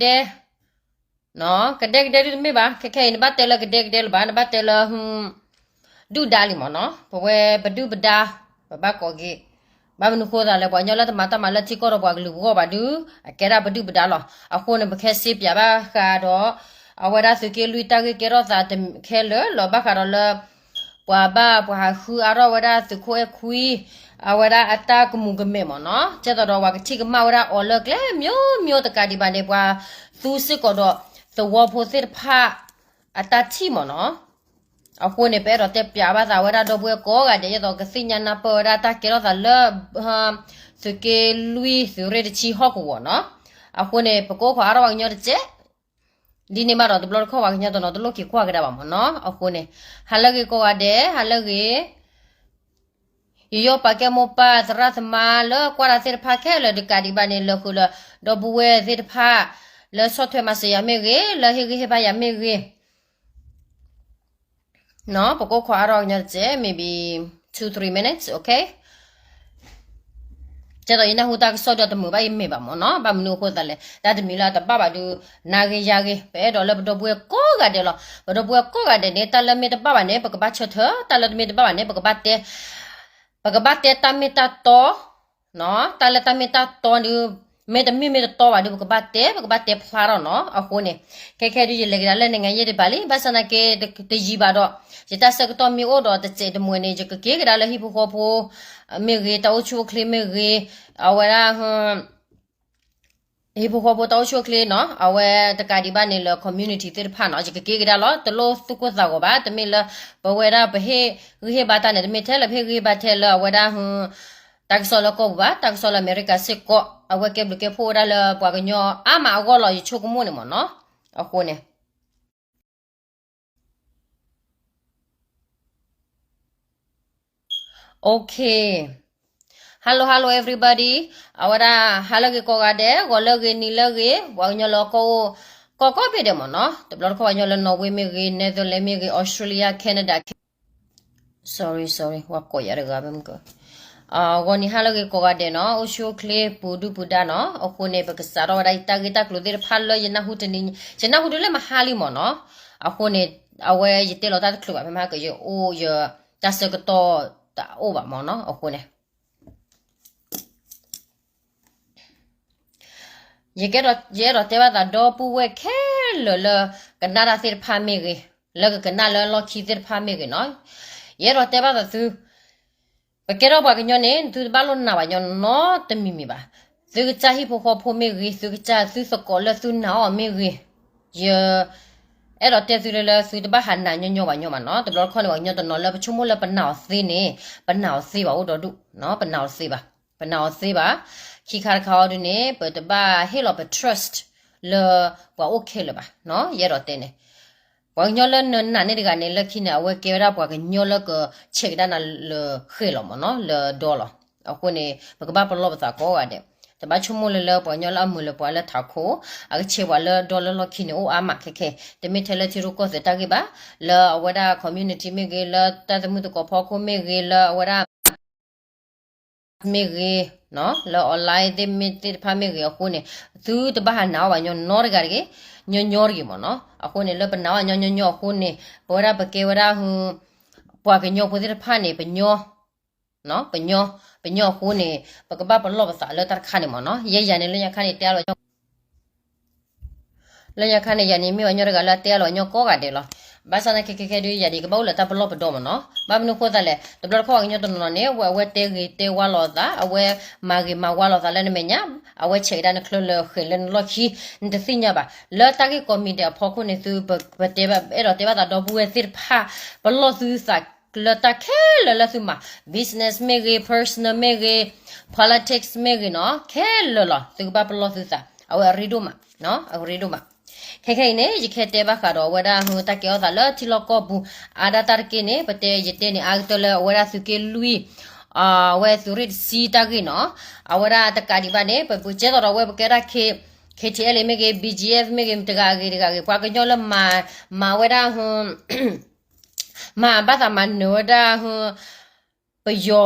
ဒဲ ကဒဲကဒဲဒုတမ့ၢ်ဘၣ်, ခဲခဲအံၤ နဘၣ်တဲလၢကဒဲကဒဲလၢၤဘၣ်, နဘၣ်တဲလၢ ဒုၣ်ဒါလံမ့ၢ်နီၤ, ပဝဲပဒုၣ်ပဒါ, ပဘၣ်ကိးက့ၤ, ဘၣ်မနုၤဃိသးလဲၣ်, ပှၤကညီလၢတမၤတၢ်မၤလၢထံကီၢ်ဒီးပှၤကလုာ်ပဂီၢ်ဘၣ်ဒုး, အကဲဒၣ်ပဒုၣ်ပဒါလီၤ. အဃိန့ၣ် ပကဟဲစ့ပၠးဘၣ်ဃးဒီး အဝဲဒၣ်သုးက့လွံၢ်တၢ်ဂ့ၢ်ကဲထီၣ်သးခဲလၢာ်လီၤ, ဘၣ်ဃးဒီးလၢ ပှၤဘၣ်ပှၤဟးဃုအါထီၣ်ဝဲဒၣ်သုးခိၣ်အဲၣ်ခွံ အဝဲဒၣ်အတၢ်ကမူၤကမဲာ်မ့ၢ်နီၤ, ကဲသိးဒီးပှၤကထံၣ်ကမၣ်ဝဲဒၣ်အီၤလၢကျဲ မျိုးမျိုး တကးဒံးဘၣ်န့ၣ် ပှၤသူစ့ၢ်ကီးဒီးသဝီဖိသ့ၣ်တဖၣ်အတၢ်ထံၣ်မ့ၢ်နီၤ. အဃိန့ၣ် ပအဲၣ်ဒိးတဲပၠးဘၣ်သးဝဲဒၣ်ဒီပုၢ်ဝဲၢ်ကိးဂၤဒဲး ဒ်သိးကသ့ၣ်ညါနၢ်ပၢၢ်ဝဲဒၣ်တၢ်ကဲထီၣ်သးလၢ သုးက့လွံၢ်သုးရ့ၣ်တဆံဟီၣ်ကဝီၤနီၤ. အဃိန့ၣ် ပကအိၣ်ခိးအါထီၣ်ပှၤကညီတစဲး ဒ်န့ၣ်ဘၣ်ဒီး တဘျီတခီၣ်ပှၤကညီတနီၤတလိၣ်က့ၤကွၢ်ကဒါဘၣ်မ့ၢ်နီၤ. အဃိန့ၣ် ဟါလၢအဂ့ၤကိးဂၤဒဲး, ဟါလၢအဂ့ၤ, ယယီၢ်ပာ်ကဲမိၢ်ပၢ်သရၣ်သမါလၢကွၢ်တၢ်သ့ၣ်တဖၣ်ခဲလၢာ်တကးဒံးဘၣ်န့ၣ် လၢဃုာ်လၢ ဒီပုၢ်ဝဲၢ်သ့ၣ်တဖၣ် လၢဆီၣ်ထွဲမၤစၢၤယၤမ့ၢ်ဂ့ၤ, လၢဟ့ၣ်ဂံၢ်ဟ့ၣ်ဘါယၤမ့ၢ်ဂ့ၤ ပကအိၣ်ခိးအါထီၣ်ပှၤကညီတစဲး maybe two three minutes, okay. ကဲသိးယနၢ်ဟူတၢ်ကစီၣ်ဒီးတမုာ်ဘၣ်ယမ့ၢ်ဘၣ်မ့ၢ်နီၤ, ဘၣ်မနုၤအဃိသးလဲၣ်, တၢ်တမံၤလၢအတဘၣ်ဘၣ်ဒုး နၤဂ့ၤယၤဂ့ၤ, ပအဲၣ်ဒိးလၢပဒီပုၢ်ဝဲၢ်ကိးဂၤဒဲးလီၤ. ပဒီပုၢ်ဝဲၢ်ကိးဂၤဒဲးန့ၣ် တၢ်လၢမ့ၢ်တဘၣ်ဘၣ်န့ၣ် ပကဘၣ်ဆၢထၢၣ်, တၢ်လၢတမ့ၢ်တဘၣ်ဘၣ်န့ၣ် ပကဘၣ်တဲ, ပကဘၣ်တဲတၢ်မ့ၢ်တၢ်တီ တၢ်လၢတၢ်မ့ၢ်တၢ်တီဒုး မ့တမ့ၢ်မ့ၢ်တတီဘၣ်ဒုး ပကဘၣ်တဲ ပကဘၣ်တဲဖျါထီၣ်နီၤ. အဃိန့ၣ် ခဲခဲဒုး ယလဲၤကဒါလၢ နိုင်ငံရေး တဘၣ်လံ, ဘၣ်ဆၣ်သနာ်က့ တယံာ်ဘၣ်ဒီး ယတၢ်ဆၢကတီၢ်မ့ၢ်အိၣ်ဒီးတစဲးတမှဲၤန့ၣ် ယကက့ၤကဒါလၢဟံၣ်ဖိဃီဖိမ့ၢ်ဂ့ၤ, တၢ်အိၣ်ဆူၣ်အိၣ်ချ့မ့ၢ်ဂ့ၤ, အဝဲဒၣ် ဟံၣ်ဖိဃီဖိတၢ်အိၣ်ဆူၣ်အိၣ်ချ့နီၤ, အဝဲတကးဒံးဘၣ်န့ၣ်လၢ community သ့ၣ်တဖၣ်နီၤ, ယကက့ၤကဒါလီၤ. တလိၣ်သူၣ်ကိၢ်သးဂီၤဘၣ်, တမ့ၢ်လၢ ပဝဲဒၣ်ပဟ့ၣ်ဂံၢ်ဟ့ၣ်ဘါတၢ်န့ၣ် တမ့ၢ်ထဲလၢပဟ့ၣ်ဂံၢ်ဟ့ၣ်ဘါထဲလၢအဝဲဒၣ် တၢ်ကစီၣ်လၢကီၢ်ပူၤဘၣ်, တၢ်ကစီၣ်လၢအမဲရကၤစ့ၢ်ကီး, အဝဲကဲဘျုးကဲဖှိၣ်ဝဲဒၣ်လၢပှၤကညီအါမးအဂီၢ်လီၤ, ယဆိကမိၣ်န့ၣ်မ့ၢ်နီၤ. အဃိန့ၣ် Okay. ဟါလၢ ဟါလၢ everybody. အဝဲဒၣ် ဟါလၢအဂ့ၤကိးဂၤဒဲး, ဂီၤလၢအဂ့ၤ, နံၤလၢအဂ့ၤ, ပှၤကညီလၢအကီၢ်အိၣ် ကီၢ်ကိးဘ့ၣ်ဒဲးမ့ၢ်နီၤ. တဘျီတခီၣ်ပှၤကညီလၢ Norway မ့ၢ်ဂ့ၤ, Netherlands မ့ၢ်ဂ့ၤ, Australia, Canada, sorry, sorry, ဝဲကိးယၤတဂၤဘၣ်မုၢ်က ဂီၤနံၤဟါလၢအဂ့ၤကိးဂၤဒဲးနီၤ, အိၣ်ဆူၣ်အိၣ်ချ့ပူၤဒုၣ်ပူၤဒါနီၤ. အဃိန့ၣ် ပကစးထီၣ်ဝဲဒၣ်ယတၢ်ဂ့ၢ်တၢ်ကျိၤသ့ၣ်တဖၣ်လၢယနၢ်ဟူတနံၤ, ယနၢ်ဟူတုၤလၢမဟါလံမ့ၢ်နီၤ. အဃိန့ၣ် အဝဲယတဲလီၤတၢ်တချုးဘၣ်, ဖဲမဟါကယအိၣ်ယတၢ်ဆၢကတီၢ်တအိၣ်ဘၣ်မ့ၢ်နီၤ. အဃိန့ၣ် ယကဲဒီး ယအဲၣ်ဒိးတဲဘၣ်သးဒီပုၢ်ဝဲၢ်ခဲလၢာ်လၢကနၣ်တၢ်သ့ၣ်တဖၣ်မ့ၢ်ဂ့ၤ, လၢကကနၣ်လၢလီၢ်ခံသ့ၣ်တဖၣ်မ့ၢ်ဂ့ၤနီၤ, ယအဲၣ်ဒိးတဲဘၣ်သးသု, ပကဲထီၣ်ပှၤကညီန့ၣ် သုတဘၣ်လိၣ်နာ်ပှၤကညီနီတမံၤမံၤဘၣ်. သုကစၢ်ဟံၣ်ဖိဃီဖိမ့ၢ်ဂ့ၤ, သုကစၢ်သုသကိးလၢသုနာ်အီၤမ့ၢ်ဂ့ၤ, ယ အဲၣ်ဒိးတဲသုလၢ သုတဘၣ်ဟးနာ်ညီညီပှၤညီမးနီၤ. တဘျီတခီၣ်န့ၣ် ပှၤကညီတနီၤလၢပဆိကမိၣ်လၢပနာ်အီၤသ့န့ၣ်, ပနာ်အီၤသ့ဘၣ်အိၣ်ဒီးဒူၣ်, ပနာ်အီၤသ့ဘၣ်, ပနာ်အီၤသ့ဘၣ်. ခံခါတခါအံၤဒုးန့ၣ် ပတဘၣ်ဟ့ၣ်လီၤပ trust လၢပှၤအိၣ်ခဲလၢာ်ဘၣ်, ယအဲၣ်ဒိးတဲန့ၣ်. ပှၤကညီလၢနနာ်န့ၢ်တဂၤန့ၣ် လၢခံန့ၣ် အဝဲကဲဝဲဒၣ်ပှၤကညီလၢကဆဲးကဒါနၤလၢဃဲၣ်လီၤမးနီၤ, လၢဒီလီၤ. အဃိန့ၣ် ပကဘၣ်ပလီၢ်ပသးကိးဂၤဒဲး, တဘၣ်ဆိကမိၣ်လၢလၢပှၤကညီလၢအမုာ်လၢပှၤလၢထးခိၣ်, အကဆဲးပှၤလၢဒီလၢလီၢ်ခံန့ၣ် အိၣ်အါမးခဲခဲ, တမ့ၢ်ထဲလၢထံရူၢ်ကီၢ်သဲးတၢ်ဂ့ၢ်ဘၣ်, လၢအဝဲဒၣ် community မ့ၢ်ဂ့ၤ, လၢတၢ်သမုၢ်သကိးဖီခိၣ်မ့ၢ်ဂ့ၤ, လၢအဝဲဒၣ် မ့ၢ်ဂ့ၤ, လၢ online သ့ၣ်မ့ၢ်သ့ၣ်တဖၣ်မ့ၢ်ဂ့ၤအဃိန့ၣ်, သုတဘၣ်ဟးနာ်အီၤဘၣ်ညီနီတဂၤတဂ့ၤ, ညီညီတဂ့ၤမးနီၤ. အဃိန့ၣ် လၢပနာ်အီၤညီညီညီအဃိန့ၣ်, ပဝဲဒၣ်ပကဲဝဲဒၣ် ပှၤကညီဖိသ့ၣ်တဖၣ်န့ၣ် ပညီ, ပညီ, ပညီအဃိန့ၣ် ပကဘၣ်ပလီၢ်ပသးလၢတၢ်တခါန့ၣ်မးနီၤ. ယဲယၤန့ၣ် လၢညါခါန့ၣ် တဲအါလီၤ လၢညါခါန့ၣ် ယၤန့ၣ်မ့ၢ်ပှၤကညီတဂၤလၢအတဲအါလီၤညီကိးဂၤဒဲးလီၤ. ဘၣ်ဆၣ်သနာ်က့ ခဲခဲဒုး ယၤန့ၣ် ကဘၣ်အိၣ်လၢတၢ်ပလီၢ်ပဒီမးနီၤ. ဘၣ်မနုၤအဃိသတးလဲၣ်, တဘျီတခီၣ်ပှၤကညီတနီၤနီၤန့ၣ် အဝဲတဲဂ့ၤတဲဝါလိာ်သး, အဝဲမၤဂ့ၤမၤဝါလိာ်သးလၢနမဲာ်ညါ, အဝဲဆဲးကဒါနချၢလၢဃဲၣ်လၢနလီၢ်ခံ, နတသ့ၣ်ညါဘၣ်. လၢတၢ်ဂ့ၢ်ကီမံၤဒဲးအဖီခိၣ်န့ၣ် သုပတဲဘၣ်, အဲၣ်ဒိးတဲဘၣ်သးဒီပုၢ်ဝဲၢ်သ့ၣ်တဖၣ် ပလီၢ်သုသး လၢတၢ်ခဲလၢာ်လၢသုမၤ, business မ့ၢ်ဂ့ၤ, personal မ့ၢ်ဂ့ၤ, politics မ့ၢ်ဂ့ၤနီၤ, ခဲလၢာ်လီၤ သုကဘၣ်ပလီၢ်သုသး, အဝဲအရ့ဒိၣ်မး, အရ့ဒိၣ်မး. ခဲခဲအံၤန့ၣ် ယကဟဲတဲဘၣ်ဃးဒီးအဝဲဒၣ် တၢ်ကဲထီၣ်သးလၢထံလီၢ်ကီၢ်ပူၤ, အါဒၣ်တၢ်တက့ၢ်န့ၣ် ပတဲ ယတဲန့ၣ် အါကတၢၢ်လၢအဝဲဒၣ်သုးက့လွံၢ်, အဝဲသုးရ့ၣ်တဆံတၢ်ဂ့ၢ်နီၤ, အဝဲဒၣ်တကးဒံးဘၣ်န့ၣ် ပကဲသိးဒီးဝဲပကဲဒၣ် K, KTLA မ့ၢ်ဂ့ၤ, BGF မ့ၢ်ဂ့ၤ, တဂၤဂ့ၤတဂၤဂ့ၤ, ပှၤကညီလၢမၤ, မၤဝဲဒၣ် မၤဘၣ်သးမၤနၢၤဝဲဒၣ် ပယီၤ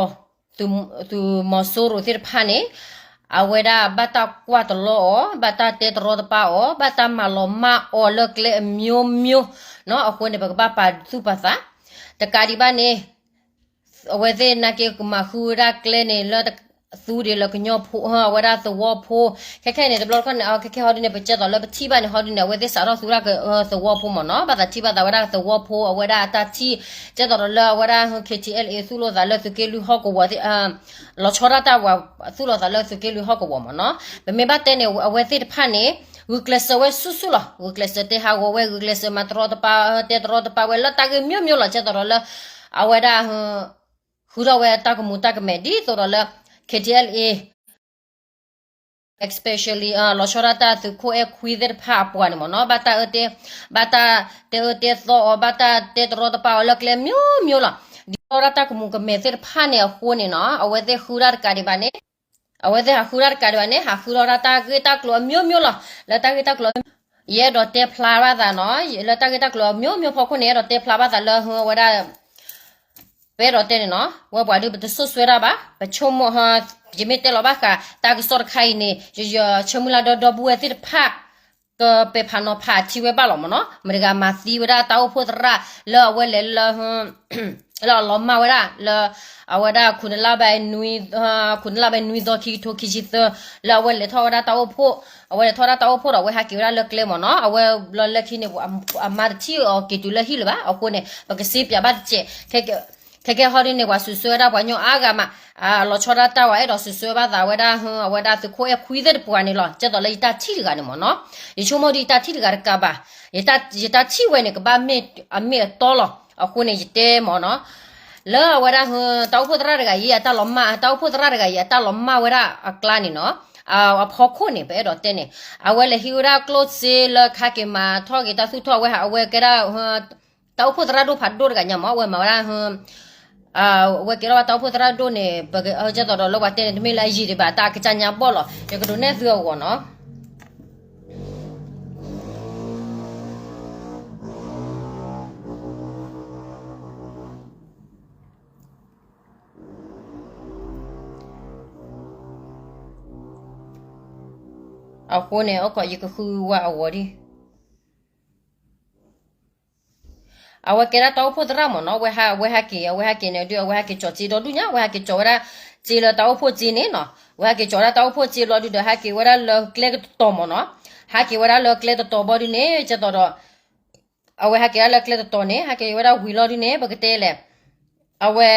သုးမီၤစိရိၤသ့ၣ်တဖၣ်န့ၣ်, အဝဲဒၣ်ဘၣ်တၢ်ကွၢ်တလီအီၤ, ဘၣ်တၢ်တဲတရီတပါအီၤ, ဘၣ်တၢ်မၤလီၤမၢ်အီၤလၢကျဲအမျိုးမျိုးနီၤ. အဃိန့ၣ် ပကဘၣ်ပာ်သူၣ်ပာ်သး. တကးဒံးဘၣ်န့ၣ် အဝဲသ့ၣ်နာ်က့ကမၤဃုဝဲဒၣ်ကျဲန့ၣ်လၢ သူဒံးလၢကညီဖိ အဝဲဒၣ်သဝီဖိ, ခဲခဲအံၤန့ၣ် တဘျီတခီၣ်န့ၣ် ခဲခဲဟီဒ်န့ၣ် ပကဲသိးလၢပထံၣ်ဘၣ်န့ၣ် ဟီဒ်န့ၣ် အဝဲသ့ၣ်စးထီၣ်သူဒၣ်ကသဝီဖိမ့ၢ်နီၤ, ဘၣ်သးထံၣ်ဘၣ်သးဝဲဒၣ်သဝီဖိ အဝဲဒၣ်အတၢ်ထံၣ်, ကဲသိးဒီးလၢအဝဲဒၣ် ခ့ထံအဲလ်အ့ သူၣ်လိာ်သးလၢသုးက့လွံၢ်ဟီၣ်ကဝီၤသ့ၣ် လီၤဆီဒၣ်တၢ်ဝဲ သူၣ်လိာ်သးလၢသုးက့လွံၢ်ဟီၣ်ကဝီၤမ့ၢ်နီၤ. ပမ့ၢ်ဘၣ်တဲန့ၣ် အဝဲသ့ၣ်တဖၣ်န့ၣ် ဂုာ်ကျဲးစၢးဝဲဆူၣ်ဆူၣ်လီၤ. ဂုာ်ကျဲးစၢးတဲဟးဂီၤဝဲ, ဂုာ်ကျဲးစၢးမၤတရီတပါ တဲတရီတပါဝဲလၢတၢ်ဂ့ၢ်မျိုးမျိုးလီၤ. ကဲသိးဒီးလၢ အဝဲဒၣ် ဃုထီၣ်ဝဲတၢ်ကမူၤတၢ်ကမဲာ် ဒ်သိးဒီးလၢ ခ့ထံအဲလ်အ့ especially လီၤဆီဒၣ်တၢ်သုးခိၣ်အဲၣ်ခွံသ့ၣ်တဖၣ်အပှၤန့ၣ်မ့ၢ်နီၤ, ဘၣ်တၢ်အၢတဲ, ဘၣ်တၢ်တဲအၢတဲသီအီၤ, ဘၣ်တၢ်တဲတရီတပါအီၤလၢကျဲမျိုးမျိုးလီၤ. ဒ်သိးဒၣ်တၢ်ကမူၤကမဲာ်သ့ၣ်တဖၣ်န့ၣ်အဃိန့ၣ်နီၤ, အဝဲသ့ၣ်ဃုဒၣ်တကးဒံးဘၣ်န့ၣ်, အဝဲသ့ၣ်ဟးဃုဒၣ်တကးဒံးဘၣ်န့ၣ် ဟးဃုထီၣ်ဒၣ်တၢ်ဂ့ၢ်တၢ်ကျိၤအမျိုးမျိုးလီၤ. လၢတၢ်ဂ့ၢ်တၢ်ကျိၤ ယအဲၣ်ဒိးတဲဖျါဘၣ်သးနီၤ, လၢတၢ်ဂ့ၢ်တၢ်ကျိၤအမျိုးမျိုးဖီခိၣ်န့ၣ် အဲၣ်ဒိးတဲဖျါဘၣ်သးလၢ အဝဲဒၣ် ပအဲၣ်ဒိးတဲန့ၣ်နီၤ, ဝဲပှၤဒုးပတစိတ်ဆွဲတၢ်ဘၣ်, ပဆိကမိၣ်, ယမ့ၢ်တဲလီၤဘၣ်ဃး တၢ်ကစီၣ်တခါအံၤန့ၣ် ယဆၢမုၢ်လၢ်ဒီဒီပုၢ်ဝဲၢ်သ့ၣ်တဖၣ် ကပဲာ်ဖးနီၤဖးထံဝဲဘၣ်လီၤမ့ၢ်နီၤ. မတၤတဂၤမၤသံဝဲဒၣ်တၢ်အိၣ်ဖှိၣ်သရၣ်လၢအဝဲလဲၤလၢ လၢအလီၤမၢ်ဝဲဒၣ်လၢ အဝဲဒၣ် ခုနလါဘဲနွံသီခံကထိခံဆံသၢ လၢအဝဲလဲၤထီၣ်ဝဲဒၣ်တၢ်အိၣ်ဖှိၣ်, အဝဲလဲၤထီၣ်ဝဲဒၣ်တၢ်အိၣ်ဖှိၣ်ဒီး အဝဲဟးက့ၤဝဲဒၣ်လၢကျဲမ့ၢ်နီၤ. အဝဲဘျီလၢခံန့ၣ် အမါတထံၣ်အီၤက့ၤတုၤလၢဟံၣ်လၢၤဘၣ်. အဃိန့ၣ် ပကစ့ပၠးဘၣ်တစဲး, ခဲကဲဟီဒ်န့ၣ် ပှၤစံးဆၢဝဲဒၣ်ပှၤကညီအါဂၤမး, လီၤဆီဒၣ်တၢ်ဝဲ အဲၣ်ဒိးစံးဆၢဘၣ်သးဝဲဒၣ် အဝဲဒၣ်သုးခိၣ်အဲၣ်ခွံသ့ၣ်တပှၤန့ၣ်လီၤ. ကဲသိးလၢယတၢ်ထံၣ်တဂၤန့ၣ်မ့ၢ်နီၤ, ယဆိကမိၣ်ဒ်ယတၢ်ထံၣ်တဂၤတကးဘၣ်, ယတၢ်ထံၣ်ဝဲန့ၣ် ကဘၣ်မ့ၢ်အမ့ၢ်အတီလီၤ. အဃိန့ၣ် ယတဲမ့ၢ်နီၤ လၢအဝဲဒၣ် တၢ်အိၣ်ဖှိၣ်သရၣ်တဂၤအံၤအတၢ်လီၤမၢ်, တၢ်အိၣ်ဖှိၣ်သရၣ်တဂၤအံၤ အတၢ်လီၤမၢ်ဝဲဒၣ်အကျါန့ၣ်နီၤ, အဖီခိၣ်န့ၣ် ပအဲၣ်ဒိးတဲန့ၣ် အဝဲလဲၤဟံးဝဲဒၣ်ကျိၣ်စ့လၢခါက့ၤမၤထီၣ်က့ၤတၢ်သူၣ်ထီၣ်ဝဲ အဝဲကဲဒၣ် တၢ်အိၣ်ဖှိၣ်သရၣ်ဒိၣ်ဖးဒိၣ်တဂၤညါမ့ၢ် အဝဲမၤဝဲဒၣ် အဝဲကဲထီၣ်ဝဲတၢ်အိၣ်ဖှိၣ်သရၣ်ဒိၣ်န့ၣ် ပကကဲသိးဒီးလၢပှၤတဲန့ၣ် တမ့ၢ်လၢအယံာ်ဒံးဘၣ် တၢ်အကစၢ်ညါဘီၣ်လီၤ. ယကဒုးနဲၣ်သုအဂီၢ်နီၤ. အဃိန့ၣ် အိၣ်ခိး ယကဃုဝဲအဂီၢ်ဒံး. အဝဲကဲဒၣ်တၢ်အိၣ်ဖှိၣ်သရၣ်မ့ၢ်နီၤ, အဝဲဟဲက့ၤ အဝဲဟဲက့ၤန့ၣ်ဒုး အဝဲဟဲက့ၤကၠီၤစ့ဒီဒူၣ်ညါ, အဝဲဟဲက့ၤကၠီၤဝဲဒၣ်စ့လၢတၢ်အိၣ်ဖှိၣ်စ့န့ၣ်နီၤ, အဝဲဟဲက့ၤကၠီၤဝဲဒၣ်တၢ်အိၣ်ဖှိၣ်စ့ဘျီဒုးဒီး ဟဲက့ၤဝဲဒၣ်လၢကျဲတတီၤမ့ၢ်နီၤ, ဟဲက့ၤဝဲဒၣ်လၢကျဲတတီၤဘျီဒုးန့ၣ် ကဲသိးဒီး အဝဲဟဲက့ၤဝဲဒၣ်လၢကျဲတတီၤန့ၣ် ဟဲက့ၤဝဲဒၣ်ဝံၤလီၤဒုးန့ၣ် ပကတဲလဲၣ်, အဝဲ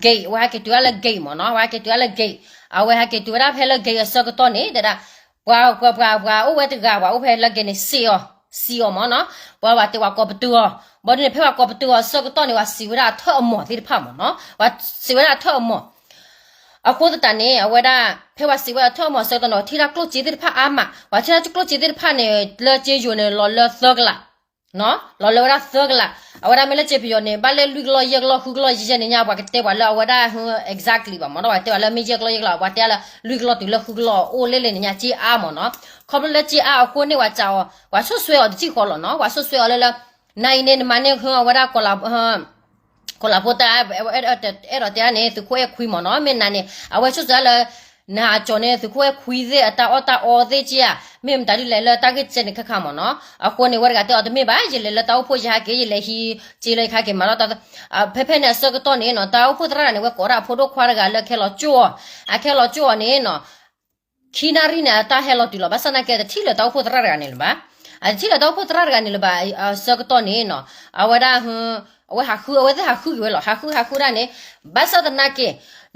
gate အဝဲဟဲက့ၤတုၤဝဲဒၣ်လၢ gate မ့ၢ်နီၤ, အဝဲဟဲက့ၤတုၤဝဲဒၣ်လၢ gate, အဝဲဟဲက့ၤတုၤဝဲဒၣ်ဖဲလၢ gate အဆၢကတီၢ်န့ၣ် တဲဒၣ် ပှၤ ပှၤ ပှၤ ပှၤအိၣ်ဝဲတဂၤ ပှၤအိၣ်ဖဲလၢ gate န့ၣ် စံးအီၤ, စံးအီၤမ့ၢ်နီၤ, ပှၤဘၣ်တဲပှၤကိးပတုာ်အီၤ, ဘျီဒုးန့ၣ် ဖဲပှၤကိးပတုာ်အီၤအဆၢကတီၢ်န့ၣ် ပှၤစံးဝဲဒၣ်အထၢၣ်အမီၢ်သ့ၣ်တဖၣ်မ့ၢ်နီၤ, ပှၤစံးဝဲဒၣ်အထၢၣ်အမီၢ် အဃိသတးန့ၣ် အဝဲဒၣ် ဖဲပှၤစံးဝဲဒၣ်အထၢၣ်အမီၢ်အဆၢကတီၢ်န့ၣ် ပှၤထံၣ်ဒၣ်ကျိၣ်စ့သ့ၣ်တဖၣ်အါမး, ပှၤထံၣ်ဒၣ်ကျိၣ်စ့သ့ၣ်တဖၣ်န့ၣ် လၢစ့ယိၤန့ၣ် လီၤလၢသၢကလး လီၤလၢဝဲဒၣ်သၢကလး, အဝဲဒၣ်မ့ၢ်လၢစ့ပယီၤန့ၣ် ဘၣ်လၢလွံၢ်ကလီၢ်ယဲၢ်ကလီၢ်ဃုကလီၢ်ယဲၢ်န့ၣ်ညါ ပှၤကတဲပှၤလၢအဝဲဒၣ် exactly ဘၣ်မ့ၢ်နီၤ, ပှၤတဲပှၤလၢမ့ၢ်ယဲၢ်ကလီၢ်ယဲၢ်ကလီၢ် ပှၤတဲလၢလွံၢ်ကလီၢ်တုၤလၢဃုကလီၢ်အိၣ်လဲၣ်လဲၣ်န့ၣ်ညါ စ့အါမ့ၢ်နီၤ, ခီဖျိလၢစ့အါအဃိန့ၣ် ပှၤစံးအီၤ ပှၤဆိၣ်စွဲအီၤတထံၣ်ဃီလီၤနီၤ, ပှၤဆိၣ်စွဲအီၤလၢလၢ နၤအံၤန့ၣ် နမၤန့ၢ်အဝဲဒၣ် ကီၤလၤဖိတၢ် အဲၣ်ဒိးတဲန့ၣ် သုးခိၣ်အဲၣ်ခွံမ့ၢ်နီၤ, မ့ၢ်နၤန့ၣ် အဝဲဆိၣ်စွဲလၢ နဟးကၠီၤန့ၢ်သုးခိၣ်အဲၣ်ခွံသ့ၣ်အတၢ်အီၣ်တၢ်အီသ့ၣ်က့ဧါ, မ့ၢ်မတၤဒ်လဲၣ်လၢတၢ်ဂ့ၢ်ကဲန့ၣ်ခါခါမ့ၢ်နီၤ, အဃိန့ၣ် ဝဲတဂၤတဲအီၤတမ့ၢ်ဘၣ်, ယလဲၤလၢတၢ်အိၣ်ဖှိၣ်ယဟဲက့ၤ ယလဲၤဟံးစ့လၢယခါက့ၤမၤထီၣ်တၢ်, ဖဲဖဲန့ၣ်အဆၢကတီၢ်န့ၣ်နီၤ တၢ်အိၣ်ဖှိၣ်သရၣ်တဂၤန့ၣ် ဝဲကိးဒၣ်အဖိဒိၣ်ခွါတဂၤလၢခဲလီၤကၠိၣ်အီၤ, အခဲလီၤကၠိၣ်အီၤန့ၣ်နီၤ ခံနၣ်ရံၣ်န့ၣ် အတၢ်ဟဲလီၤတုၤလီၤ, ဘၣ်ဆၣ်သနာ်က့ အတထံၣ်လၢၤတၢ်အိၣ်ဖှိၣ်သရၣ်တဂၤန့ၣ်လၢၤဘၣ်, အတထံၣ်လၢၤတၢ်အိၣ်ဖှိၣ်သရၣ်တဂၤန့ၣ်လၢၤဘၣ်, အဆၢကတီၢ်န့ၣ်နီၤ အဝဲဒၣ် အဝဲဟးဃု အဝဲသ့ၣ်ဟးဃုက့ၤဝဲလီၤ, ဟးဃုဟးဃုဒၣ်န့ၣ် ဘၣ်ဆၣ်သနာ်က့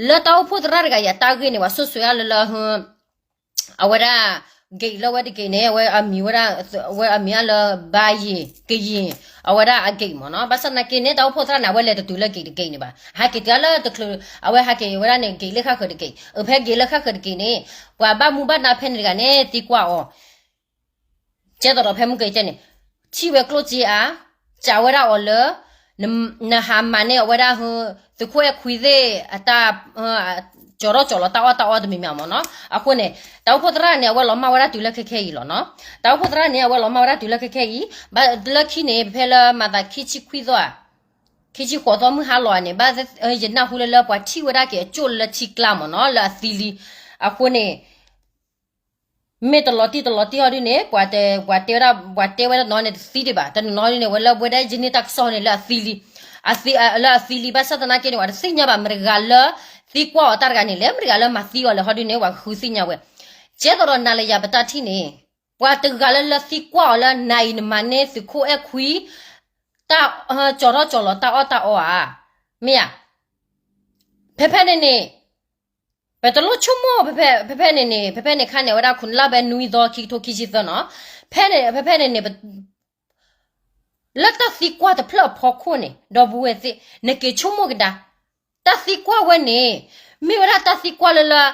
လၢတၢ်အိၣ်ဖှိၣ်သရၣ်တဂၤအံၤအတၢ်ဂ့ၢ်န့ၣ် ပှၤဆိၣ်စွဲအါလၢလၢ အဝဲဒၣ် gate လၢဝဲတဂ့ၤန့ၣ် အဝဲအမံၤဝဲဒၣ် အဝဲအမံၤအါလၢ ဘါယံၤ ကယံၤ အဝဲဒၣ်အ gate မ့ၢ်နီၤ, ဘၣ်ဆၣ်သနာ်က့န့ၣ် တၢ်အိၣ်ဖှိၣ်သရၣ်န့ၣ် အဝဲလဲၤတတုၤလၢ gate တ gate န့ၣ်ဘၣ်, ဟဲက့ၤတုၤလၢတချုး အဝဲဟဲက့ၤဝဲဒၣ်န့ၣ် gate လၢဃၣ်ဃၢၤတ gate, အဖဲ gate လၢဃၣ်ဃၢၤတ gate န့ၣ် ပှၤဘၣ်မူဘၣ်ဒါဖဲန့ၣ်တဂၤန့ၣ် သံကွၢ်အီၤ ကဲသိးဒီးဖဲမုၢ်ကတဲန့ၣ် ထံၣ်ဝဲကျိၣ်စ့အါ, စံးဝဲဒၣ်အီၤလၢ နဟးမၤန့ၢ်အဝဲဒၣ် သုးခိၣ်အဲၣ်ခွံသ့ၣ်အတၢ် ကၠီၤထီၣ်ကၠီၤလီၤတၢ်အီၣ်တၢ်အီတမံၤမံၤမ့ၢ်နီၤ, အဃိန့ၣ် တၢ်အိၣ်ဖှိၣ်သရၣ်န့ၣ် အဝဲလီၤမၢ်ဝဲဒၣ်တုၤလၢခဲခဲအံၤလီၤနီၤ, တၢ်အိၣ်ဖှိၣ်သရၣ်န့ၣ် အဝဲလီၤမၢ်ဝဲဒၣ်တုၤလၢခဲခဲအံၤ, ဘၣ်လၢခံန့ၣ် ဖဲလၢမၤသးခံဆံခွံသီဧါ ခံဆံဃိးသီမုၢ်ဟါလီၤန့ၣ် ဘၣ် ယနၢ်ဟူလၢလၢပှၤထံၣ်ဝဲဒၣ်က့ၤအကၠိၣ်လၢထံကျါမ့ၢ်နီၤ လၢအသံလံ. အဃိန့ၣ် မ့ၢ်တလီၤတံၢ်တလီၤတံၢ်ဟီဒုန့ၣ် ပှၤတဲဝဲဒၣ် ပှၤတဲဝဲဒၣ်နီၤန့ၣ်တသံဒံးဘၣ် တနီၤနီၤဒုန့ၣ် ဝဲလၢဝဲဒၣ်ယန့ၢ်တၢ်ကစီၣ်န့ၣ်လၢအသံလံ လၢအသံလံ ဘၣ်ဆၣ်သနာ်က့န့ၣ် ပှၤတသ့ၣ်ညါဘၣ် မတၤတဂၤလၢသံကွၢ်အီၤတၢ်တဂၤန့ၣ်လဲၣ် မတၤတဂၤလၢမၤသံအီၤလဲၣ်ဟီဒုန့ၣ် ပှၤကဃုသ့ၣ်ညါဝဲ. ကဲသိးဒီးနၤလၢယၤပတၢ်ထံၣ်န့ၣ် ပှၤတဂၤလၢလၢသံကွၢ်အီၤလၢနၤအံၤနမၤန့ၢ်သုးခိၣ်အဲၣ်ခွံ တၢ် ကၠီၤထီၣ်ကၠီၤလီၤတၢ်အီၣ်တၢ်အီဧါ. မ့ၢ်ဧါ. ဖဲဖဲန့ၣ်န့ၣ် ပတလိၣ်ဆိကမိၣ် ဖဲဖဲန့ၣ်န့ၣ် ဖဲဖဲန့ၣ်ခါန့ၣ် အဝဲဒၣ်ခိၣ်လါဘဲနွံသီခံကထိခံဆံသၢနီၤ ဖဲန့ၣ် ဖဲဖဲန့ၣ်န့ၣ် လၢတၢ်သံကွၢ်တဖျၢၣ်အဖီခိၣ်န့ၣ် ဒီပုၢ်ဝဲၢ်သ့ၣ် နက့ၤဆိကမိၣ်ကဒါ တၢ်သံကွၢ်ဝဲန့ၣ် မ့ၢ်ဝဲဒၣ်တၢ်သံကွၢ်လၢလၢ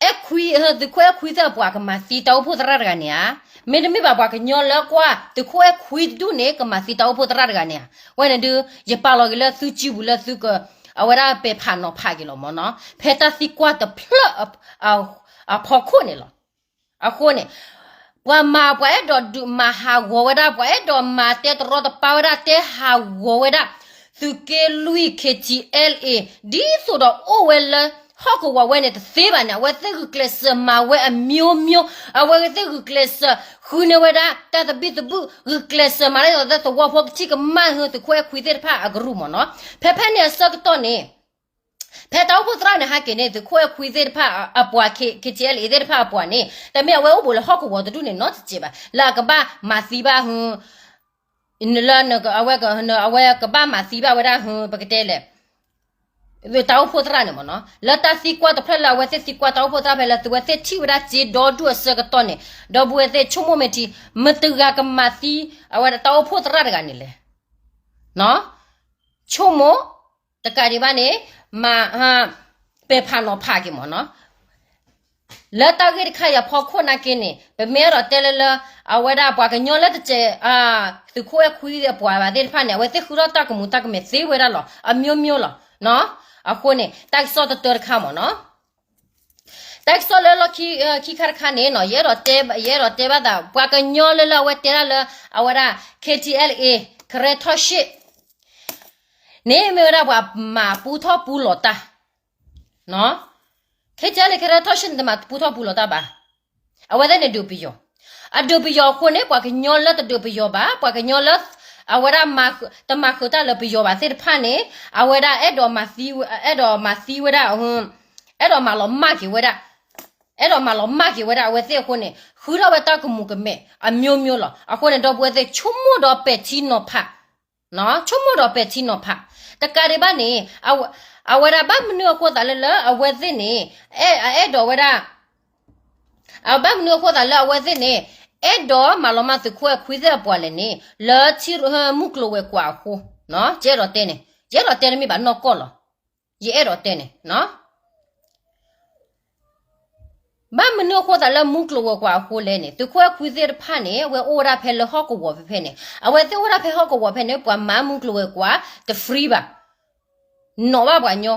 အဲၣ်ခွံ သုးခိၣ်အဲၣ်ခွံသ့ၣ်အပှၤကမၤသံတၢ်အိၣ်ဖှိၣ်သရၣ်တဂၤန့ၣ်ဧါ. မ့တမ့ၢ်ဘၣ်ပှၤကညီလၢကွၢ်သုးခိၣ်အဲၣ်ခွံတဒူၣ်န့ၣ် ကမၤသံတၢ်အိၣ်ဖှိၣ်သရၣ်တဂၤန့ၣ်ဧါ. ဝဲန့ၣ်ဒုး ယပာ်လီၤက့ၤလၢသုစုပူၤလၢသုက အဝဲဒၣ်ပဲာ်ဖးနီၤဖးက့ၤလီၤမ့ၢ်နီၤ ဖဲတၢ်သံကွၢ်တဖျၢၣ် အဖီခိၣ်န့ၣ်လီၤ. အဃိန့ၣ် ပှၤမၤ ပှၤအဲၣ်ဒိးဒုးမၤဟးဂီၤဝဲဒၣ် ပှၤအဲၣ်ဒိးမၤတဲတရီတပါဝဲဒၣ် တဲဟးဂီၤဝဲဒၣ် သုးက့လွံၢ် K T L A ဒ်သိးဒီးအိၣ်ဝဲလၢ ဟီၣ်ကဝီၤဝဲန့ၣ်တသ့ဘၣ်န့ၣ် အဝဲသ့ၣ်ဂုာ်ကျဲးစၢးမၤဝဲအမျိုးမျိုး အဝဲသ့ၣ်ဂုာ်ကျဲးစၢးဃုန့ၢ်ဝဲဒၣ် တၢ်သဘံၣ်သဘုၣ် ဂုာ်ကျဲးစၢးမၤဒ်သိးသဝီဖိကထံၣ်ကမၣ်ဟၢသုးခိၣ်အဲၣ်ခွံသ့ၣ်တဖၣ်အကရူၢ်မ့ၢ်နီၤ. ဖဲဖဲန့ၣ်အဆၢကတီၢ်န့ၣ် ဖဲတၢ်အိၣ်ဖှိၣ်သရၣ်န့ၣ်ဟဲက့ၤန့ၣ် သုးခိၣ်အဲၣ်ခွံသ့ၣ်တဖၣ်အပှၤ K- KTLA သ့ၣ်တဖၣ်အပှၤန့ၣ် တမ့ၢ်အဝဲအိၣ်ဘူးလၢဟီၣ်ကဝီၤတဒူၣ်န့ၣ်နီတစဲးဘၣ် လၢအကဘၣ်မၤသံဘၣ် လၢအဝဲ အဝဲကဘၣ်မၤသံဘၣ်ဝဲဒၣ် ပကတဲလဲၣ် တၢ်အိၣ်ဖှိၣ်သရၣ်န့ၣ်မ့ၢ်နီၤ လၢတၢ်သံကွၢ်တဖျၢၣ်လၢအဝဲသ့ၣ်သံကွၢ်တၢ်အိၣ်ဖှိၣ်သရၣ်ဖဲလၢသုဝဲသ့ၣ်ထံၣ်ဝဲဒၣ်စ့ဒီဒူၣ်အဆၢကတီၢ်န့ၣ် ဒီပုၢ်ဝဲၢ်သ့ၣ်ဆိကမိၣ်မ့ၢ်ထံ မတၤတဂၤကမၤသံ အဝဲဒၣ်တၢ်အိၣ်ဖှိၣ်သရၣ်တဂၤန့ၣ်လဲၣ် ဆိကမိၣ် တကးဒံးဘၣ်န့ၣ် မၤ ပဲာ်ဖးနီၤဖးက့ၤမ့ၢ်နီၤ လၢတၢ်ဂ့ၢ်တခါအံၤအဖီခိၣ်နာ်က့န့ၣ် ပမ့ၢ်အဲၣ်ဒိးတဲလၢလၢ အဝဲဒၣ်ပှၤကညီလၢတစဲး သုးခိၣ်အဲၣ်ခွံအပှၤဘၣ်သ့ၣ်တဖၣ်န့ၣ် အဝဲသ့ၣ်ဃုထီၣ်တၢ်ကမူၤတၢ်ကမဲာ်သ့ဝဲဒၣ်လီၤ အမျိုးမျိုးလီၤ အဃိန့ၣ် တၢ်ကစီၣ်တတၢတခါမ့ၢ်နီၤ တၢ်ကစီၣ်လၢလီၢ်ခံ ခံခါတခါန့ၣ်နီၤ ယအဲၣ်ဒိးတဲ ယအဲၣ်ဒိးတဲဘၣ်သး ပှၤကညီလၢလၢအဝဲတဲဒၣ်လၢ အဝဲဒၣ် K T L A ကရၢထီၣ်ရှ့ၣ် န့ၣ်မ့ၢ်ဝဲဒၣ်ပှၤမၤပူထီၣ်ပူလီၤတၢ် K T L A ကရၢထီၣ်ရှ့ၣ်န့ၣ် တမၤပူထီၣ်ပူလီၤတၢ်ဘၣ်. အဝဲသ့ၣ်န့ၣ်ဒုးပယီၤ, အဒုးပယီၤအဃိန့ၣ် ပှၤကညီလၢတဒုးပယီၤဘၣ်, ပှၤကညီလၢ အဝဲဒၣ် တမၤဃုာ်တၢ်လၢပယီၤဘၣ်သ့ၣ်တဖၣ်န့ၣ် အဝဲဒၣ်အဲၣ်ဒိးမၤသံ, အဲၣ်ဒိးမၤသံဝဲဒၣ်, အဲၣ်ဒိးမၤလီၤမၢ်က့ၤဝဲဒၣ်, အဲၣ်ဒိးမၤလီၤမၢ်က့ၤဝဲဒၣ်အဝဲသ့ၣ်အဃိန့ၣ် ဃုထီၣ်ဝဲတၢ်ကမူၤကမဲာ် အမျိုးမျိုး လီၤ. အဃိန့ၣ် ဒီပုၢ်ဝဲၢ်သ့ၣ် ဆိကမိၣ်ဒီးပဲာ်ထံနီၤဖး ဆိကမိၣ်ဒီးပဲာ်ထံနီၤဖး, တကးဒံးဘၣ်န့ၣ် အဝဲဒၣ်ဘၣ်မနုၤအဃိသးလၢလၢအဝဲသ့ၣ်န့ၣ် အဲၣ်ဒိးဝဲဒၣ်, အဘၣ်မနုၤအဃိသးလၢအဝဲသ့ၣ်န့ၣ် အဲၣ်ဒိးမၤလီၤမၢ်သုးခိၣ်အဲၣ်ခွံသ့ၣ်အပှၤလဲၣ်န့ၣ် လၢထံမုၢ်ကျိၤဝဲၤကွာ်အဃိ, ယအဲၣ်ဒိးတဲန့ၣ်, ယအဲၣ်ဒိးတဲတမ့ၢ်ဘၣ်နီၢ်ကီၢ်လီၤ. ယအဲၣ်ဒိးတဲန့ၣ် ဘၣ်မနုၤအဃိသးလၢမုၢ်ကျိၤဝဲၤကွာ်အဃိလဲၣ်န့ၣ် သုးခိၣ်အဲၣ်ခွံသ့ၣ်တဖၣ်န့ၣ် အဝဲအိၣ်ဝဲဒၣ်ဖဲလၢဟီၣ်ကဝီၤဖဲဖဲန့ၣ်, အဝဲသ့ၣ်အိၣ်ဝဲဒၣ်ဖဲဟီၣ်ကဝီၤဖဲန့ၣ် ပှၤမၤမုၢ်ကျိၤဝဲၤကွာ်တ free ဘၣ်, နီၣ်ဘၣ်ပှၤညီ,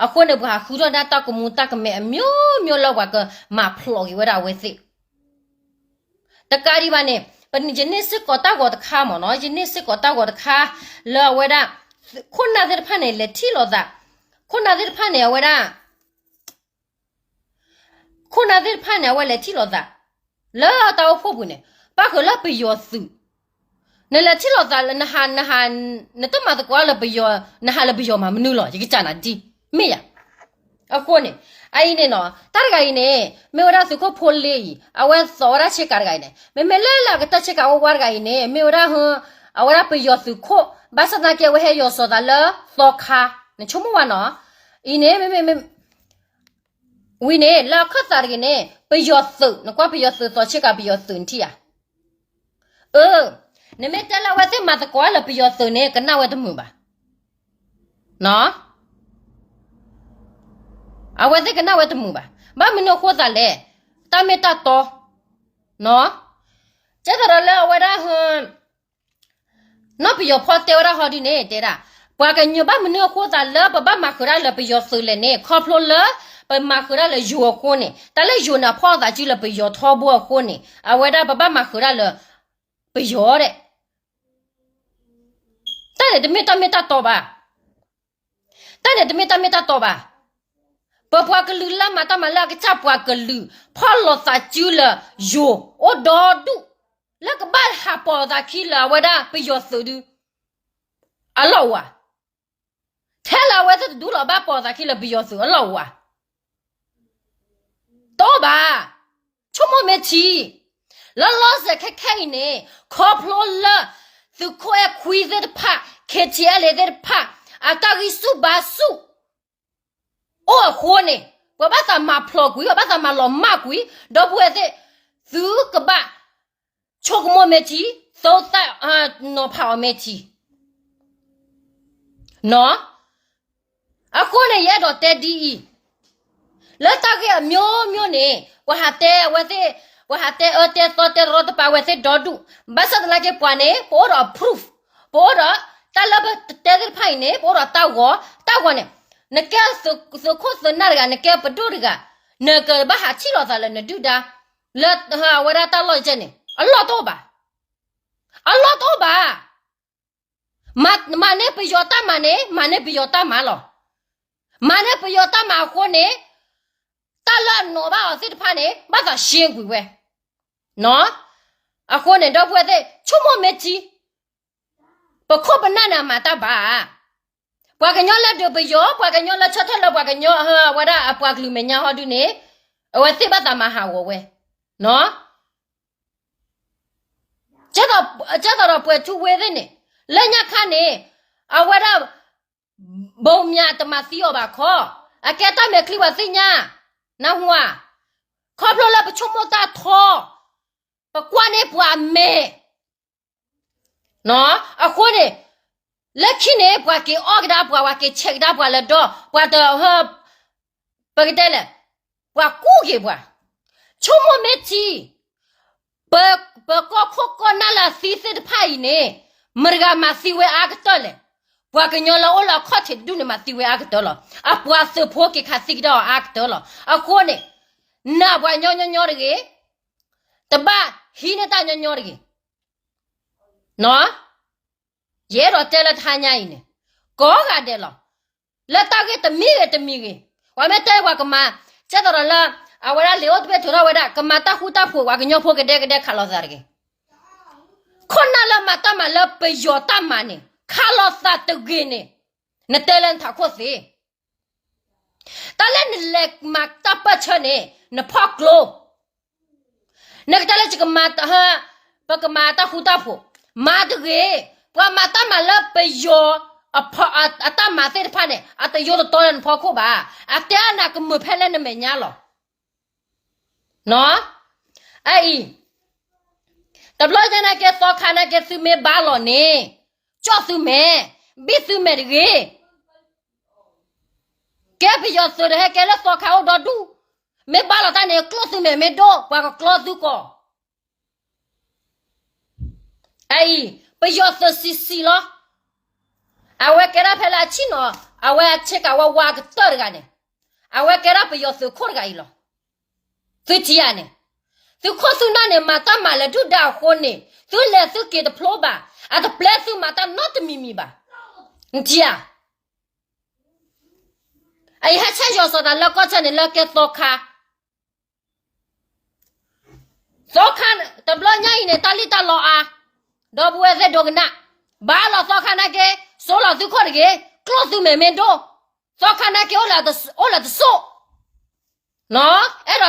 အဃိန့ၣ် ပှၤဟးဃုထီၣ်ဒၣ်တၢ်ကမူၤတၢ်ကမဲာ်အမျိုးမျိုးလၢပှၤကမၤဖျိးက့ၤဝဲဒၣ်အဝဲသ့ၣ် တကးဒံးဘၣ်န့ၣ် ယန့ၢ်စ့ၢ်ကီးတၢ်ဂီၤတခါမ့ၢ်နီၤ, ယန့ၢ်စ့ၢ်ကီးတၢ်ဂီၤတခါ လၢအဝဲဒၣ် ခိၣ်နၢ်သ့ၣ်တဖၣ်န့ၣ် လဲၤထံၣ်လိာ်သး, ခိၣ်နၢ်သ့ၣ်တဖၣ်န့ၣ် အဝဲဒၣ် ခိၣ်နၢ်သ့ၣ်တဖၣ်န့ၣ် အဝဲလဲၤထံၣ်လိာ်သး လၢတၢ်အိၣ်ဖှိၣ်ပူၤန့ၣ် ပၣ်ဃုာ်လၢပယီၤသုး, နလဲၤထံၣ်လိာ်သးလၢ နဟး နဟး နတမၤသကိးလၢပယီၤ နဟးလၢပယီၤမၤမနုၤလီၤ ယကစၢ်နၤဒ် မ့ၢ်ယၤ အဃိန့ၣ် အအံၤန့ၣ်နီၤ တၢ်တဂၤအံၤန့ၣ် မ့ၢ်ဝဲဒၣ်သုးခိၣ်ဖိလ့အံၤ အဝဲသိးဝဲဒၣ်ဆ့ကၤတဂၤအံၤန့ၣ် မ့မ့ၢ်လၢလၢအကတၢၢ်ဆ့ကၤဝါဝါတဂၤအံၤန့ၣ် မ့ၢ်ဝဲဒၣ် အဝဲဒၣ်ပယီၤသုးခိၣ် ဘၣ်ဆၣ်သနာ်က့ အဝဲဟဲယီၤစီၤသးလၢသီခါ နဆိကမိၣ်ဝဲနီၤ အံၤန့ၣ် မ့မ့ၢ် ဝံၤန့ၣ် လၢအခၢၣ်သးတဂ့ၤန့ၣ် ပယီၤသုး နကွၢ်ပယီၤသုးသိးဆ့ကၤပယီၤသုးနထံၣ်ဧါ. အၢ နမ့ၢ်တဲလၢအဝဲသ့ၣ်မၤသကိးလၢပယီၤသုးန့ၣ် ကနၣ်ဝဲတမုာ်ဘၣ်. အဝဲသ့ၣ်ကနၣ်ဝဲတမုာ်ဘၣ်. ဘၣ်မနုၤအဃိသးလဲၣ်. တၢ်မ့ၢ်တၢ်တီ ကဲသိးဒီးလၢအဝဲဒၣ် နီၢ်ပယီၤဖီတဲဝဲဒၣ်ဟီဒ်န့ၣ် တဲဒၣ် ပှၤကညီဘၣ်မနုၤအဃိသးလၢပဘၣ်မၤဃုာ်တၢ်လၢပယီၤသုးလဲၣ်န့ၣ် ခီဖျိလၢ ပမၤဃုာ်တၢ်လၢယိၤအဃိန့ၣ် တၢ်လၢယိၤန့ၣ် အဖီၣ်အသးစုလၢပယီၤထီဘိအဃိန့ၣ် အဝဲဒၣ်ပဘၣ်မၤဃုာ်တၢ်လၢ ပယီၤဒဲး တၢ်န့ၣ်တမ့ၢ်တၢ်မ့ၢ်တၢ်တီဘၣ်. တၢ်န့ၣ်တမ့ၢ်တၢ်မ့ၢ်တၢ်တီဘၣ်. ပပှၤကလုာ်လၢမၤတၢ်မၤလၢအကစၢ်ပှၤကလုာ် ဖီၣ်လိာ်သးစုလၢယိၤ အိၣ်ဒီဒူၣ် လၢကဘၣ်ဟးပိာ်သးခံလၢအဝဲဒၣ်ပယီၤသုးဒု အလီၢ်အိၣ်ဧါ. ထဲလၢအဝဲသ့ၣ်တဒူလီၤဘၣ်ပိာ်သးခံလၢပယီၤသုးအလီၢ်အိၣ်ဧါ. တအိၣ်ဘၣ်. ဆိကမိၣ်မ့ၢ်ထံ လၢလီၤစဲၤခဲခဲအံၤန့ၣ် ခီဖျိလၢသုးခိၣ်အဲၣ်ခွံသ့ၣ်တဖၣ် ခ့ထံအဲလ့သ့ၣ်တဖၣ် အတၢ်ဂံၢ်ဆူၣ်ဘါဆူၣ် အိၣ်အဃိန့ၣ် ပှၤဘၣ်သးမၤဖျိးကွံာ် ပှၤဘၣ်သးမၤလီၤမၢ်ကွံာ် ဒီပုၢ်ဝဲၢ်သ့ၣ် သုကဘၣ် ဆိကမိၣ်မ့ၢ်ထံ သုသးနီၤဖးအီၤမ့ၢ်ထံ နီၤ. အဃိန့ၣ် ယအဲၣ်ဒိးတဲဒ်အံၤ, လၢတၢ်ဂ့ၢ်အမျိုးမျိုးန့ၣ် ပှၤဟးတဲအဝဲသ့ၣ်, ပှၤဟးတဲအၢတဲသီတဲတရီတပါအဝဲသ့ၣ်ဒီဒူၣ်, ဘၣ်ဆၣ်သနာ်က့ပှၤန့ၣ် ပအိၣ်ဒီး proof, ပအိၣ်ဒီးတၢ်လၢပတဲသ့ၣ်တဖၣ်အံၤန့ၣ် ပအိၣ်ဒီးတၢ်ဂီၤ, တၢ်ဂီၤန့ၣ် နကဲသုးခိၣ်သုးနၢ်တဂၤ နကဲပဒိၣ်တဂၤ, နကဘၣ်ဟးထံၣ်လိာ်သးလၢနဒုၣ်ဒါ လၢအဝဲဒၣ်တၢ်လီၢ်ကဲန့ၣ် အလီၢ်တအိၣ်ဘၣ်, အလီၢ်တအိၣ်ဘၣ်. မၤန့ၢ်ပယီၤတၢ်မၤန့ၣ် မၤန့ၢ်ပယီၤတၢ်မၤလီၤ. မၤန့ၢ်ပယီၤတၢ်မၤအဃိန့ၣ် တၢ်လၢအနီၤဘၣ်အီၤသ့ၣ်တဖၣ်န့ၣ် ဘၣ်သးရှဲကွံာ်ဝဲ. အဃိန့ၣ် ဒီပုၢ်ဝဲၢ်သ့ၣ် ဆိကမိၣ်မ့ၢ်ထံ, ပခိၣ်ပနၢ်န့ၣ်အမၤတၢ်ဘၣ်ဧါ. ပှၤကညီလၢဒုးပယီၤ, ပှၤကညီလၢဆၢထၢၣ်လၢပှၤကညီ အဝဲဒၣ်အပှၤကလုာ်မဲာ်ညါဟီဒုန့ၣ် အဝဲသ့ၣ်ဘၣ်သးမၤဟးဂီၤဝဲ. ကဲသိးဒီးပှဲၤထူဝ့သ့ၣ်န့ၣ် လၢညါခါန့ၣ် အဝဲဒၣ် ဘိမၠးတမၤသံအီၤဘၣ်ခီ, အကဲတၢ်မဲာ်ချံပှၤသ့ၣ်ညါ, နၢ်ဟူဧါ, ခီဖျိလၢပဆိကမိၣ်တၢ်ထီ, ပကွၢ်န့ၢ်ပှၤအမဲာ် အဃိန့ၣ် လၢခံန့ၣ် ပှၤက့ၤအီၣ်ကဒါပှၤ, ပှၤက့ၤဆဲးကဒါပှၤလၢဒီ, ပှၤတ, ပကတဲလဲၣ်, ပှၤကူၣ်က့ၤပှၤ, ဆိကမိၣ်မ့ၢ်ထံ, ပကီၢ်ခိၣ်ကီၢ်နၢ်လၢအသံသ့ၣ်တဖၣ်အံၤန့ၣ် မတၤတဂၤမၤသံဝဲအါကတၢၢ်လဲၣ်. ပှၤကညီလၢအိၣ်လၢအခီၣ်ထံးတဒူၣ်န့ၣ် မၤသံဝဲအါကတၢၢ်လီၤ. အပှၤသုးဖိက့ၤခးသံကဒါအီၤအါကတၢၢ်လီၤ. အဃိန့ၣ် နာ်ပှၤကညီညီညီတဂ့ၤ, တဘၣ်ဟံးန့ၢ်တၢ်ညီညီတဂ့ၤ. ယအဲၣ်ဒိးတဲလၢတဟါညါအံၤန့ၣ် ကိးဂၤဒဲးလီၤ. လၢတၢ်ဂ့ၢ်တမံၤဂ့ၤတမံၤဂ့ၤ, ပှၤမ့ၢ်တဲပှၤကမၤ, ကဲသိးဒီးလၢ အဝဲဒၣ်လံာ်အိၣ်တဘ့ၣ်ထုးထီၣ်ဝဲဒၣ် ကမၤတၢ်ဃူတၢ်ဖိး ပှၤကညီဖိကဒဲကဒဲခးလိာ်သးတဂ့ၤ. ခိၣ်နၢ်လၢမၤတၢ်မၤလၢပယီၤတၢ်မၤန့ၣ် ခးလိာ်သးတဂ့ၤန့ၣ်, နတဲလၢနထးခိၣ်သ့ တၢ်လၢနလဲၤမၤတၢ်ပၢၢ်ဆၢန့ၣ် နဖီၣ်ကျိ, နကတဲလၢယကမၤ, ပကမၤတၢ်ဃူတၢ်ဖိး, မၤတဂ့ၤ, ပှၤမၤတၢ်မၤလၢပယီၤ အတၢ်မၤသ့ၣ်တဖၣ်န့ၣ် အတယိတတီလၢနဖီခိၣ်ဘၣ်, အတဲအနၢ်ကမုာ်ဖဲလၢနမဲာ်ညါလီၤ. အအံၤ, တဘျီညါနာ်က့သီခါနာ်က့သုမ့ၢ်ဘါလီၤန့ၣ်, ကၠီၣ်သုမဲာ်, ဘံၣ်သုမဲာ်တဂ့ၤ. ကဲပယီၤသုးဒီးဟဲကဲလၢသီခါအိၣ်ဒီဒူၣ်, မ့ၢ်ဘါလီၤတၢ်န့ၣ် ကျိၣ်သုမဲာ်မ့ၢ်ဒိၣ် ပှၤကကျီသုကီၢ်. အအံၤ, ပယီၤသုးဆံးဆံးလီၤ. အဝဲကဲဒၣ်ဖဲလၢအဆံၣ်နီၤ, အဝဲအဆ့ကၤဝါဝါကတၢၢ်တဂၤန့ၣ်, အဝဲကဲဒၣ်ပယီၤသုးခိၣ်တဂၤအံၤလီၤ. သုထံၣ်ဧါန့ၣ်, သုးခိၣ်သုနၢ်န့ၣ် မၤတၢ်မၤလၢဒုၣ်ဒါအဃိန့ၣ် သုလဲၤသုက့ၤတဖျိဘၣ်, အတပျဲသုမၤတၢ်နီတမံၤမံၤဘၣ်. နထံၣ်ဧါ. အအံၤဟဲဆဲးယီၤစီၤသးလၢကီၢ်ဆၢန့ၣ် လၢကဲသီခါ သီခါ, တဘျီညါအံၤန့ၣ် တၢ်လံၣ်တၢ်လီအါ, ဒီပုၢ်ဝဲၢ်သ့ၣ်ဒိကနၣ်, ဘါလီၤသီခါနာ်က့, စိလီၤသုခိၣ်တဂ့ၤ, ကျိၣ်သုမဲာ်မ့ၢ်ဒိၣ်, သီခါနာ်က့အိၣ်လၢတစိၣ်, အဲၣ်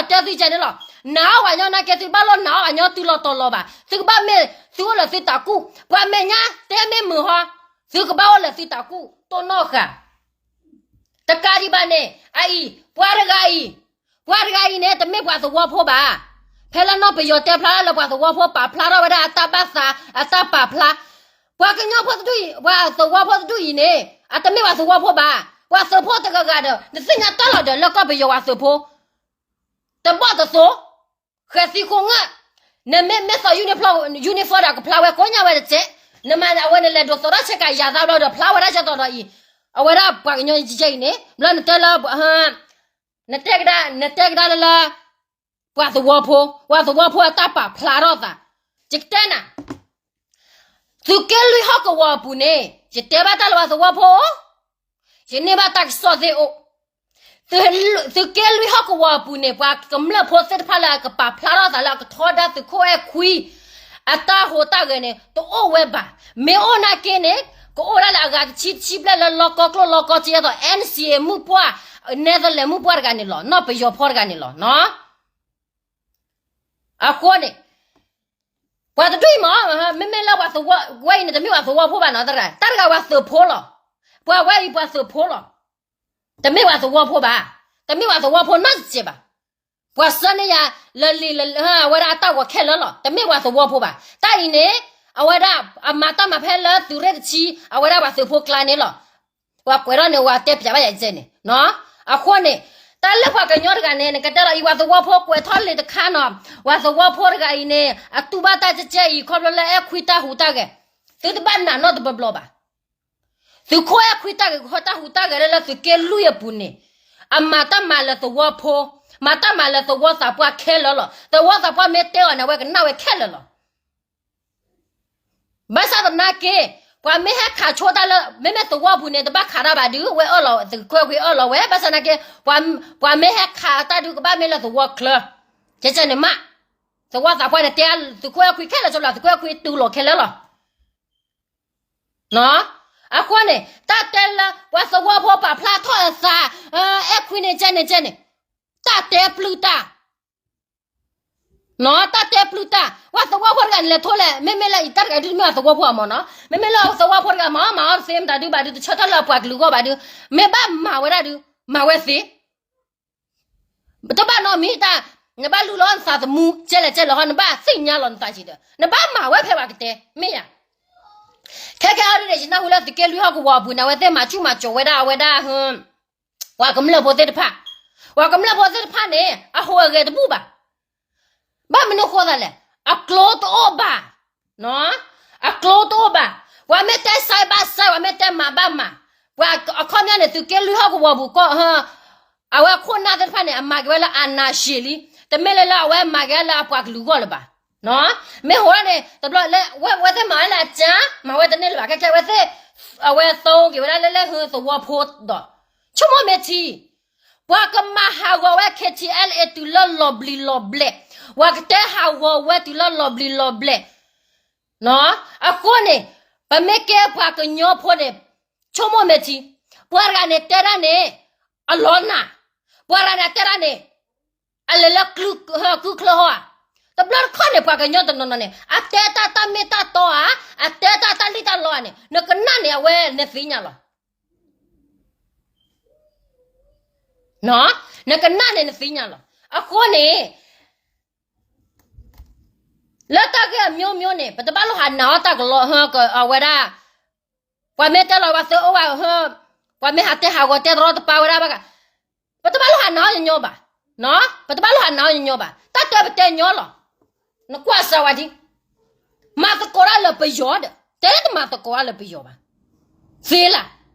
ဒိးတဲသုကဲန့ၣ်လီၤ. နာ်အီၣ်ပှၤညီနာ်က့ သုဘၣ်လိၣ်နာ်အီၣ်ပှၤညီတုၤလီၤတီၤလီၤဘၣ်, သုကဘၣ်မ့ၢ်သုအိၣ်လၢသုတၢ်ကူၣ်, ပှၤမဲာ်ညါတဲမ့ၢ်မုာ်ဟီ, သုကဘၣ်အိၣ်လၢသုတၢ်ကူၣ် တိၢ်နီၣ်ဃာ် တကးဒံးဘၣ်န့ၣ် အအံၤ, ပှၤတဂၤအံၤ, ပှၤတဂၤအံၤန့ၣ် တမ့ၢ်ပှၤသဝီဖိဘၣ်. ဖဲလၢနီၢ်ပယီၤတဲဖျါလၢပှၤသဝီဖိပာ်ဖျါထီၣ်ဝဲဒၣ်အတၢ်ဘၣ်သး အတၢ်ပာ်ဖျါ, ပှၤကညီဖိတဒူၣ်အံၤ, ပှၤသဝီဖိတဒူၣ်အံၤန့ၣ် အတမ့ၢ်ပှၤသဝီဖိဘၣ်. ပှၤသုးဖိတဂၤဂၤဒီး နသ့ၣ်ညါတၢ်လီၤဒီး လၢကီၢ်ပယီၤပှၤသုးဖိ တဘီၣ်တသိး ဃဲၤသံဃိးငၢၣ်, နမ့ၢ်မ့ၢ်သိး uniform ဒီးကဖျါဝဲကိးညါဝဲတစဲး, နမၤအဝဲနလဲၤဒိးသိးထီၣ်ဆ့ကၤယၤသးဘျီဒီး ဖျါဝဲဒၣ်ကဲသိးဒီးအံၤ, အဝဲဒၣ်ပှၤကညီယဲအံၤန့ၣ် ဘျီနတဲလၢ, နတဲကဒါ, နတဲကဒါလၢလၢ ပှၤသဝီဖိ, ပှၤသဝီဖိအတၢ်ပာ်ဖျါထီၣ်သး, ယကတဲနၤ, သုးက့လွံၢ်ဟီၣ်ကဝီၤအပူၤန့ၣ် ယတဲဘၣ်တၢ်လၢပှၤသဝီဖိအိၣ်, ယန့ၢ်ဘၣ်တၢ်ကစီၣ်သ့ၣ်အိၣ်, သုးက့လွံၢ်ဟီၣ်ကဝီၤအပူၤန့ၣ် ပှၤကမျၢၢ်ဖိသ့ၣ်တဖၣ်လၢအကပာ်ဖျါထီၣ်သးလၢအကထီဒါသုးခိၣ်အဲၣ်ခွံ အတၢ်ဟူးတၢ်ဂဲၤန့ၣ် တအိၣ်ဝဲဘၣ်. မ့ၢ်အိၣ်နာ်က့န့ၣ် ကအိၣ်ဒၣ်လၢအဂၤတဆံတဆံဘျဲၣ်လၢလီကီကျိၣ်လီကီစ့အသိး NCA မုၣ်ပှၢ်, Netherlands မုၣ်ပှၢ်တဂၤန့ၣ်လီၤ, နီၢ်ပယီၤဖီတဂၤန့ၣ်လီၤ. အဃိန့ၣ် ပှၤတဒူၣ်အံၤမ့ၢ် မ့မ့ၢ်လၢပှၤသဝီဝဲအံၤန့ၣ် တမ့ၢ်ပှၤသဝီဖိဘၣ်နီၤ, တၢ်တဂၤပှၤသုးဖိလီၤ. ပှၤဝဲအံၤပှၤသုးဖိလီၤ. တမ့ၢ်ပှၤသဝီဖိဘၣ်. တမ့ၢ်ပှၤသဝီဖိနီတစဲးဘၣ်. ပှၤဆှၢန့ၢ်ယၤလၢလံာ်လၢ အဝဲဒၣ်အတၢ်ဂီၤခဲလၢာ်လီၤ. တမ့ၢ်ပှၤသဝီဖိဘၣ်. တၢ်အံၤန့ၣ် အဝဲဒၣ်အမၤတၢ်မၤဖဲလၢသုးရ့ၣ်တဆံ အဝဲဒၣ်ပှၤသုးဖိကျါန့ၣ်လီၤ. ပှၤကွဲးထီၣ်န့ၣ် ပှၤတဲပၠးဘၣ်ယၤကဲန့ၣ်. အဃိန့ၣ် တၢ်လၢပှၤကညီတဂၤန့ၣ် နကတဲလီၤအံၤ ပှၤသဝီဖိကွဲးထီၣ်လံာ်တခါနီၤ, ပှၤသဝီဖိတဂၤအံၤန့ၣ် အတူၢ်ဘၣ်တၢ်ကဲကဲအံၤ ခီဖျိလၢအဲၣ်ခွံတၢ်ဟူးတၢ်ဂဲၤ, သုတဘၣ်နာ်နီတဘျီဘျီဘၣ်. သုးခိၣ်အဲၣ်ခွံတၢ်ဂဲၤ တၢ်ဟူးတၢ်ဂဲၤလၢလၢသုးက့လွံၢ်အပူၤန့ၣ် အမၤတၢ်မၤလၢသဝီဖိ, မၤတၢ်မၤလၢသဝီသးပှၢ်ခဲလၢာ်လီၤ. သဝီသးပှၢ်မ့ၢ်တဲအီၤန့ၣ် အဝဲကနၣ်ဝဲခဲလၢာ်လီၤ. ဘၣ်ဆၣ်သနာ်က့ ပှၤမ့ၢ်ဟဲခးဆိတၢ်လၢ မ့မ့ၢ်သဝီပူၤန့ၣ် တဘၣ်ခးတၢ်ဘၣ်ဒုး ဝဲအၢၣ်လီၤ သုးခိၣ်အဲၣ်ခွံအၢၣ်လီၤဝဲ, ဘၣ်ဆၣ်သနာ်က့ ပှၤမ့ၢ်ဟဲခးတၢ်ဒုး ကဘၣ်မ့ၢ်လၢသဝီချၢ, ကဲကဲန့ၣ်မး, သဝီသးပှၢ်န့ၣ် တဲသုးခိၣ်အဲၣ်ခွံခဲလၢာ်ကၠိလီၤ, သုးခိၣ်အဲၣ်ခွံတူၢ်လိာ်ခဲလၢာ်လီၤ. အဃိန့ၣ် တၢ်တဲလၢ ပှၤသဝီဖိပာ်ဖျါထီၣ်အသး, အဲၣ်ခွံန့ၣ်ကဲန့ၣ်ကဲန့ၣ်, တၢ်တဲပျုၢ်တၢ် တၢ်တဲပျုၢ်တၢ်, ပှၤသဝီဖိတဂၤန့ၣ်လဲၤထိလဲၣ်, မ့မ့ၢ်လၢအံၤတၢ်တဂၤဒုးတမ့ၢ်ပှၤသဝီဖိအမ့ၢ်နီၤ, မ့မ့ၢ်လၢသဝီဖိတဂၤမ့ၢ် မၤအီၣ်တသ့မတၤဒုးဘၣ်ဒုး တဆၢထၢၣ်လၢအပှၤကလုာ်အဂီၢ်ဘၣ်ဒုး, မ့ၢ်ဘၣ်မၤဝဲဒၣ်ဒုး မၤဝဲသ့, တဘၣ်နီတမံၤတၢ်, နဘၣ်လူလီၤနသးသမူ ကဲလဲၣ်ကဲလဲၣ်ဟီ နဘၣ်သ့ၣ်ညါလီၤနသးက့ၤဒီး နဘၣ်မၤဝဲဖဲပှၤကတဲ, မ့ၢ်ယၤ ခဲကဲအံၤဒ်န့ၣ် ယနၢ်ဟူလၢသုးက့လွံၢ်ဟီၣ်ကဝီၤအပူၤန့ၣ် အဝဲသ့ၣ်မၤဆူၣ်မၤစိးဝဲဒၣ်အဝဲဒၣ် ပှၤကမျၢၢ်ဖိသ့ၣ်တဖၣ်, ပှၤကမျၢၢ်ဖိသ့ၣ်တဖၣ်န့ၣ် အဟူးအဂဲၤတဘူၣ်ဘၣ်. ဘၣ်မနုၤဃိသးလဲၣ်, အကျိတအိၣ်ဘၣ်, အကျိတအိၣ်ဘၣ်. ပှၤမ့ၢ်တဲစဲဘၣ်စဲ, ပှၤမ့ၢ်တဲမၤဘၣ်မၤ, ပှၤအခီပညီန့ၣ် သုးက့လွံၢ်ဟီၣ်ကဝီၤပူၤကီၢ် အဝဲခိၣ်နၢ်သ့ၣ်တဖၣ်န့ၣ် အမၤက့ၤဝဲလၢအနၢ်ရှံးလံ, တမ့ၢ်လၢလၢအဝဲမၤက့ၤလၢအပှၤကလုာ်အဂီၢ်လၢၤဘၣ်. မ့ၢ်ဟူးထီၣ်န့ၣ် တဘျီလၢ ဝဲသ့ၣ်မၤဝဲလၢအကၠါ, မၤဝဲတန့ၢ်လၢၤဘၣ်, ခဲခဲဝဲသ့ၣ်, အဝဲသိက့ၤဝဲဒၣ်လၢလၢဟုသဝီဖိဒီး, ဆိကမိၣ်မ့ၢ်ထံ ပှၤကမၤဟးဂီၤဝဲ KTLA တုၤလၢလီၤဘျံးလီၤဘျဲး, ပှၤကတဲဟးဂီၤဝဲတုၤလၢလီၤဘျံးလီၤဘျဲး. အဃိန့ၣ် ပမ့ၢ်ကဲပှၤကညီဖိန့ၣ် ဆိကမိၣ်မ့ၢ်ထံ, ပှၤတဂၤန့ၣ်တဲဒၣ်န့ၣ် အလီၤနၢ်, ပှၤတဂၤန့ၣ်တဲဒၣ်န့ၣ် အလဲၤလၢကုၢ်ချၢဟီဧါ. တဘျီတခီၣ်န့ၣ် ပှၤကညီတနီၤနီၤန့ၣ် အတဲတၢ်တၢ်မ့ၢ်တၢ်တီဧါ, အတဲတၢ်တၢ်လံၣ်တၢ်လီဧါန့ၣ် နကနၣ်န့ၣ် အဝဲနသ့ၣ်ညါလီၤ. နကနၣ်န့ၣ်နသ့ၣ်ညါလီၤ. အဃိန့ၣ် လၢတၢ်ဂ့ၢ်အမျိုးမျိုးန့ၣ် ပတဘၣ်လိၣ်ဟးနာ်အီၣ်တၢ်ကလီ, အဝဲဒၣ် ပှၤမ့ၢ်တဲလီၤပှၤသ့အိၣ်ဝဲ, ပှၤမ့ၢ်ဟးတဲဟးဂီၤတဲတရီတပါဝဲဒၣ်ဘၣ်, ပတဘၣ်လိၣ်ဟးနာ်အီၣ်ညီညီဘၣ်, ပတဘၣ်လိၣ်ဟးနာ်အီၣ်ညီညီဘၣ်, တၢ်တဲပတဲညီလီၤ. နကွၢ်စၢၤဝဲဒ် မၤသကိးတၢ်လၢပယီၤဒီး တဲတမၤသကိးတၢ်လၢပယီၤဘၣ်, သ့လၢ်,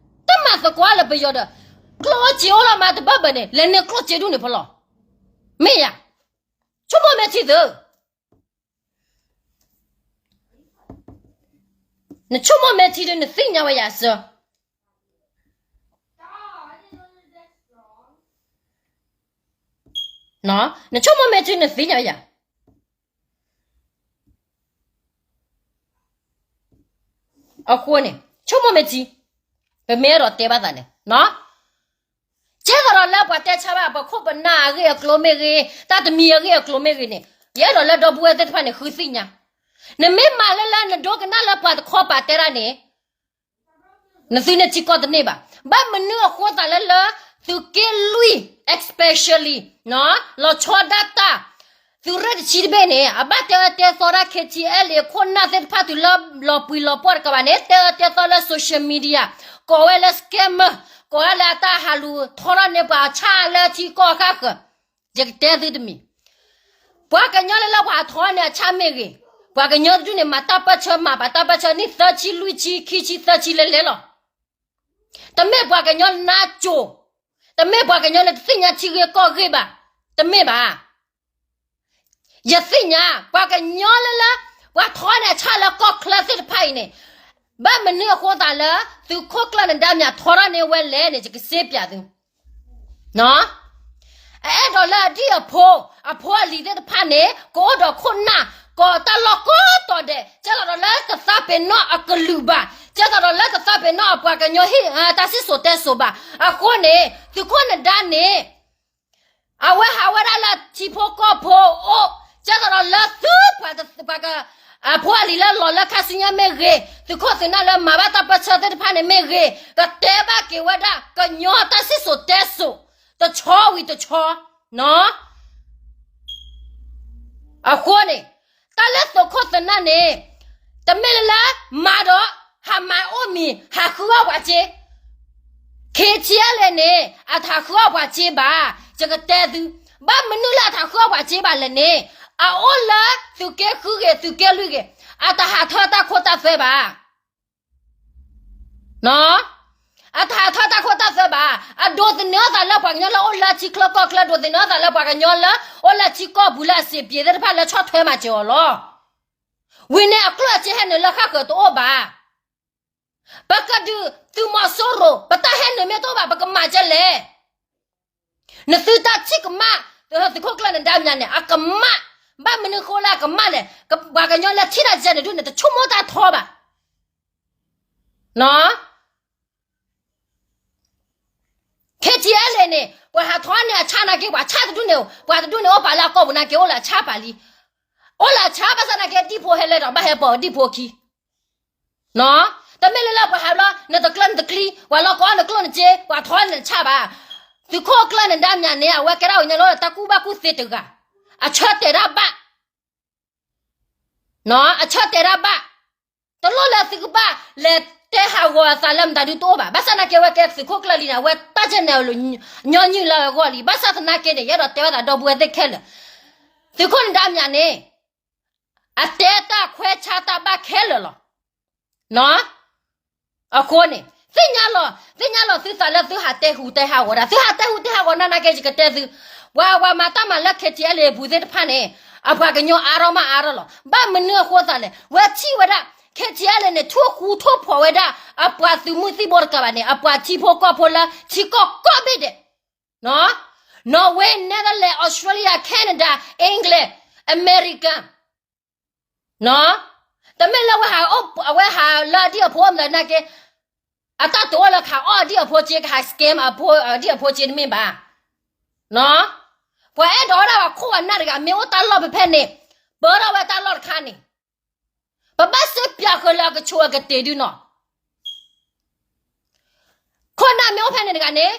တမၤသကိးတၢ်လၢပယီၤဒီး ကျိၣ်အိၣ်စ့အိၣ်လီၤမးတဘၣ်ဘၣ်န့ၣ် လဲၤနုာ်ကျိၣ်စ့ဒူၣ်န့ၣ်ဖဲလဲၣ်, မ့ၢ်ယၤ, ဆိကမိၣ်မ့ၢ်ထံသု, နဆိကမိၣ်မ့ၢ်ထံဒီး နသ့ၣ်ညါဝဲယၤစၢၤ, နဆိကမိၣ်မ့ၢ်ထံ နသ့ၣ်ညါဝဲယၤ, အဃိန့ၣ် ဆိကမိၣ်မ့ၢ်ထံ, ပမ့ၢ်အဲၣ်ဒိးတဲဘၣ်သးန့ၣ် ကဲသိးဒီးလၢပှၤတဲဆါဘၣ် ပခိၣ်ပနၢ်အဂ့ၢ်အကျိၤမ့ၢ်ဂ့ၤ, တၢ်တမံၤအဂ့ၢ်အကျိၤမ့ၢ်ဂ့ၤန့ၣ်, ယအဲၣ်ဒိးလၢဒီပုၢ်ဝဲၢ်သ့ၣ်တဖၣ်န့ၣ် ဃုသ့ၣ်ညါ, နမ့ၢ်မၤလၢလၢနဒိကနၣ်လၢပှၤတခီပၤတဲဒၣ်န့ၣ်, နသုန့ၣ်ထံကီၢ်တန့ၢ်ဘၣ်. ဘၣ်မနုၤအဃိသးလၢလၢ သုးက့လွံၢ် especially လီၤဆီဒၣ်တၢ် သုးရ့ၣ်တဆံတဘ့ၣ်န့ၣ် အဘၣ်တဲအၢတဲသီဒၣ် KTLA ခိၣ်နၢ်သ့ၣ်တဖၣ်တုၤလၢလီၤပှံၤလီၤပှီၢ်တကပၤန့ၣ် တဲအၢတဲသီလၢ social media, ကိးဝဲလၢ scammer, ကိးဝဲလၢအတၢ်ဟးလူၤထီထီၣ်န့ၢ်ပှၤဆၣ်လၢထံကီၢ်အဃၣ်ဃၢၤ, ယကတဲသုတမံၤ, ပှၤကညီလၢလၢပှၤထီန့ၣ်အဆၣ်မ့ၢ်ဂ့ၤ, ပှၤကညီတဒူၣ်န့ၣ် မၤတၢ်ပၢၢ်ဆၢ မၤဘၣ်တၢ်ပၢၢ်ဆၢနံၣ်သၢဆံလွံၢ်ဆံခံဆံသၢဆံလဲၤလဲၤလီၤ. တမ့ၢ်ပှၤကညီနါစိၤ, တမ့ၢ်ပှၤကညီလၢတသ့ၣ်ညါထံဂ့ၢ်ကီၢ်ဂ့ၢ်ဘၣ်, တမ့ၢ်ဘၣ်. ယသ့ၣ်ညါ ပှၤကညီလၢလၢ ပှၤထီန့ၣ်အဆၣ်လၢကီၢ်ချၢသ့ၣ်တဖၣ်အံၤန့ၣ်, ဘၣ်မနုၤအဃိသးလၢ သုးခိၣ်ကျၢၢ်နဒါမၠးထီထီၣ်န့ၢ်ဝဲလဲၣ်န့ၣ် ယကစ့ပၠးသု. အအဲၣ်ဒိးလၢအဒံၣ်အဖိ, အဖိအလံၤသ့ၣ်တဖၣ်န့ၣ် ကအိၣ်ဒီးခိၣ်နၢ်, ကီးတၢ်လီၢ်ကိးတီၤဒဲး, ကဲသိးဒီးလၢကသးပ့ၤနီၣ်အကလုာ်ဘၣ်, ကဲသိးဒီးလၢကသးပ့ၤနီၣ်အပှၤကညီဟံၣ် တၢ်စံၣ်စိၤတဲစိၤဘၣ်. အဃိန့ၣ် သုးခိၣ်နဒါန့ၣ် အဝဲဟးဝဲဒၣ်လၢထံဖိကီၢ်ဖိအိၣ်, ကဲသိးဒီးလၢသုပှၤ, ပှၤက, အဖိအလံၤလၢလီၤလၢခါဆူညါမ့ၢ်ဂ့ၤ, သုးခိၣ်သုးနၢ်လၢမၤဘၣ်တၢ်ပၢဆှၢသ့ၣ်တဖၣ်န့ၣ်မ့ၢ်ဂ့ၤ, ကတဲဘၣ်က့ၤဝဲဒၣ်ကညီတၢ်စံၣ်စိၤတဲစိၤ တဆီဝံၤတဆီ, နီၢ် အဃိန့ၣ် တၢ်လၢသုးခိၣ်သုးနၢ်န့ၣ် တမ့ၢ်လၢလၢမၤဒီး ဟးမၤအိၣ်မံၤ ဟးဃုအီၣ်ပှၤစ့, ခ့ထံအလဲၣ်န့ၣ် အတဟးဃုအီၣ်ပှၤစ့ဘၣ်, ယကတဲသု, ဘၣ်မနုၤလၢအတဟးဃုအီၣ်ပှၤစ့ဘၣ်လဲၣ်န့ၣ်, အအိၣ်လၢသုးက့ဃုဂ့ၤ သုးက့လွံၢ်ဂ့ၤ, အတဟးထၢၣ်တၢ်ခိတၢ်သွဲဘၣ်. နီၢ် အတဟးထၢၣ်တၢ်ခိတၢ်သွဲဘၣ်, အဒိးသန့ၤအသးလၢပှၤကညီလၢအိၣ်လၢထံချၢကီၢ်ချၢ, ဒိးသန့ၤအသးလၢပှၤကညီလၢအိၣ်လၢထံကီၢ်ပူၤလၢအစ့ပှၤသ့ၣ်တဖၣ်လၢဆီၣ်ထွဲမၤစၢၤအီၤလီၤ. ဝံၤန့ၣ်အကျိၣ်အစ့ဟဲနုာ်လၢဃၣ်ဃၢၤတအိၣ်ဘၣ်. ပကဒုးသုးမီၤစိရိၤ ပတၢ်ဟဲနုာ်မ့ၢ်တအိၣ်ဘၣ် ပကမၤကဲလဲၣ်. နသုတၢ်ထံၣ်ကမၣ်, သုးခိၣ်ကျၢၢ်နဒါမၠးန့ၣ် အကမၣ်, ဘၣ်မနုၤဃိလၢအကမၣ်လဲၣ်, ပှၤကညီလၢထံၣ်တၢ်ကဲန့ၣ်ဒုးန့ၣ် တဆိကမိၣ်တၢ်ထီဘၣ်. နီၢ် ခ့ထံအလဲၣ်န့ၣ် ပှၤဟးထီန့ၢ်အဆၣ်နာ်က့ ပှၤဆၣ်တဒူၣ်န့ၣ်, ပှၤတဒူၣ်န့ၣ်အိၣ်ပာ်လၢအကီၢ်ပူၤနာ်က့ အိၣ်လၢအဆၣ်ပာ်လံ, အိၣ်လၢအဆၣ်ဘၣ်ဆၣ်နာ်က့ ဒံၣ်ဖိဟဲလၢဒီးဘၣ်ဟဲပိာ်ဒံၣ်ဖိခံ. နီၢ် တမ့ၢ်လၢလၢပှၤဟးဘျီ နတကျၢၢ်နတကျံ, ပှၤလီၤကီနကျိၣ်နစ့, ပှၤထီနဆၣ်ဘၣ်. သုးခိၣ်ကျၢၢ်နဒါမၠးန့ၣ် အဝဲကဲဒၣ်ဝဲညါလၢတၢ်ကူၣ်ဘၣ်ကူၣ်သ့တဂၤ, အဆၢတဲာ်တၢ်ဘၣ် နီၢ် အဆၢတဲာ်တၢ်ဘၣ်, တလိၣ်လၢသုကဘၣ်လဲၤတဲဟးဂီၤအသးလၢမတၤဒုတအိၣ်ဘၣ်. ဘၣ်ဆၣ်သနာ်က့ အဝဲကဲသုးခိၣ်ကျၢၢ်လံန့ၣ် အဝဲတၢ်ကဲန့ၣ် ညီနုၢ်လၢအဂီၢ်လံ. ဘၣ်ဆၣ်သနာ်က့န့ၣ် ယအဲၣ်ဒိးတဲဘၣ်သးဒီပုၢ်ဝဲၢ်သ့ၣ်ခဲလၢာ်, သုးခိၣ်နဒါမၠးန့ၣ် အတဲတၢ်ခွဲးဆါတၢ်ဘၣ်ခဲလၢာ်လီၤ. နီၢ် အဃိန့ၣ် သ့ၣ်ညါလီၤ, သ့ၣ်ညါလီၤသုသးလၢသုဟးတဲဟူးတဲဟးဂီၤဒၣ်, သုဟးတဲဟူးတဲဟးဂီၤနၤနာ်က့ ယကတဲသု, ပှၤဝဲမၤတၢ်မၤလၢ ခ့ထံအလဲၣ် အပူၤသ့ၣ်တဖၣ်န့ၣ် အပှၤကညီအါထီၣ်မးအါထီၣ်လီၤ. ဘၣ်မနုၤအဃိသးလဲၣ်, ဝဲထံၣ်ဝဲဒၣ် ခ့ထံအလဲၣ်န့ၣ် ထိၣ်ဃူထိၣ်ဖိးဝဲဒၣ် အပှၤသုးမုၢ်သံၣ်ဘိတကးဘၣ်န့ၣ် အပှၤထံဖိကီၢ်ဖိလၢထံကီၢ်ကိးဘ့ၣ်ဒဲး, နီၢ်, Norway, Netherlands, Australia, Canada, England, America, နီၢ်, တမ့ၢ်လၢဝဲဟး, အဝဲဟးလၢအဒံၣ်အဖိအမတၤနာ်က့, အတၢ်တိာ်အိၣ်လၢကဟးအီၣ်အဒံၣ်အဖိစ့, ကဟး scam အဒံၣ်အဖိစ့တမ့ၢ်ဘၣ်, နီၢ်. ပှၤအဲၣ်ဒိးဝဲဒၣ်ပှၤခိၣ်ပှၤနၢ်တဂၤ မ့ၢ်အိၣ်တၢ်လီၢ်ဖဲဖဲန့ၣ်, ပၢထီၣ်ဝဲတၢ်လီၢ်တခါန့ၣ်, ပဘၣ်စ့ပၠးဃုာ်လၢအကဆိးအကတ့ၢ်ဒုနီၢ်. ခိၣ်နၢ်မ့ၢ်အိၣ်ဖဲန့ၣ်တဂၤန့ၣ်,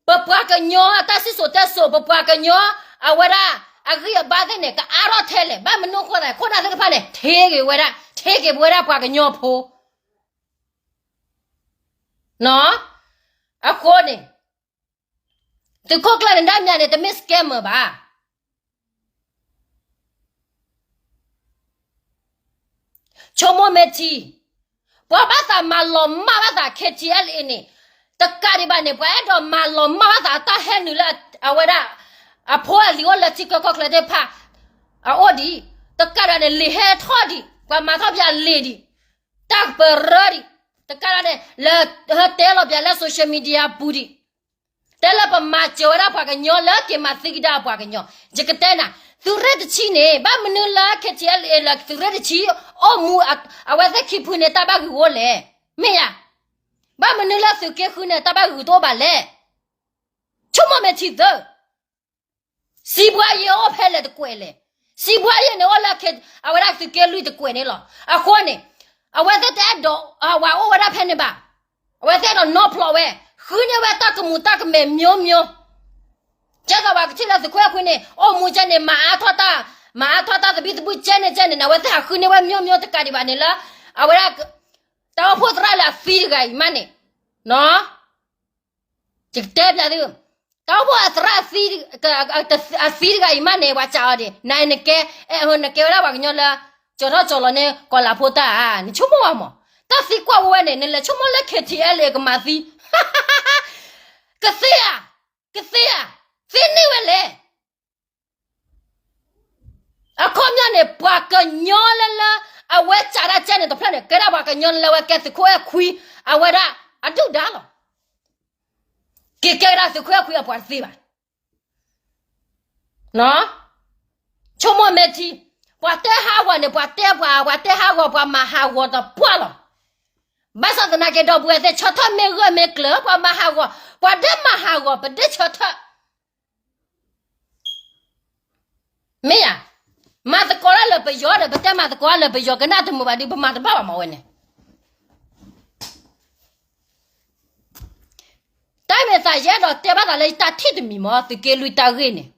ပပှၤကညီအတၢ်စံၣ်စိၤတဲစိၤ, ပပှၤကညီအဝဲဒၣ်အဂံၢ်အဘါသ့ၣ်န့ၣ် ကအါထီၣ်ထဲလဲၣ်. ဘၣ်မနုၤအဃိသး ခိၣ်နၢ်သ့ၣ်တဖၣ်န့ၣ် ထ့က့ၤဝဲဒၣ်, ထ့က့ၤပဝဲဒၣ်ပှၤကညီဖိ, နီၢ်. အဃိန့ၣ် သုးခိၣ်ကျၢၢ်နဒါမၠးန့ၣ် တမ့ၢ် scammer ဘၣ်. ဆိကမိၣ်မ့ၢ်ထံ, ပှၤဘၣ်သးမၤလီၤမၢ်ဘၣ်သး ခ့ထံအလဲၣ်န့ၣ်, တကးဒံးဘၣ်န့ၣ် ပှၤအဲၣ်ဒိးမၤလီၤမၢ်ဘၣ်သးအတၢ်ဟဲနုာ်လၢအဝဲဒၣ် အဖိအလံၤအိၣ်လၢထံချၢကီၢ်ချၢသ့ၣ်တဖၣ် အအိၣ်ဒံး, တကးဒံးဘၣ်န့ၣ် လံာ်ဟဲထီၣ်ဒံး, ပှၤမၤထီၣ်ပှၤလံာ်ဒံး, တၢ်ကပရၢဒံး, တကးဒံးဘၣ်န့ၣ် လၢဟဲတဲလီၤပှၤလၢ social media ပူၤဒံး, တဲလၢပမၤစၢၤဝဲဒၣ်ပှၤကညီလၢက့ၤမၤသံကဒါအပှၤကညီ, ယကတဲနၤ, သုးရ့ၣ်တဆံန့ၣ် ဘၣ်မနုၤလၢ ခ့ထံအလဲၣ် လၢသုးရ့ၣ်တဆံ အိၣ်မူ အဝဲသ့ၣ်ခံဖုန့ၣ် တၢ်ဘၣ်ဂုာ်အိၣ်လဲၣ်, မ့ၢ်ယၤ, ဘၣ်မနုၤလၢသုးက့ဃုန့ၣ် တၢ်ဘၣ်ဂုာ်တအိၣ်ဘၣ်လဲၣ်. ဆိကမိၣ်မ့ၢ်ထံသၢ စံးဘှါယဲအိၣ်ဖဲလဲၣ်တကွဲးလဲၣ်, စံးဘှါယဲန့ၣ်အိၣ်လၢ အဝဲဒၣ်သုးက့လွံၢ်တကွဲးန့ၣ်လီၤ. အဃိန့ၣ် အဝဲသ့ၣ်တအဲၣ်ဒိးဝဲအိၣ်ဝဲဒၣ်ဖဲန့ၣ်ဘၣ်, အဝဲသ့ၣ်အဲၣ်ဒိးနီၢ်ဖျီၣ်ဝဲ, ဃုန့ၢ်ဝဲတၢ်ကမူၤတၢ်ကမဲာ် မျိုးမျိုး, ကဲသိးပှၤကထံၣ်လၢသုးခိၣ်အဲၣ်ခွံန့ၣ် အိၣ်မူကဲန့ၣ် မၤအါထီၣ်တၢ်, မၤအါထီၣ်တၢ်သဘံၣ်သဘုၣ်ကဲန့ၣ်ကဲန့ၣ် အဝဲသ့ၣ်ဟးဃုန့ၢ်ဝဲ မျိုးမျိုး တကးဒံးဘၣ်န့ၣ်လၢ အဝဲဒၣ် တၢ်အိၣ်ဖှိၣ်သရၣ်လၢအသံတဂၤအံၤမးန့ၣ်, နီၢ် ယကတဲပျးသု, တၢ်အိၣ်ဖှိၣ်အသရၣ်အသံ, အသံတဂၤအံၤမးန့ၣ် ပှၤစံးအီၤဒ်, နကဲ, နကဲဝဲဒၣ်ပှၤကညီလၢ ကၠီၤထီၣ်ကၠီၤလီၤန့ၢ်ကီၤလၤဖိတၢ်ဧါ, နဆိကမိၣ်ဝဲမး, တၢ်သံကွၢ်ဝဲန့ၣ် နလဲၤဆိကမိၣ်လၢ ခ့ထံအလဲၣ် ကမၤသံ, ကသ့ဧါ, ကသ့ဧါ, သ့န့ၢ်ဝဲလဲၣ်. အခီပညီန့ၣ် ပှၤကညီလၢလၢ အဝဲစးဒၣ်ကဲန့ၣ်တဖျၢၣ်န့ၣ် ကဲဒၣ်ပှၤကညီလၢလၢအဝဲကဲသုးခိၣ်အဲၣ်ခွံ အဝဲဒၣ်အဒုၣ်ဒါလီၤ. က့ၤကဲဝဲဒၣ်သုးခိၣ်အဲၣ်ခွံအပှၤတသ့ဘၣ်. ဆိကမိၣ်မ့ၢ်ထံ, ပှၤတဲဟးဂီၤန့ၣ် ပှၤတဲပှၤ ပှၤတဲဟးဂီၤ ပှၤမၤဟးဂီၤတပှၢ်လီၤ. ဘၣ်ဆၣ်သနာ်က့ ဒီပုၢ်ဝဲၢ်သ့ၣ် ဆၢထၢၣ်မ့ၢ်ဂၢၢ်မ့ၢ်ကျၢၤ ပှၤမၤဟးဂီၤ ပှၤဒဲမၤဟးဂီၤ ပဒဲဆၢထၢၣ် မ့ၢ်ဧါ. မၤသကိးတၢ်လၢပယီၤဒီး ပတဲမၤသကိးတၢ်လၢပယီၤ ကနၣ်တမုာ်ဘၣ်ဒီး ပမၤတဘၣ်ဘၣ်မးဝဲန့ၣ်. တၢ်မ့ၢ်သးယအဲၣ်ဒိးတဲဘၣ်သးလၢယတၢ်ထံၣ်တမံၤမး သုးက့လွံၢ်တၢ်ဂ့ၢ်န့ၣ်,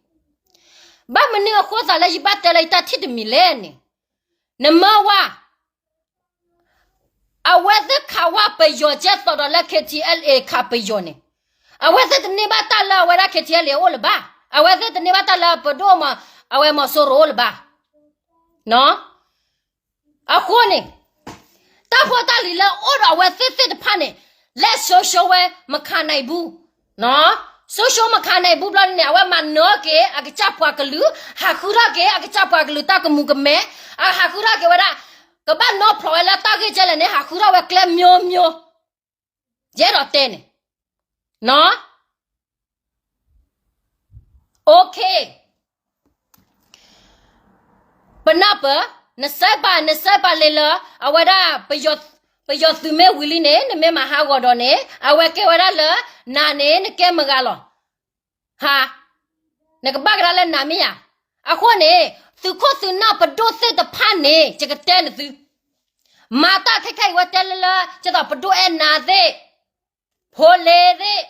ဘၣ်မနုၤအဃိသးလၢယဘၣ်တဲလၢယတၢ်ထံၣ်တမံၤလဲၣ်န့ၣ်, နမၢဝဲ အဝဲသ့ၣ်ခးဝဲပယီၤကဲသိးဒီးလၢ KTLA ခးပယီၤန့ၣ်, အဝဲသ့ၣ်တန့ၢ်ဘၣ်တၢ်လၢအဝဲဒၣ် KTLA အိၣ်လၢၤဘၣ်, အဝဲသ့ၣ်တန့ၢ်ဘၣ်တၢ်လၢပဒိၣ်မး အဝဲမီၤစိရိၤအိၣ်လၢၤဘၣ်. အဃိန့ၣ် တၢ်ဖိတၢ်လံၤလၢအိၣ်ဒီးအဝဲသ့ၣ်သ့ၣ်တဖၣ်န့ၣ် လဲၤဆိဆိဝဲ မခါနၢၤဘူၣ်, ဆိဆိမခါနၢၤဘူၣ်ဘျီန့ၣ် အဝဲမၤနၢၤက့ၤ အကစၢ်ပှၤကလုာ်, ဟးဃုထီၣ်က့ၤ အကစၢ်ပှၤကလုာ်တၢ်ကမူၤကမဲ, အဟးဃုထီၣ်က့ၤဝဲဒၣ်, ကဘၣ်နီဖျိးဝဲလၢတၢ်ဂ့ၢ်ကဲလဲၣ်န့ၣ် ဟးဃုထီၣ်ဝဲကျဲ မျိုးမျိုး, ယအဲၣ်ဒိးတဲန့ၣ်, OK, ပနၢ်ပၢၢ်, နစဲးပာ် နစဲးပာ်လဲၤလၢ အဝဲဒၣ် ပယီၤသုးမ့ၢ်ဝံၤလံန့ၣ် နမ့ၢ်မၤဟးဂီၤဒီးန့ၣ် အဝဲကဲဝဲဒၣ်လၢ နၤန့ၣ် နကဲမုၢ်ဂၤလီၤ. ဟါ, နကဘၣ်ကဒါလၢနၤမ့ၢ်ဧါ. အဃိန့ၣ် သုးခိၣ်သုးနၢ်ပဒိၣ်သ့ၣ်တဖၣ်န့ၣ် ယကတဲနသု, မၤတၢ်ခဲခဲအံၤဝဲတဲလၢလၢ ကဲသိးပဒိၣ်အဲၣ်နၤသ့ၣ်, ဖိလ့သ့ၣ်,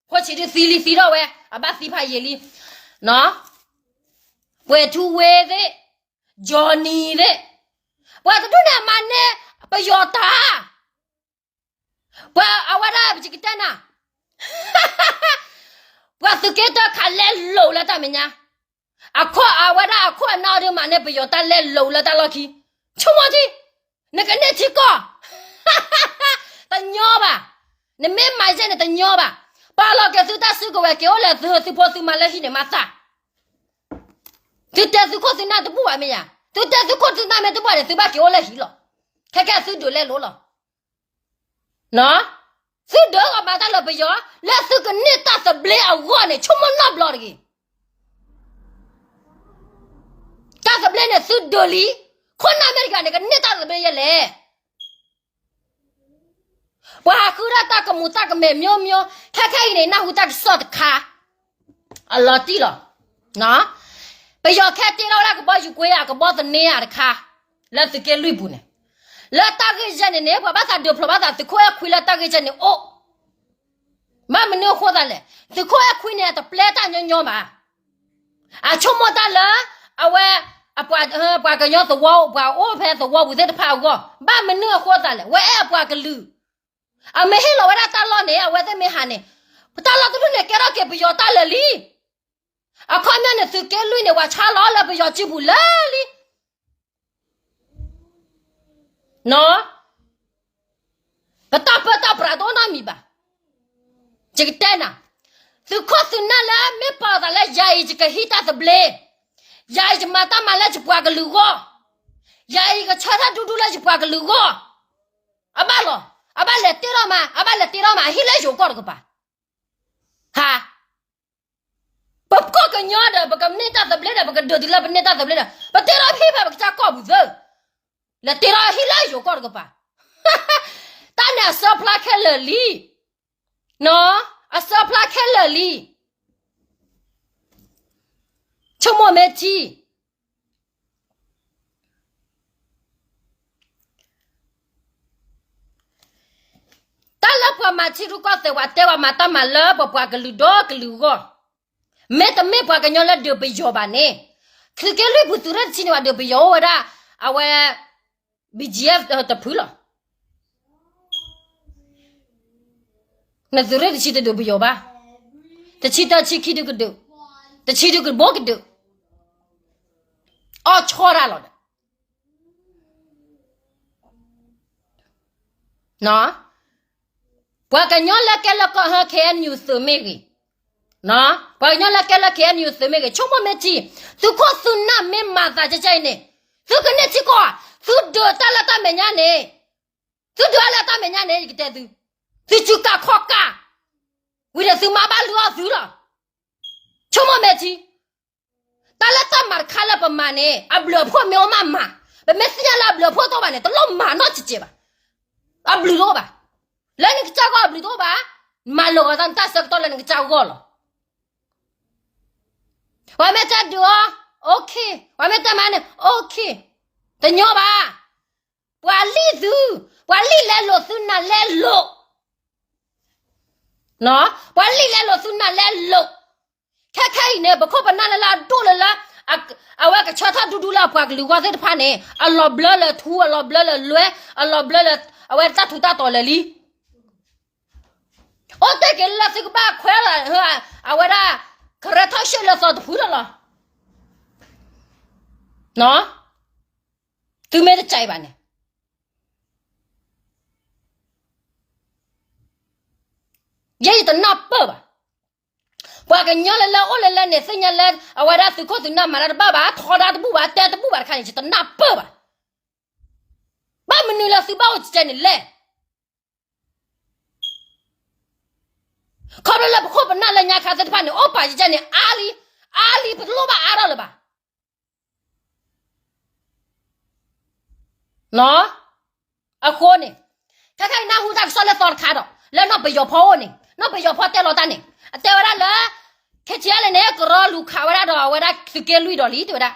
ဖိဆံးဒုသံလံသံထီၣ်ဝဲ အဘၣ်သံဖးယံာ်လံ, ပှဲၤထူဝ့သ့ၣ်, ကၠီနံၤသ့ၣ်, ပှၤတဒူၣ်န့ၣ်အမၤန့ၢ် ပယီၤတၢ် ပှၤအဝဲဒၣ်ပကတဲနၤ, ပှၤသုးက့တၢ်ခးလဲလိာ်လၢတၢ်မဲာ်ညါ, အခီၣ်အဝဲဒၣ်အခီၣ်အနၢ်အီၤဒုးမၤန့ၢ်ပယီၤတၢ်လဲလိာ်လၢတၢ်လီၢ်ခံ, ဆိကမိၣ်ထံ, နကန့ၢ်ထံကီၢ်, တညီဘၣ်, နမ့ၢ်မၤယဲၢ်န့ၣ်တညီဘၣ်, ပာ်လီၤက့ၤသုတၢ်စုကဝဲၤက့ၤအိၣ်လၢသုသုဖိသုမါလၢဟံၣ်န့ၣ်မၤသး သုတဲသုခိၣ်သုနၢ်တဘူၣ်ဘၣ်မ့ၢ်ဧါ, သုတဲသုခိၣ်သုနၢ်မ့ၢ်တဘူၣ်ဘၣ်န့ၣ် သုဘၣ်က့ၤအိၣ်လၢဟံၣ်လီၤ, ခဲကဲသုဒုးလဲလိာ်လီၤ, သုဒုးဂီၤမၤတၢ်လၢပယီၤ လၢသုကန့ၢ်တၢ်သဘျ့အဂီၢ်န့ၣ် ဆိကမိၣ်နီတဘျီတဂ့ၤ, တၢ်သဘျ့န့ၣ်သုဒုးလံ, ခိၣ်နၢ်မ့ၢ်တဂၤန့ၣ် ကန့ၢ်တၢ်သဘျ့ယဲလဲၣ် ပှၤဟးဃုထီၣ်တၢ်ကမူၤတၢ်ကမဲာ် မျိုးမျိုး, ခဲခဲအံၤန့ၣ် နၢ်ဟူတၢ်ကစီၣ်တခါ, အလီၤတံၢ်လီၤ, ပယီၤခဲတ့ထီၣ်ဝဲဒၣ်ကဘီယူၤကွ့အကဘီသန့ဧါတခါ, လၢသုးက့လွံၢ်ပူၤန့ၣ်, လၢတၢ်ဂ့ၢ်ယဲၢ်န့ၣ်န့ၣ် ပှၤဘၣ်သးဒုးဖျိးဘၣ်သးသုးခိၣ်အဲၣ်ခွံလၢတၢ်ဂ့ၢ်ယဲၢ်န့ၣ်အိၣ်, ဘၣ်မနုၤအဃိသးလဲၣ်, သုးခိၣ်အဲၣ်ခွံန့ၣ် အတပျဲတၢ်ညီညီဘၣ် အဆိကမိၣ်တၢ်လၢ အဝဲ အပှၤ ပှၤကညီသဝီ ပှၤအိၣ်ဖဲသဝီပူၤသ့ၣ်တဖၣ်အဂီၢ်, ဘၣ်မနုၤအဃိသးလဲၣ်, ဝဲအဲၣ်အပှၤကလုာ်, အမ့ၢ်ဟ့ၣ်လီၤဝဲဒၣ်တၢ်လီၢ်န့ၣ် အဝဲသ့ၣ်မ့ၢ်ဟးန့ၣ်, ပတၢ်လီၢ်တဒူၣ်န့ၣ် ကဲထီၣ်က့ၤပယီၤတၢ်လၢာ်လံ, အခီပညီန့ၣ် သုးက့လွံၢ်န့ၣ် ပှၤဆါလီၤလၢပယီၤစုပူၤလၢာ်လံ ပတၢ်ပၢတၢ်ပြးတအိၣ်နီတမံၤဘၣ်. ယကတဲနၤ, သုးခိၣ်သုးနၢ်လၢမ့ၢ်ပာ်အသးလၢယၤအံၤ ယကဟံးတၢ်သဘျ့, ယၤအံၤယမၤတၢ်မၤလၢယပှၤကလုာ်ဂီၢ်, ယၤအံၤယကဆၢထၢၣ်ဒူဒူလၢယပှၤကလုာ်ဂီၢ်, အဘၣ်လီၤ, အဘၣ်လဲၤတ့ထီၣ်မး, အဘၣ်လဲၤတ့ထီၣ်မး, အဟံၣ်လၢယိၤကီၢ်တကပၤ, ဟါ ပကီၢ်ကညီဒီး ပကန့ၢ်တၢ်သဘျ့ဒီး ပကဒုးတုၤလၢပန့ၢ်တၢ်သဘျ့ဒီး ပတ့ထီၣ်ဟံၣ်ဖဲပကစၢ်ကီၢ်ပူၤသၢ, လဲၤတ့ထီၣ်ဟံၣ်လၢယိၤကီၢ်တကပၤ, တၢ်န့ၣ်အစၢဖျါခဲလၢာ်လံ, အစၢဖျါခဲလၢာ်လံ, ဆိကမိၣ်မ့ၢ်ထံ တၢ်လၢပှၤမၤထံရူၢ်ကီၢ်သဲး ပှၤတဲပှၤမၤတၢ်မၤလၢပပှၤကလုာ်ဒီကလုာ်အဂီၢ်, မ့တမ့ၢ်ပှၤကညီလၢဒုးပယီၤဘၣ်န့ၣ်, သုးက့လွံၢ်ပူၤသုးရ့ၣ်တဆံန့ၣ် ပှၤဒုးပယီၤအိၣ်ဝဲဒၣ်, အဝဲ BGF တဖုလီၤ. နသုးရ့ၣ်တဆံတဒုးပယီၤဘၣ်, တဆံတၢ တဆံခံဒုကဒုး, တဆံဒုကဘိကဒုး, အီၣ်ဆီတၢ်လီၤဒီး ပှၤကညီလၢကဲလၢကီၢ်ဟဲ KNU သုးမ့ၢ်ဂ့ၤ, ပှၤကညီလၢကဲလၢ K N U သုးမ့ၢ်ဂ့ၤ ဆိကမိၣ်မ့ၢ်ထံ, သုးခိၣ်သုးနၢ်မ့ၢ်မၤသးကဲကဲအံၤန့ၣ်, သုကန့ၢ်ထံကီၢ်ဧါ, သုဒုးတၢ်လၢတၢ်မဲာ်ညါန့ၣ်, သုဒုးတၢ်လၢတၢ်မဲာ်ညါန့ၣ် ယကတဲသု, သုစုကၢ်ခီၣ်ကၢ်, ဝံၤဒီးသုမါဘၣ်လုၢ်အီၣ်သုလီၤ. ဆိကမိၣ်မ့ၢ်ထံ, တၢ်လၢတၢ်မၤတခါလၢပမၤန့ၣ် အဘျုးအဖှိၣ်မ့ၢ်အိၣ်မးမၤ, ပမ့ၢ်သ့ၣ်ညါလၢအဘျုးအဖှိၣ်တအိၣ်ဘၣ်န့ၣ် တလိၣ်မၤနီတစဲးဘၣ်. အဘျုးတအိၣ်ဘၣ်, လၢနကစၢ်ဂီၢ်အဘျုးတအိၣ်ဘၣ်, မၤလၢာ်ဂီၤသးနတၢ်ဆၢကတီၢ်လၢနကစၢ်ဂီၢ်လီၤ. ပှၤမ့ၢ်တဲဒုးအီၤ, OK, ပှၤမ့ၢ်တဲမၤန့ၣ် OK, တညီဘၣ်. ပှၤလံၣ်သု, ပှၤလံၣ်လဲလိာ်သုနၤလဲလိာ်, ပှၤလံၣ်လဲလိာ်သုနၤလဲလိာ်. ခဲခဲအံၤန့ၣ် ပခိၣ်ပနၢ်လၢလၢအဒိၣ်လၢလၢ, အဝဲကဆၢထၢၣ်ဒူဒူလၢအပှၤကလုာ်ဂီၢ်သ့ၣ်တဖၣ်န့ၣ် အလီၤဘျၢလၢထူ အလီၤဘျၢလၢလွဲ, အလီၤဘျၢလၢ အဝဲတၢ်ထူးတၢ်တီၤလၢာ်လံ. အိၣ်တ့ၢ်က့ၤလၢသုကဘၣ်ခွဲးလီၤ, အဝဲဒၣ် ကရဲထီၣ်ရှဲလၢသီတဖုလီၤလီၤ. သုမ့ၢ်တကးအံၤဘၣ်န့ၣ် ယဲယတနၢ်ပၢၢ်ဘၣ်. ပှၤကညီလၢလၢအိၣ်လၢလၢန့ၣ် သ့ၣ်ညါလၢ အဝဲဒၣ်သုးခိၣ်သုးနၢ်မၤတၢ်တဘၣ်ဘၣ်, ထီဒါတဘူၣ်ဘၣ်, တဲတဘူၣ်ဘၣ်တခါန့ၣ် ယတနၢ်ပၢၢ်ဘၣ်. ဘၣ်မနုၤလၢသုဘၣ်အိၣ်ကဲန့ၣ်လဲၣ်. ခီဖျိလၢပခိၣ်ပနၢ်လၢညါခါသ့ၣ်တဖၣ်န့ၣ် အိၣ်ပာ်ကဲန့ၣ် အါလံ, အါလံ ပတလိၣ်ဘၣ်အါထီၣ်လၢၤဘၣ်. အဃိန့ၣ် ခဲခဲအံၤနၢ်ဟူတၢ်ကစီၣ်လၢသီတခါဒီး လၢနီၢ်ပယီၤဖီအိၣ်န့ၣ် နီၢ်ပယီၤဖီတဲလီၤတၢ်န့ၣ် အတဲဝဲဒၣ်လၢ ခဲကဲလဲၣ်န့ၣ် ကရီလူၤခးဝဲဒၣ်ဒီးအဝဲဒၣ်သုးက့လွံၢ်ဒီးလံ တဲဝဲဒၣ်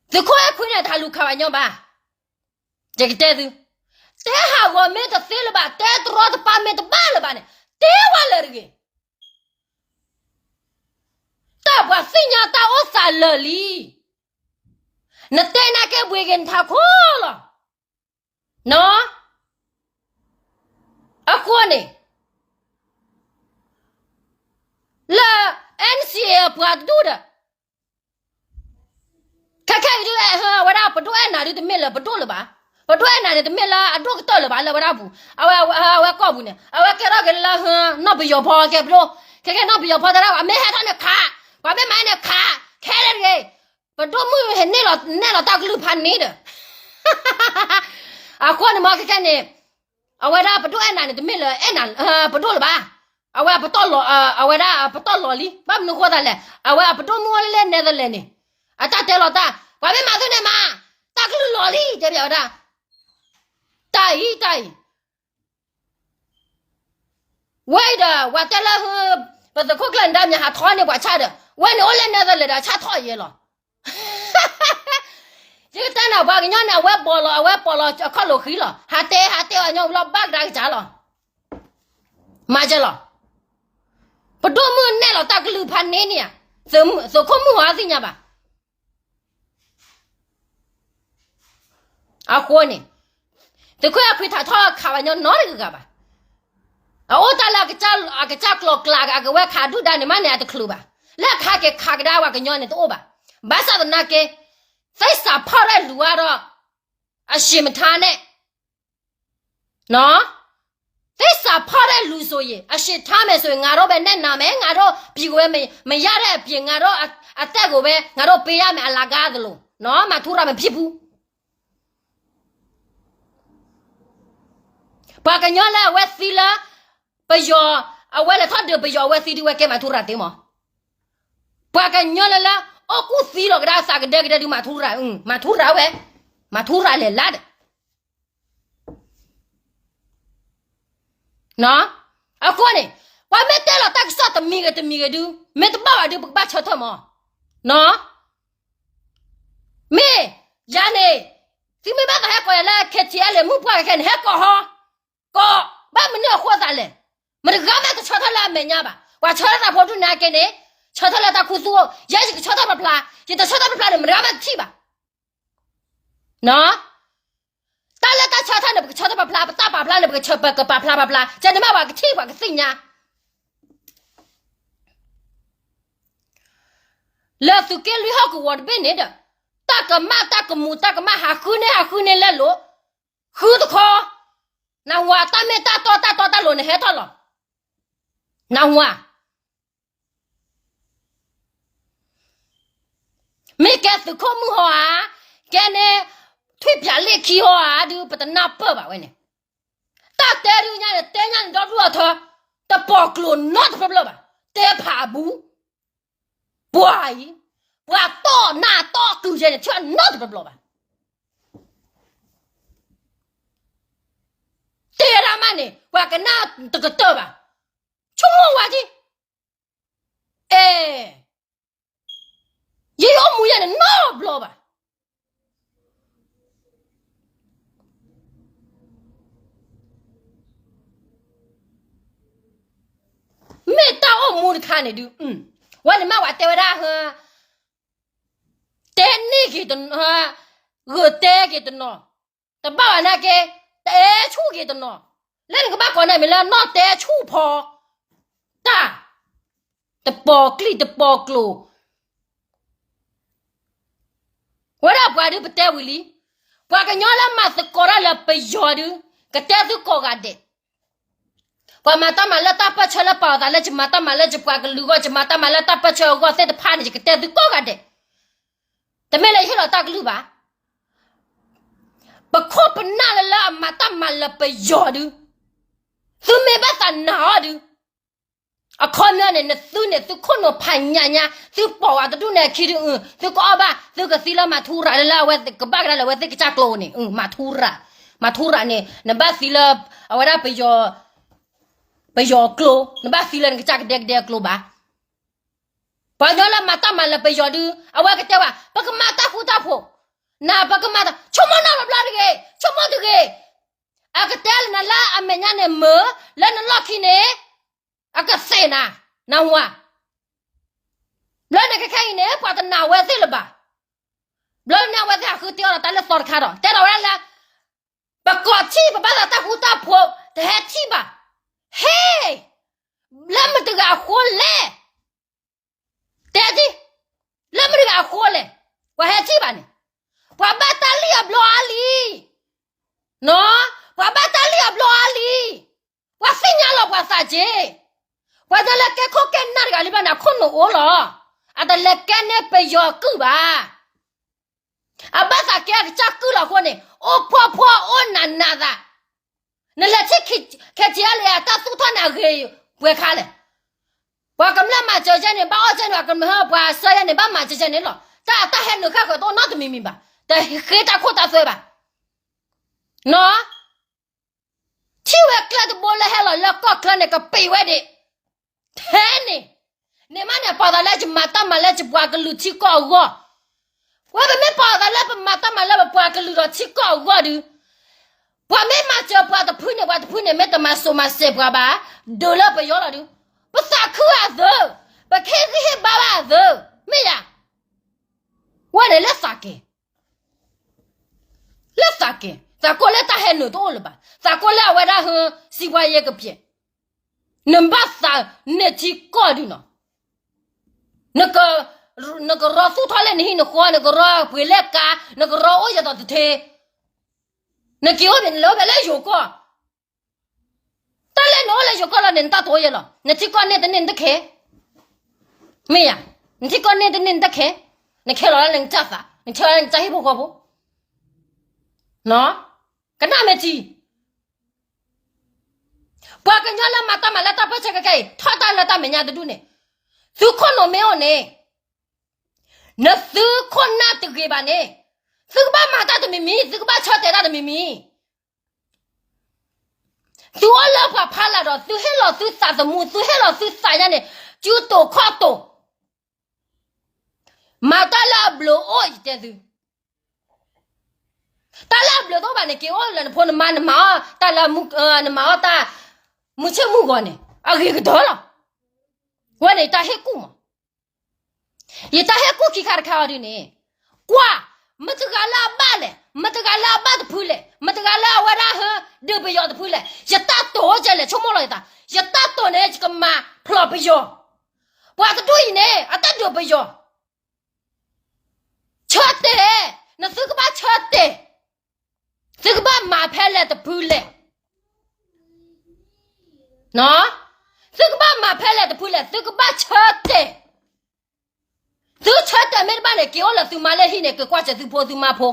သုးခိၣ်အဲၣ်ခွံန့ၣ် တဟးလူၤခးဝဲညီဘၣ်. ယကတဲသု, တဲဟးဂီၤမ့ၢ်တသ့လၢၤဘၣ်, တဲတရီတပါမ့ၢ်တဘၣ်လၢၤဘၣ်န့ၣ် တဲဝဲလၢာ်တဂ့ၤ. တၢ်ပှၤသ့ၣ်ညါတၢ်အိၣ်သးလၢာ်လံ. နတဲနာ်က့ဘှ့က့ၤနထးခိၣ်လီၤ. အဃိန့ၣ် လၢ N C A ပှၤတဒူၣ်ဒီး ခဲခဲအံၤဒုး အဝဲဒၣ်ပဒိၣ်အဲၣ်နၤဒုးတမ့ၢ်လၢပဒိၣ်လၢၤဘၣ်. ပဒိၣ်အဲၣ်နၤန့ၣ် တမ့ၢ်လၢအဒိၣ်ကတၢၢ်လၢၤဘၣ် လၢဝဲဒၣ်ပူၤ, အဝဲကီၢ်ပူၤန့ၣ် အဝဲကဲထီၣ်က့ၤလၢ နီၢ်ပယီၤဖီကဲပဒိၣ်, ခဲခဲနီၢ်ပယီၤဖီတဲဒၣ် ပှၤမ့ၢ်ဟဲထီၣ်န့ၣ်ခး, ပှၤမ့ၢ်မၤန့ၣ်ခး, ခဲလၢာ်တဂ့ၤ. ပဒိၣ်မုၣ်ဟဲနဲၣ်လီၤတၢ်ကလုၢ်ဖးန့ၣ်ဒီး အဃိန့ၣ်မ့ၢ်ခဲခဲန့ၣ် အဝဲဒၣ်ပဒိၣ်အဲၣ်နၤန့ၣ် တမ့ၢ်လၢအဲၣ်နၤ ပဒိၣ်လၢၤဘၣ်. အဝဲ အဝဲဒၣ်ပတီၢ်လီၤလံ. ဘၣ်မနုၤဃိသးလဲၣ်, အဝဲအပဒိၣ်မုၣ်အိၣ်လၢ Netherlands န့ၣ် အတၢ်တဲလီၤတၢ် ပှၤမ့ၢ်မၤသုန့ၣ်မၤ, တၢ်ကလုၢ်လီၤလံ တဲဘၣ်ဝဲဒၣ်. တၢ်အံၤ တၢ်အံၤ ဝဲအံၤဒီး ပှၤတဲလၢ ပသုးခိၣ်ကျၢၢ်နဒါမ့ၢ်ဟးထီၣ်န့ၢ်ပှၤဆၣ်ဒီး ဝဲန့ၣ်အိၣ်လၢ Netherlands ဒီးဆၣ်ထီၣ်ယဲလီၤ. ယကတဲနၤ ပှၤကညီန့ၣ် အဝဲပီၤလီၤ အဝဲပီၤလီၤအခီၣ်လိာ်ဃံလီၤ. ဟးတဲ ဟးတဲအညီဘျီဘၣ်ကဒါကစၢ်လီၤ. မၤကဲလီၤ. ပဒိၣ်မုၣ်နဲၣ်လီၤတၢ်ကလုၢ်ဖးန့ၣ်န့ၣ်ဧါ, သုးခိၣ်မုၣ်ဟီသ့ၣ်ညါဘၣ်. အဃိန့ၣ် သုးခိၣ်အဲၣ်ခွံထးထီၣ်ခးဝဲညီနီတဂၤဂၤဘၣ်. အအိၣ်တၢ်လၢအကစၢ်ကျီၤကျါ အကဝဲခးဒုၣ်ဒါန့ၣ်မးန့ၣ် အတချုးဘၣ်. လၢအခါက့ၤခးကဒါပှၤကညီန့ၣ်တအိၣ်ဘၣ်. ဘၣ်ဆၣ်သနာ်က့ သစ္စာဖောက်တဲ့လူကတော့ အရှင်မထါနဲ့ နော်, သစ္စာဖောက်တဲ့လူဆိုရင် အရှင်ထါမယ်ဆိုရင် ငါတို့ပဲနစ်နာမယ်, ငါတို့ပြည်ကိုပဲမရတဲ့အပြင် ငါတို့အသက်ကိုပဲ ငါတို့ပေးရမယ်, အလကားသလို, နော်, မထူရမဖြစ်ဘူး. ပှၤကညီလၢအဝဲသံလၢ ပယီၤ, အဝဲလဲၤထီၣ်ဒုးပယီၤအဝဲသံဒုးဝဲကဲမၤထူရၤသ့မး. ပှၤကညီလၢလၢ အိၣ်ကူၣ်သံလီၤကဒါသးကဒဲကဒဲဒုးမၤထူရၤ, မၤထူရၤဝဲ, မၤထူရၤလဲၤလၢ်ဒီး အဃိန့ၣ် ပှၤမ့ၢ်တဲလီၤတၢ်ကစီၣ်တမံၤဂ့ၤတမံၤဂ့ၤဒုး မ့ၢ်တဘၣ်ဘၣ်ဒုး ပကဘၣ်ဆၢထၢၣ်မး, နော်. မ့ၢ်ယၤန့ၣ် သုမ့ၢ်ဘၣ်သးဟဲကိးယၤလၢ KTLA မုၣ်ပှၢ်ခဲခဲန့ၣ် ဟဲကိးဟီ, ကိး, ဘၣ်မနုၤအဃိသးလဲၣ်. မတဂၤမ့ၢ်တဆၢထၢၣ်လၢအမဲာ်ညါဘၣ်. ပှၤဆၢထၢၣ်တၢ်ဖိဒုၣ်န့ၣ်က့န့ၣ် ဆၢထၢၣ်လၢတၢ်ခူသူၣ်အိၣ်, ယဲယကဆၢထၢၣ်ပျၢ်ပျၢ်, ယတဆၢထၢၣ်ပျၢ်ပျၢ်န့ၣ် မတဂၤမ့ၢ်တထံၣ်ဘၣ်. တၢ်လၢတၢ်ဆၢထၢၣ်န့ၣ် ပကဆၢထၢၣ်ပျၢ်ပျၢ်, ပတၢ်ပာ်ဖျါန့ၣ် ပကပာ်ဖျါပျၢ်ပျၢ်, ကဲန့ၣ်မ့ၢ်ပှၤကထံၣ်ပှၤကသ့ၣ်ညါ လၢသုးက့လွံၢ်ဟီၣ်ကဝီၤတဘ့ၣ်န့ၣ်ဒီး တၢ်ကမၣ်တၢ်ကမူးတၢ်ကမၣ်ဟးဃုန့ၢ်ဟးဃုန့ၢ်လဲလိာ်, ဃုတခီ, နဝၤတၢ်မ့ၢ်တၢ်တီတၢ်တီတၢ်လိၤန့ၣ်ဟဲထီၣ်လီၤ. နၢ်ဟူဧါ. မ့ၢ်ကဲသုးခိၣ်မုၣ်ဟီဧါ, ကဲန့ၣ် ထွံၣ်ပျးလ့ၣ်ခံဟီဧါ ဒုးပတနၢ်ပၢၢ်ဘၣ်ဝဲန့ၣ်. တၢ်တဲဒုးညါန့ၣ် တဲညါန့ၣ်ဒီဒူၣ်အထၢ, တပိာ်ကျိၤနီတဖျၢၣ်ဖျၢၣ်ဘၣ်, တဲဖးအဘူး. ပှၤအံၤ, ပှၤတီၢ်နၢ်တီၢ်ကုၤယဲန့ၣ် ထံၣ်နီတဖျၢၣ်ဖျၢၣ်ဘၣ်. တဲဒၣ်မးန့ၣ် ပှၤကနၣ်တကတၢၢ်ဘၣ်. ဆိကမိၣ်ဝဲဒၣ်, အဲ, ယအိၣ်မူယဲန့ၣ်နီတဘျီဘၣ်. မ့ၢ်တၢ်အိၣ်မူတခါန့ၣ်ဒုး, ဝဲန့ၣ်မ့ၢ်ပှၤတဲဝဲဒၣ်, တဲန့ၢ်က့ၤတနီၤ, ဂဲၤတဲက့ၤတနီၤ, တဘၣ်ဘၣ်နာ်က့, တအဲဆူၣ်က့ၤတနီၤ, လၢနကဘၣ်ကိးန့ၣ်မ့ၢ်လၢနီၢ်တဲဆူၣ်ဖီ, တၢ်, တပိာ်ကျိၤတပိာ်ကျိၤ ဝဲဒၣ်ပှၤဒုးပတဲဝံၤလံ, ပှၤကညီလၢမၤသကိးတၢ်လၢပယီၤဒုး, ကတဲသုကိးဂၤဒဲး, ပှၤမၤတၢ်မၤလၢတၢ်ပၢၢ်ဆၢလၢပာ်အသးလၢ ယမၤတၢ်မၤလၢယပှၤကလုာ်အဂီၢ်, ယမၤတၢ်မၤလၢတၢ်ပၢၢ်ဆၢအဂီၢ်သ့ၣ်တဖၣ်န့ၣ် ယကတဲသုကိးဂၤဒဲး, တမ့ၢ်လၢယဟ့ၣ်လီၤတၢ်ကလုၢ်ဘၣ်. ပခိၣ်ပနၢ်လၢလၢအမၤတၢ်မၤလၢပယီၤဒုး, သုမ့ၢ်ဘၣ်သးနာ်အီၤဒုး, အခီပညီန့ၣ် နသုန့ၣ် သုခိၣ်နူာ်ဖးညါညါ, သုပိာ်ဝဲတဒူၣ်န့ၣ်အခံဒုး, သုကအီၣ်ဘၣ်, သုကသံလၢမၤထူရၤလၢလၢအဝဲကဘၣ်ကဒါလၢအဝဲသ့ၣ်ကစၢ်ကျိန့ၣ်, မၤထူရၤ, မၤထူရၤန့ၣ် နဘၣ်သံလၢ, အဝဲဒၣ်ပယီၤ, ပယီၤကျိ, နဘၣ်သံလၢနကစၢ်ကဒဲကဒဲအကျိဘၣ်. ပှၤကညီလၢမၤတၢ်မၤလၢပယီၤဒုး, အဝဲကတဲဝဲ, ပကမၤတၢ်ဃူတၢ်ဖိး, နပကမၤတၢ်, ဆိကမိၣ်နီတဘျီတဂ့ၤ, ဆိကမိၣ်တဂ့ၤ, အကတဲလၢနလၢအမဲာ်ညါန့ၣ်မုာ်, လၢနလီၢ်ခံန့ၣ်, အကသ့ၣ်နၤ, နၢ်ဟူဧါ. ဘျီန့ၣ်ခဲခဲအံၤန့ၣ် ပှၤတနာ်ဝဲသ့ၣ်လၢၤဘၣ်. ဘျီန့ၣ်အဝဲသ့ၣ်ဟးဃုတ့အီၤဒီးတၢ်လၢသီတခါဒီး တဲဒီးဝဲဒၣ်လၢ, ပကိးထံၣ်ပဘၣ်သးတၢ်ဃူတၢ်ဖိး တဟဲထံၣ်ဘၣ်. ဟ့ၣ်, လၢမတဂၤအဃိလဲၣ်. တဲထံၣ်, လၢမတဂၤအဃိလဲၣ်, ပှၤဟဲထံၣ်ဘၣ်န့ၣ်, ပှၤဘၣ်တၢ်လံၣ်အဘျီအါလံ, နီၢ်, ပှၤဘၣ်တၢ်လံၣ်အဘျီအါလံ, ပှၤသ့ၣ်ညါလီၤပှၤသးက့, ပှၤတလဲၤကဲခိၣ်ကဲနၢ်တဂၤလံဘျီန့ၣ် အခိၣ်နူာ်အိၣ်လီၤ, အတလဲၤကဲန့ၢ်ပယီၤကုၢ်ဘၣ်. အဘၣ်သးကဲအကစၢ်ကုၢ်လီၤအဃိန့ၣ် အိၣ်ဖှီၣ်ဖှီၣ်အိၣ်နးနးသး, နလဲၤထံၣ် KTLA အတၢ်သူၣ်ထီၣ်န့ၣ်အဂ့ၤပှဲၤခါလဲၣ်. ပှၤကမျၢၢ်မၤစၢၤယဲန့ၣ် ဘၣ်အီၣ်ကဲန့ၣ် ပှၤကမျၢၢ်ပှၤစၢၤယဲန့ၣ် ဘၣ်မၤစၢၤယဲန့ၣ်လီၤ. တၢ်တၢ်ဟဲနုာ်ဃၣ်ဃၢၤတအိၣ်နီတမံၤမံၤဘၣ်, တဃ့တၢ်ခိၣ်တၢ်သွဲဘၣ်, နီၢ် ထံၣ်ဝဲကျဲတဘိလၢဟဲလီၤလၢကီၢ်ချၢန့ၣ် ကပံာ်ဝဲဒံး, ထဲန့ၣ်, န့ၣ်မးန့ၣ် ပာ်သးလၢယမၤတၢ်မၤလၢယပှၤကလုာ်ထံကီၢ်အဂီၢ်, ဝဲပမ့ၢ်ပာ်သးလၢပမၤတၢ်မၤလၢပပှၤကလုာ်ဒီးထံကီၢ်အဂီၢ်ဒုး, ပှၤမ့ၢ်မၤစၢၤပှၤတဖုန့ၣ် ပှၤတဖုန့ၣ် မ့ၢ်တမၤစိၤမၤစဲးပှၤဘၣ်, ဒုးလၢပယီၤလီၤဒုး, ပသးခုအသး, ပကဟ့ၣ်ဂံၢ်ဟ့ၣ်ဘါဘၣ်အသး, မ့ၢ်ယၤ ဝဲန့ၣ်လၢသးကဲ, လၢသးကဲ, သးကိးလၢတၢ်ဟဲနုာ်တအိၣ်လၢၤဘၣ်, သးကိးလၢအဝဲဒၣ်ဟၢ စံးပှၤယဲကပျဲၢ်, နဘၣ်သးန့ၢ်ထံကီၢ်ဒုးနီၤ, နကရီသူၣ်ထီၣ်လၢနဟံၣ်နဃီ, နကရီပှ့ၤလၢကါ, နကရီအိၣ်ယဲဒီးတထ့, နက့ၤအိၣ်ဖဲန့ၣ်လၢအိၣ်ဖဲလၢယိၤကီၢ် တၢ်လၢနအိၣ်လၢယိၤကီၢ်လီၤန့ၣ် နတၢ်တအိၣ်ယဲလီၤ. နထံကီၢ်န့ၢ်တန့ၢ်နတခဲ, မ့ၢ်ယၤ, နထံကီၢ်န့ၢ်တန့ၢ်နတခဲ, နခဲလီၤလၢနကစၢ်သး, နခဲလီၤလၢနကစၢ်ဟံၣ်ဖိဃီဖိ, ကနၣ်မ့ၢ်ထံ, ပှၤကညီလၢမၤတၢ်မၤလၢတၢ်ပၢၢ်ဆၢခဲခဲအံၤ ထီၣ်တၢ်လၢတၢ်မဲာ်ညါတဒူၣ်န့ၣ်, သုခိၣ်နူာ်မ့ၢ်အိၣ်န့ၣ်, နသုခိၣ်နၢ်တဂ့ၤဘၣ်န့ၣ်, သုကဘၣ်မၤတၢ်တမံၤမံၤ, သုကဘၣ်ဆၢတဲာ်တၢ်တမံၤမံၤ သုအိၣ်လၢပှၤဖးလၢ်ဒီး သုဟ့ၣ်လီၤသုသးသမူ, သုဟ့ၣ်လီၤသုသးညါန့ၣ်, စုတိာ်ခီၣ်တိာ်, မၤတၢ်လၢအဘျုးအိၣ်ယတဲသု, တၢ်လၢအဘျုးတအိၣ်ဘၣ်န့ၣ် က့ၤအိၣ်လၢနဖိနမါ, နမၤအီၣ်တၢ်လၢ, နမၤအီၣ်တၢ်, မုၢ်ဆ့ၣ်မုၢ်ဂီၤန့ၣ် အဂ့ၤကတၢၢ်လီၤ. ဝဲန့ၣ်ယတၢ်ဟ့ၣ်ကူၣ်မး ယတၢ်ဟ့ၣ်ကူၣ်ခံခါတခါအီၤဒ်န့ၣ်, ကွၢ်, မတဂၤလၢအဘၣ်လဲၣ်, မတဂၤလၢအဘၣ်တဖုလဲၣ်, မတဂၤလၢအဝဲဒၣ်ဟၢ ဒုးပယီၤတဖုလဲၣ်, ယတၢ်တိာ်အိၣ်ကဲလဲၣ်, ဆိကမိၣ်လီၤယသး, ယတၢ်တိာ်န့ၣ် ယကမၤဖျိးပယီၤ, ပှၤတဒူၣ်အံၤန့ၣ် အတၢ်ဒုးပယီၤ ဆၢတဲာ်, နသုကဘၣ်ဆၢတဲာ်, သုကဘၣ်မၤဖဲလဲၣ်တဖုလဲၣ်, နီၢ်, သုကဘၣ်မၤဖဲလဲၣ်တဖုလဲၣ်, သုကဘၣ်ဆၢတဲာ်. သုဆၢတဲာ်မ့ၢ်တဘၣ်န့ၣ် က့ၤအိၣ်လၢသုမါလၢဟံၣ်န့ၣ် က့ၤကွၢ်စၢၤသုဖိသုမါဖိ.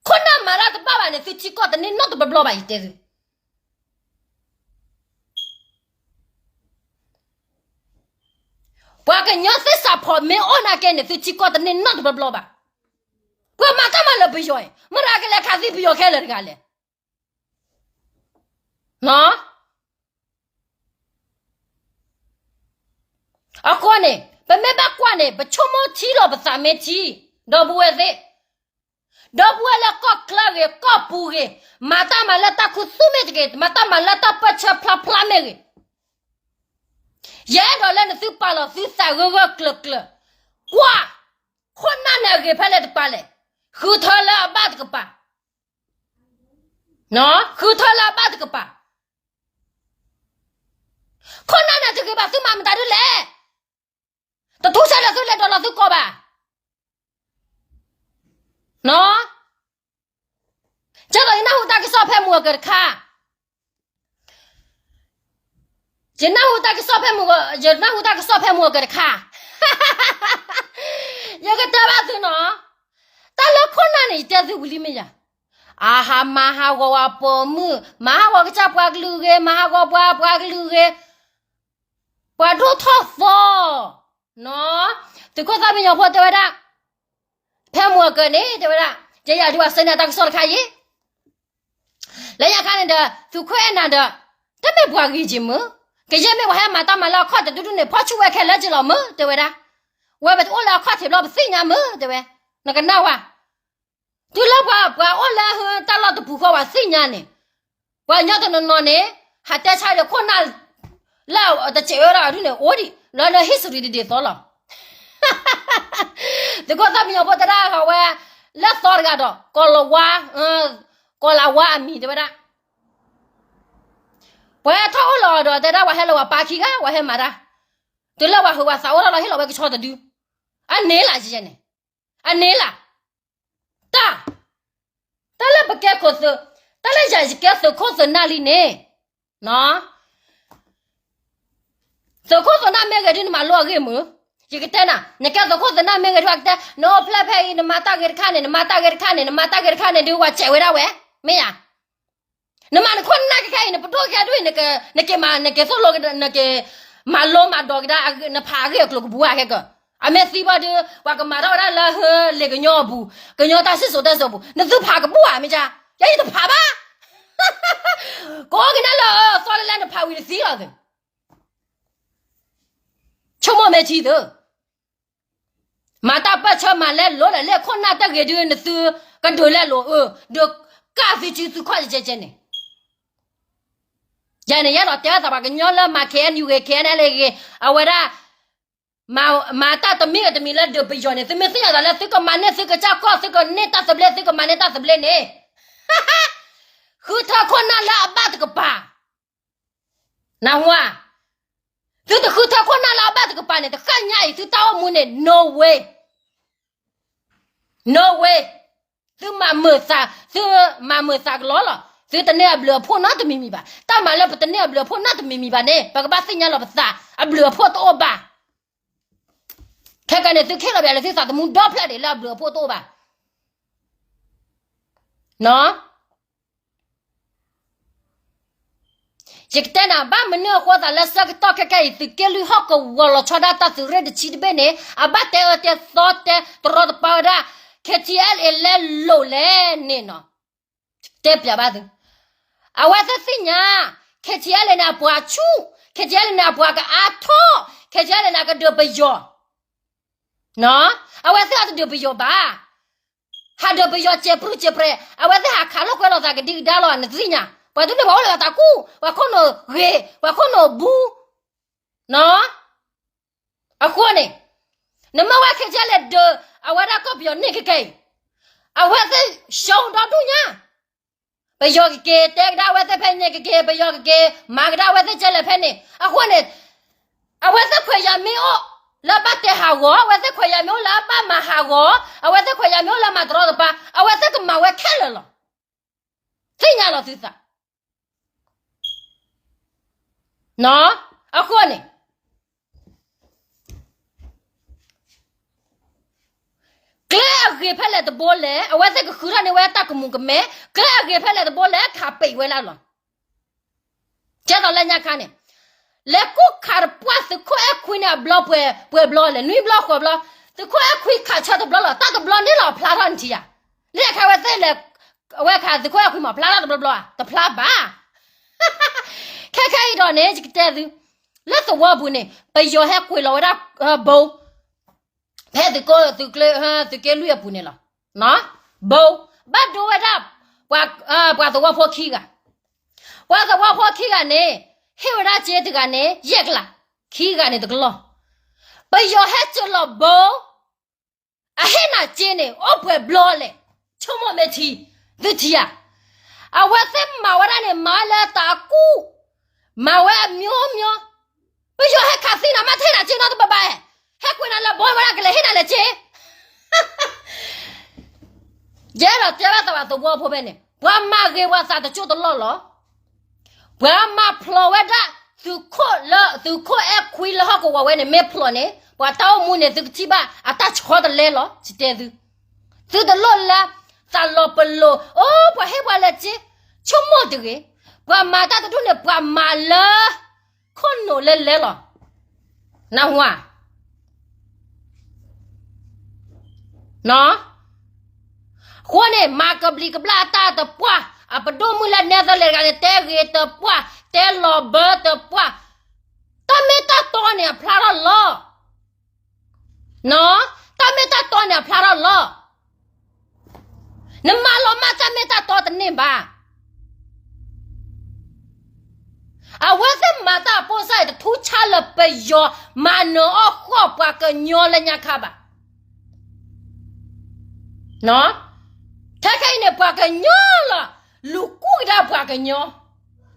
ခိၣ်နၢ်မၤတၢ်တဘၣ်ဘၣ်န့ၣ် သုထံကီၢ်တန့ၢ်နီတဘျီဘျီဘၣ် ယတဲသု. ပှၤကညီသ့ၣ်စးဖီးမ့ၢ်အိၣ်နာ်က့န့ၣ် သုထံကီၢ်တန့ၢ်နီတဘျီဘျီဘၣ်. ပှၤမၤတၢ်မၤလၢပယီၤအံၤ မတၤကလဲၤခးသံပယီၤခဲလၢာ်တဂၤလဲၣ်. အဃိန့ၣ် ပမ့ၢ်ဘၣ်ကွၢ်န့ၣ် ပဆိကမိၣ်ထံလီၤပသးမ့ၢ်ထံ, ဒီပုၢ်ဝဲၢ်သ့ၣ်, ဒီပုၢ်ဝဲၢ်လၢကီၢ်ချၢဂ့ၤ ကီၢ်ပူၤဂ့ၤ, မၤတၢ်မၤလၢတၢ်ခူသူၣ်မ့ၢ်တဂ့ၤ, မၤတၢ်မၤလၢတၢ်ပၢၢ်ဆၢဖျါဖျါမ့ၢ်ဂ့ၤ, ယအဲၣ်ဒိးလၢနသုပာ်လီၤသုသးဂၢၢ်ဂၢၢ်ကျၢၤကျၢၤ, ကွၢ်, ခိၣ်နၢ်န့ၣ်အဂ့ၤဖဲလဲၣ်တကပၤလဲၣ်, ဃုထၢလၢအဘၣ်တကပၤ, ဃုထၢလၢအဘၣ်တကပၤ, ခိၣ်နၢ်န့ၣ်တဂ့ၤဘၣ် သုမၤမတၤဒ်လဲၣ်, တထူၣ်ဆဲးလၢသုလဲၤဒိးလီၤသုကိာ်ဘၣ်. ကဲသိးယနၢ်ဟူတၢ်ကစီၣ်ဖဲမုၢ်အကၢၤတခါ, ယနၢ်ဟူတၢ်ကစီၣ်ဖဲမုၢ်, ယနၢ်ဟူတၢ်ကစီၣ်ဖဲမုၢ်အကၢၤတခါ, ယကတဲဘၣ်သုနီၤ, တၢ်လၢခိၣ်နၢ်န့ၣ် ယတဲသုဝံၤလံမ့ၢ်ယၤ, အဟးမၤဟးဂီၤဝဲပိာ်မုၣ်, မၤဟးဂီၤကစၢ်ပှၤကလုာ်ဂ့ၤ, မၤဟးဂီၤပှၤပှၤကလုာ်ဂ့ၤ, ပှၤဒိၣ်ထီၣ်သီ နီၤ, သုးခိၣ်သၣ်မံညီၤဖိတဲဝဲဒၣ်, ဖဲမုၢ်အကၢၤန့ၣ် တဲဝဲဒၣ်, ယဲယၤဒုးဘၣ်ဆၢန့ၢ်တၢ်ကစီၣ်တခါအံၤ, လၢညါခါန့ၣ်ဒီး သုးခိၣ်အဲၣ်နၤဒီး တမ့ၢ်ပှၤဂ့ၤက့ၤမုၢ်, ကယဲၢ်မ့ၢ်ပှၤဟဲမၤတၢ်မၤလၢအခီၣ်တဒူၣ်ဒူၣ်န့ၣ် ဖီၣ်ဆူၣ်ဝဲခဲလၢာ်က့ၤလီၤမုၢ် တဲဝဲဒၣ်, ဝဲပတအိၣ်လၢအခီၣ်ထံးဘျီပသ့ၣ်ညါမုၢ် တဲဝဲ, နကနၣ်ဝဲ တုၤလၢပှၤအိၣ်လၢတၢ်လီၢ်တပူၤဃီပှၤသ့ၣ်ညါန့ၣ်, ပှၤကညီတနီၤနီၤန့ၣ် ဟးတဲဆါဒီးခိၣ်နၢ် လၢတစဲးဝဲဒၣ်ဒ်န့ၣ် အိၣ်ဒံးလၢ history ဒ်သိးလီၤ. သုးခိၣ်သၣ်မံညီၤဖိတဲဒၣ်ဝဲ လၢသီတဂၤဒီး ကီၤလၤဝါ, ကီၤလၤဝါအမံၤတဲဝဲဒၣ်, ပှၤထီၣ်အိၣ်လီၤဒီးတဲဒၣ် ပှၤဟဲလၢပှၤပၢ်ခံဂၤ ပှၤဟဲမၤတၢ်, တုၤလၢပှၤဟုးပှၤသးအိၣ်ထီၣ်လီၤ ဟ့ၣ်လီၤဝဲကဆီတဒု, အန့ၣ်လၢယဲန့ၣ်, အန့ၣ်လၢ တၢ်, တၢ်လၢပကဲခိၣ်သုး, တၢ်လၢယၤယကဲသုးခိၣ်သုးနၢ်လံန့ၣ်, သုးခိၣ်သုးနၢ်မ့ၢ်ဂ့ၤဒုး နမၤလိအဂ့ၢ်မုၢ်, ယကတဲနၤ နကဲသုးခိၣ်သုးနၢ်မ့ၢ်ဂ့ၤဒုး အကတဲ နအိၣ်ဖျဲၣ်ဖဲအံၤ နမၤတၢ်ဂ့ၤတခါန့ၣ် နမၤတၢ်ဂ့ၤတခါန့ၣ် နမၤတၢ်ဂ့ၤတခါန့ၣ်ဒုး ပှၤစဲးဝဲဒၣ်ဝဲ, မ့ၢ်ယၤ နမၤနခိၣ်နၢ်ခဲခဲအံၤ နပဒိၣ်ကဲဒိၣ်အံၤ နက, နကမၤ, နကသိၣ်လိ, နကမၤလိမၤဒိးကဒါ နဖးအဂ့ၢ်အကျိၤကဘူၣ်ဧါခဲကၢ, အမ့ၢ်သံဘၣ်ဒုး ပှၤကမၤထီၣ်ဝဲဒၣ်လၢဟၢလ့ၣ်ကညီအပူၤ, ကညီတၢ်စံၣ်စိၤတဲစိၤပူၤ, နသုဖးကဘူၣ်ဧါ မ့ၢ်ကါ, ယဲယတဖးဘၣ်, ကအိၣ်ကနၣ်လၢအသီလၢ်လၢ် နဖးဝံၤတသံလီၤသု, ဆိကမိၣ်မ့ၢ်ထံသု မၤတၢ်ပၢၢ်ဆၢမၤလဲလိာ်လၢလဲၣ် ခိၣ်နၢ်တဂ့ၤဒုး နသုကဒုးလဲလိာ်အၢ, ဒုးကၢ်သုစုသုခီၣ်ကဲကဲန့ၣ်, ယဲန့ၣ် ယအဲၣ်ဒိးတဲအသး ပှၤကညီလၢမၤ KNU ဂ့ၤ KNLA ဂ့ၤ အဝဲဒၣ် မၤတၢ်တမံၤဂ့ၤတမံၤလၢဒုးပယီၤန့ၣ် သုမ့ၢ်သ့ၣ်ညါသးလၢ သုကမၤန့ၢ်သုကစၢ်ကီၢ် သုကန့ၢ်တၢ်သဘျ့ သုကမၤန့ၢ်တၢ်သဘျ့န့ၣ် ဃုထၢခိၣ်နၢ်လၢအဘၣ်တကပၤ, နၢ်ဟူဧါ, သုတဃုထၢခိၣ်နၢ်လၢအဘၣ်တကပၤန့ၣ် တဃၣ်ညါအံၤ သုတၢ်အိၣ်မူန့ၣ် no way, no way, သုမၤမုာ်သး, သုမၤမုာ်သးကလီလီၤ, သုတန့ၢ်အဘျုးအဖှိၣ်နီတမံၤမံၤဘၣ်, တၢ်မၤလၢပတန့ၢ်အဘျုးအဖှိၣ်နီတမံၤမံၤဘၣ်န့ၣ် ပကဘၣ်သ့ၣ်ညါလီၤပသး အဘျုးအဖှိၣ်တအိၣ်ဘၣ်, ခဲကနံၣ်န့ၣ် သုခ့လီၤဘၣ်လၢသုသးသမူဒီဖျၢၣ်ဒံးလၢအဘျုးအဖှိၣ်တအိၣ်ဘၣ်, ယကတဲနၤ ဘၣ်မနုၤအဃိသးလၢဆၢကတီၢ်ခဲကဲအံၤ သုးက့လွံၢ်ဟီၣ်ကဝီၤလီၤဆီဒၣ်တၢ်သုးရ့ၣ်တဆံတဘ့ၣ်န့ၣ် အဘၣ်တဲအၢတဲသီတဲတရီတပါဝဲဒၣ် KTLA လဲလိာ်လဲၣ်န့ၣ်နီၤ, တဲပျးဘၣ်သု, အဝဲသ့ၣ်သ့ၣ်ညါ KTLA န့ၣ်အပှၤဆူၣ်, KTLA န့ၣ်အပှၤကအါထီၣ်, KTLA န့ၣ်ကဒုးပယီၤ, အဝဲသ့ၣ်အတဒုးပယီၤဘၣ် ဟးဒုးပယီၤစဲးပြုၢ်စဲးပြဲး အဝဲသ့ၣ်ဟးခးလိာ်ကွဲလိာ်သးကဒံကဒါလီၤ နသ့ၣ်ညါ, ပှၤဒ်န့ၣ်ပှၤအိၣ်လၢအသးကူၣ် ပှၤခိၣ်နူာ်ဂ့ၤ ပှၤခိၣ်နူာ်ဘူး, အဃိန့ၣ် နမ့ၢ်ဝဲ KTLA ဒုး အဝဲဒၣ်ကီၢ်ပယီၤန့ၣ်ခဲကဲအံၤ အဝဲသ့ၣ် ရှုံး ဒီဒူၣ်ညါ ပယီၤကက့ၤတဲကဒါအဝဲသ့ၣ်ဖဲန့ၣ် ကက့ၤ ပယီၤကက့ၤမၤကဒါအဝဲသ့ၣ်ကဲလဲၣ်ဖဲန့ၣ် အဃိန့ၣ် အဝဲသ့ၣ်ခွဲးယာ်မ့ၢ်အိၣ်လၢအဘၣ်တဲဟးဂီၤ, အဝဲသ့ၣ်ခွဲးယာ်မ့ၢ်အိၣ်လၢအဘၣ်မၤဟးဂီၤ, အဝဲသ့ၣ်ခွဲးယာ်မ့ၢ်အိၣ်လၢမၤတရီတပါ, အဝဲသ့ၣ်ကမၤဝဲခဲလၢာ်လီၤ. သ့ၣ်ညါလီၤသုသး နီၢ်, အဃိန့ၣ် ကျဲအဂ့ၤဖဲလဲၣ်တဘိလဲၣ်, အဝဲသ့ၣ်ကဃုထီၣ်န့ၢ်ဝဲတၢ်ကမူၤကမဲ, ကျဲအဂ့ၤဖဲလဲၣ်တဘိလဲၣ် ခးပံာ်ဝဲလၢအလီၢ်. ကဲသိးလၢညါခါန့ၣ်, လဲၤကူၣ်ခးတပှၢ်သုးခိၣ်အဲၣ်ခွံန့ၣ် အဘျီပှဲၤပှဲၤဘျီလဲၣ်, နွံဘျီဃိးဘျီ, သုးခိၣ်အဲၣ်ခွံခးဆၢတဘျီလီၤ, တၢ်တဘျီန့ၣ်လီၤဖျါထီၣ်နထံၣ်ဧါ. လၢညါခါဝဲသ့ၣ်လဲၤ, အဝဲခးသုးခိၣ်အဲၣ်ခွံမး ဖျါထီၣ်တဘျီဘျီဧါ, တဖျါဘၣ်. ခဲခဲအံၤဒီးန့ၣ် ယကတဲသု, လၢသဝီပူၤန့ၣ် ပယီၤဟဲကွံာ်လီၤဝဲဒၣ် ဘိ ဖဲသုးက့, သုးက့လွံၢ်အပူၤန့ၣ်လီၤ. ဘိ, ဘၣ်ဒိဝဲဒၣ် ပှၤသဝီဖိခံဂၤ, ပှၤသဝီဖိခံဂၤန့ၣ် ဟ့ၣ်ဝဲဒၣ်စ့တဂၤန့ၣ် ယဲၢ်ကလး, ခံဂၤန့ၣ်တကလီၢ်, ပယီၤဟဲစိာ်လီၤဘိ အဟ့ၣ်နၤစ့န့ၣ် အိၣ်ပှဲၤဘျီလဲၣ်, ဆိကမိၣ်မ့ၢ်ထံ, သုထံၣ်ဧါ. အဝဲသ့ၣ်မၤဝဲဒၣ်န့ၣ် မၤဝဲလၢတၢ်အကူၣ်, မၤဝဲအမျိုးမျိုး, ပယီၤဟဲခးသံနၤ မ့ၢ်တဟ့ၣ်နၤစ့နီတဘျီဘၣ်, ဟဲကွံာ်နၤလၢဘိဝဲဒၣ်ကလဲၤဟ့ၣ်နၤလဲၤစ့ ယအဲၣ်ဒိးတဲဘၣ်သးဘၣ်သဝီဖိဖဲန့ၣ် ပှၤမၤဂ့ၤပှၤသးတကၠိတလီၢ်လီၤ. ပှၤမၤဖျိးဝဲဒၣ် သုးခိၣ်လၢ သုးခိၣ်အဲၣ်ခွံလၢဟီၣ်ကဝီၤဝဲန့ၣ် မ့ၢ်ဖျိးန့ၣ် ပှၤတၢ်အိၣ်မူန့ၣ် သုကထံၣ်ဘၣ်အတၢ်ဆီတလဲလီၤ ယတဲသု. သုတလိၣ်လၢ သးလီၤပလိာ် အိၣ်ပှၤဟ့ၣ်ပှၤလဲၤစ့, ဆိကမိၣ်တဂ့ၤ. ပှၤမၤတၢ်တဒူၣ်န့ၣ် ပှၤမၤလၢ ခိၣ်နူာ်လၢလဲလီၤ. နၢ်ဟူဧါ. အဃိန့ၣ် မၤကဘျံးကဘျၣ်အတၢ်တပှၢ်, အပဒိၣ်မုၣ်လၢနဲသလ့းတဂၤန့ၣ် တဲဂ့ၤတပှၢ်, တဲလီၤဘၢတပှၢ်, တၢ်မ့ၢ်တၢ်တီန့ၣ် အဖျါထီၣ်လီၤ. တၢ်မ့ၢ်တၢ်တီန့ၣ် အဖျါထီၣ်လီၤ. နမၤလီၤမၢ်တၢ်မ့ၢ်တၢ်တီတန့ၢ်ဘၣ်. အဝဲသ့ၣ်မၤတၢ်အပိၢ်စၢ်အံၤ တထူးဆါလၢပယီၤမၤနၢၤအီၣ်ဃီၣ်ပှၤကညီလၢညါခါဘၣ်. ထဲခဲအံၤန့ၣ် ပှၤကညီလီၤ, လူၤကူၣ်ကဒါပှၤကညီ,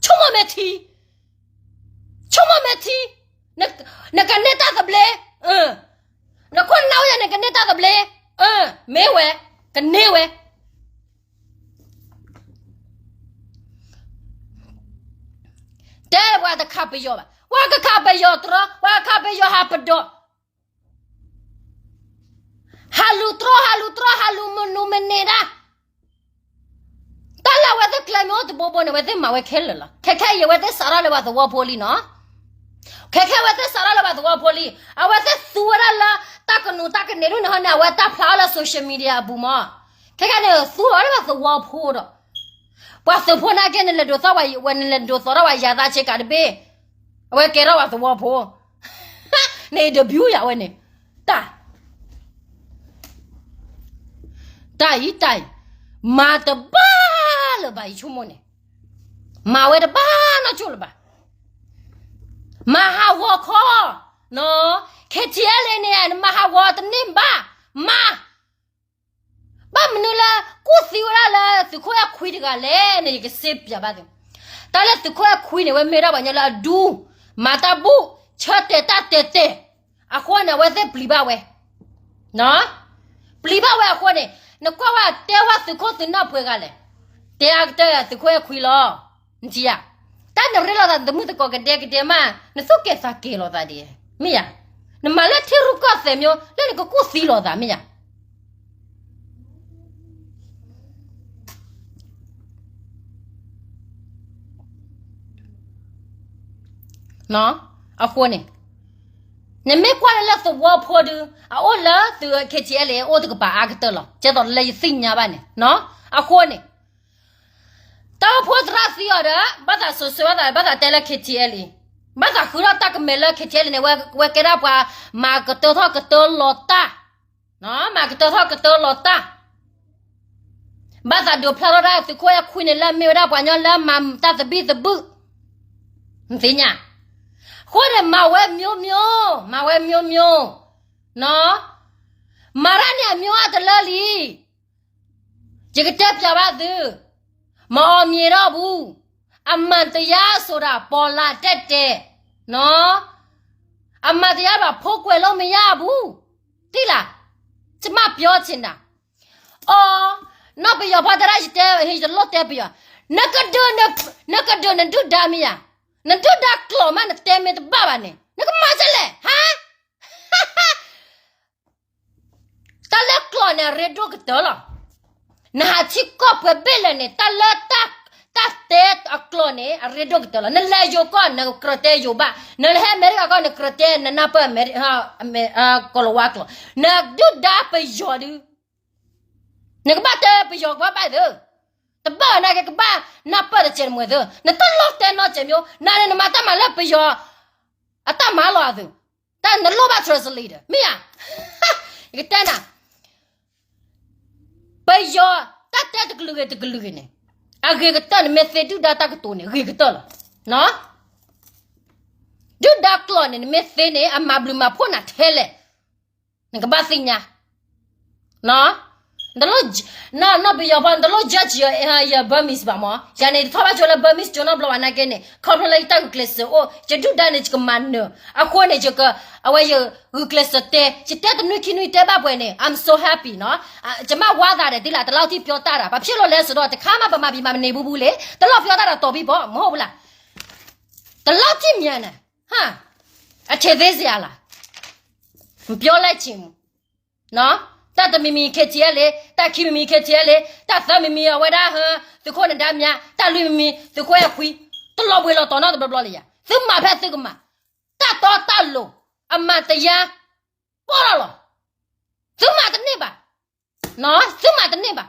ဆိကမိၣ်မ့ၢ်ထံ, ဆိကမိၣ်မ့ၢ်ထံ, နကန့ၢ်တၢ်သဘျ့, နခိၣ်နနၢ်အိၣ်ယၤန့ၣ် ကန့ၢ်တၢ်သဘျ့, မ့ၢ်ဝဲ, ကန့ၢ်ဝဲ တဲပှၤတခးပယီၤဘၣ်, ပှၤကခးပယီၤတြီ, ပှၤကခးပယီၤဟးပဒီး, ဟးလူၤတြီ, ဟးလူၤတြီ, ဟးလူၤမနုၤမန့ၢ်ဒၣ်, တၢ်လၢအဝဲသ့ၣ်ကျဲမ့ၢ်အိၣ်တဘိဘိန့ၣ် အဝဲသ့ၣ်မၤဝဲခဲလၢာ်လီၤ. ခဲခဲအံၤ အဝဲသ့ၣ်စးထီၣ်လၢပှၤသဝီဖိလံနီၤ. ခဲခဲအဝဲသ့ၣ်စးထီၣ်လၢပှၤသဝီဖိလံ, အဝဲသ့ၣ်သူဝဲဒၣ်လၢ တၢ်ကနူၤတၢ်ကန့ၢ်ဒ်န့ၣ်ဟီန့ၣ် အဝဲတၢ်ဖျါအီၤလၢ social media အပူၤမး, ခဲခဲန့ၣ် သူဝဲဒၣ်ပှၤသဝီဖိဒီး ပှၤသုးဖိနာ်က့ နလဲၤဒိးသီၣ်ဝဲ, နလဲၤဒိးသီၣ်ထီၣ်ဝဲယၤသးဆ့ကၤတဘ့ၣ်, အဝဲကဲထီၣ်ပှၤသဝီဖိ, နအံၤတဘျုးယၤဝဲန့ၣ်, တၢ်, တၢ်အံၤ, တၢ်အံၤ, မၤတဘၣ်လၢၤဘၣ် ယဆိကမိၣ်န့ၣ်, မၤဝဲတဘၣ်နီတစိၢ်လၢၤဘၣ်. မၤဟးဂီၤခီ, နီၤ, KTLA န့ၣ် နမၤဟးဂီၤတန့ၢ်ဘၣ်, မၤ ဘၣ်မနုၤလၢ ကူၣ်သံဝဲဒၣ်လၢသုးခိၣ်အဲၣ်ခွံတဂၤလဲၣ်န့ၣ် ယကစ့ပၠးဘၣ်သု, တၢ်လၢသုးခိၣ်အဲၣ်ခွံန့ၣ် ဝဲမ့ၢ်ဒၣ်ပှၤကညီလၢအဒူ, မၤတၢ်ဘူၣ်, ဆၢတဲာ်တၢ်တဲာ်တဲာ်, အဃိန့ၣ် အဝဲသ့ၣ်ပျံၤဘၣ်ဝဲ, နီၤ, ပျံၤဘၣ်ဝဲအဃိန့ၣ် နကွၢ်ဝဲတဲဝဲသုးခိၣ်သုးနၢ်ပှဲၤဂၤလဲၣ်, တဲအကတၢၢ်သုးခိၣ်အဲၣ်ခွံလီၤ, နထံၣ်ဧါ, တၢ်နရ့လိာ်သးသမုၣ်သကိးကဒဲကဒဲမး နသူၣ်က့ၤသးက့ၤလိာ်သးဒ်, မ့ၢ်ဧါ, နမၤလၢထံရူၢ်ကီၢ်သဲးမ့ၢ် လၢနကကူၣ်သံလိာ်သး မ့ၢ်ဧါ. အဃိန့ၣ် နမ့ၢ်ကွၢ်လၢလၢသဝီဖိဒုး အအိၣ်လၢသုး KTLA အိၣ်တကပၤအါကတၢၢ်လီၤ. ကဲသိးလၢယသ့ၣ်ညါဘၣ်န့ၣ်, အဃိန့ၣ် တၢ်အိၣ်ဖှိၣ်သရၣ်သံအီၤဒီး ဘၣ်သးစိၤဆၢဘၣ်သး ဘၣ်သးတဲလၢ KTLA, ဘၣ်သးဃုထီၣ်တၢ်ကမဲာ်လၢ KTLA န့ၣ် ဝဲကဲဒၣ်ပှၤမၤကတၢၢ်ထီၣ်ကတၢၢ်လီၤတၢ်, မၤကတၢၢ်ထီၣ်ကတၢၢ်လီၤတၢ်, ဘၣ်သးဒုးဖျါထီၣ်ဒၣ်သုးခိၣ်အဲၣ်ခွံန့ၣ် လၢအမ့ၢ်ဝဲဒၣ်ပှၤကညီလၢမၤတၢ်သဘံၣ်သဘုၣ်, နသ့ၣ်ညါ, အဃိန့ၣ် မၤဝဲမျိုးမျိုး, မၤဝဲမျိုးမျိုး, နီၤ, မၤတၢ်န့ၣ်အမျိုးအတလၢလံ ယကတဲပၠးဘၣ်သု, မအီၣ်မ့ၤထီၣ်ဘူး, အမၤတယါစိၤဒၣ် ပီၤလၢတဲာ်တဲာ်, နီၤ, အမၤတယါဘၣ် ဖိကွဲးလိာ်မယါဘူး, တံၢ်လၢ်, ကမၣ်ပျီဆ့ၣ်နၤ, အီ, နီၢ်ပယီၤဖီတဲဒၣ်ယတဲ ယတလိၣ်တဲပယီၤ, နကဒုးနဒုၣ်ဒါမ့ၢ်ဧါ, နဒုၣ်ဒါကျိာ်မး နတဲမ့ၢ်တဘၣ်ဘၣ်န့ၣ် နကမၤဒ်လဲၣ် ဟါ တၢ်လၢကျိာ်န့ၣ် အရ့ဒိၣ်ကတၢၢ်လီၤ. နဟးထံကီၢ်ပှဲၤဘ့ၣ်လဲၣ်န့ၣ် တၢ်လၢ တၢ်တဲအကျိာ်န့ၣ် အရ့ဒိၣ်ကတၢၢ်လီၤ. နလဲၤယိၤကီၢ် နကြၢးတဲယိၤဘၣ်, နဟဲအမဲရကၤကီၢ် နကြၢးတဲ နနၢ်ပၢၢ် ကိလၤဝါကျိာ်, နဒုၣ်ဒါပယီၤဒုး နကဘၣ်တဲပယီၤကဘၣ်ဘၣ်သု, တဘၣ်နာ်က့ ကဘၣ်နၢ်ပၢၢ်တစဲးတမှဲၤသု, နတၢ်လီၢ်တဲနီတစဲးမ့ၢ်, နန့ၣ်နမၤတၢ်မၤလၢပယီၤ အတၢ်မၤလီၤအသု, တၢ်နလိၣ်ဘၣ် translator မ့ၢ်ဧါ, ယကတဲနၤ, ပယီၤ တၢ်တဲတကလုာ်ဂ့ၤတကလုာ်ဂ့ၤန့ၣ်, အဂ့ၤကတၢၢ် နမ့ၢ်သ့ဒုၣ်ဒါတၢ်ကတိၤန့ၣ် ဂ့ၤကတၢၢ်လီၤ. ဒုၣ်ဒါကျိာ်န့ၣ် နမ့ၢ်သ့န့ၣ် အမၤဘျုးမၤဖှိၣ်နၤထဲလဲၣ်, နကဘၣ်သ့ၣ်ညါ နီၢ်ပယီၤဖီ နတလိၣ် judge ယ Burmese ဘၣ်မး, ယၤန့ၣ် တထီၣ်ဘၣ်ကၠိလၢ Burmese ကၠိနီတဘျီဘၣ်နာ်က့န့ၣ် ခီဖျိလၢယတၢ်ဂုာ်ကျဲးစၢးအိၣ်, ယဒုၣ်ဒါန့ၣ် ယကမၤနၢၤ, အဃိန့ၣ် ယက, အဝဲယဂုာ်ကျဲးစၢးတဲ, ယတဲတနွံခံနွံတဲဘၣ်ပှဲၤန့ၣ် I'm so happy နီၢ်, ယမ့ၢ်ဝါသးဒီး တလး တလီၤတံၢ်ပျီတၢ်ဒီး ပဖျ့လိာ်လဲစ့ၢ်ဒီး တခါမးပမၤဘံးမၤမနံၤဘူးဘူးလံ, တလီၤပျီတၢ်ဒီးတီၤဘံၣ်ဘီ မ့ၢ်ဟီၣ်ဘူးလၢ်, တလီၤတံၢ်မံၤန့ၣ်, ဟါ, အထဲသေးစရာလား, မပြောလိုက်ချင်ဘူး. တၢ်တမံၤမံၤ KTLA, တၢ်ခံမံၤမံၤ KTLA, တၢ်သၢမံၤမံၤ အဝဲဒၣ်ဟၢ သုးခိၣ်နဒါမြ, တၢ်လွံၢ်မံၤမံၤ သုးခိၣ်အဲၣ်ခွံ, တလီၤဘှံးလီၤတီၤနီတဘျီဘျီလၢယၤ, သုမၤဖဲသုကမၤ, တၢ်တီတၢ်လိၤ, အမၤတယါ, ပီၢ်ထီၣ်လီၤ, သုမၤတန့ၢ်ဘၣ်, သုမၤတန့ၢ်ဘၣ်,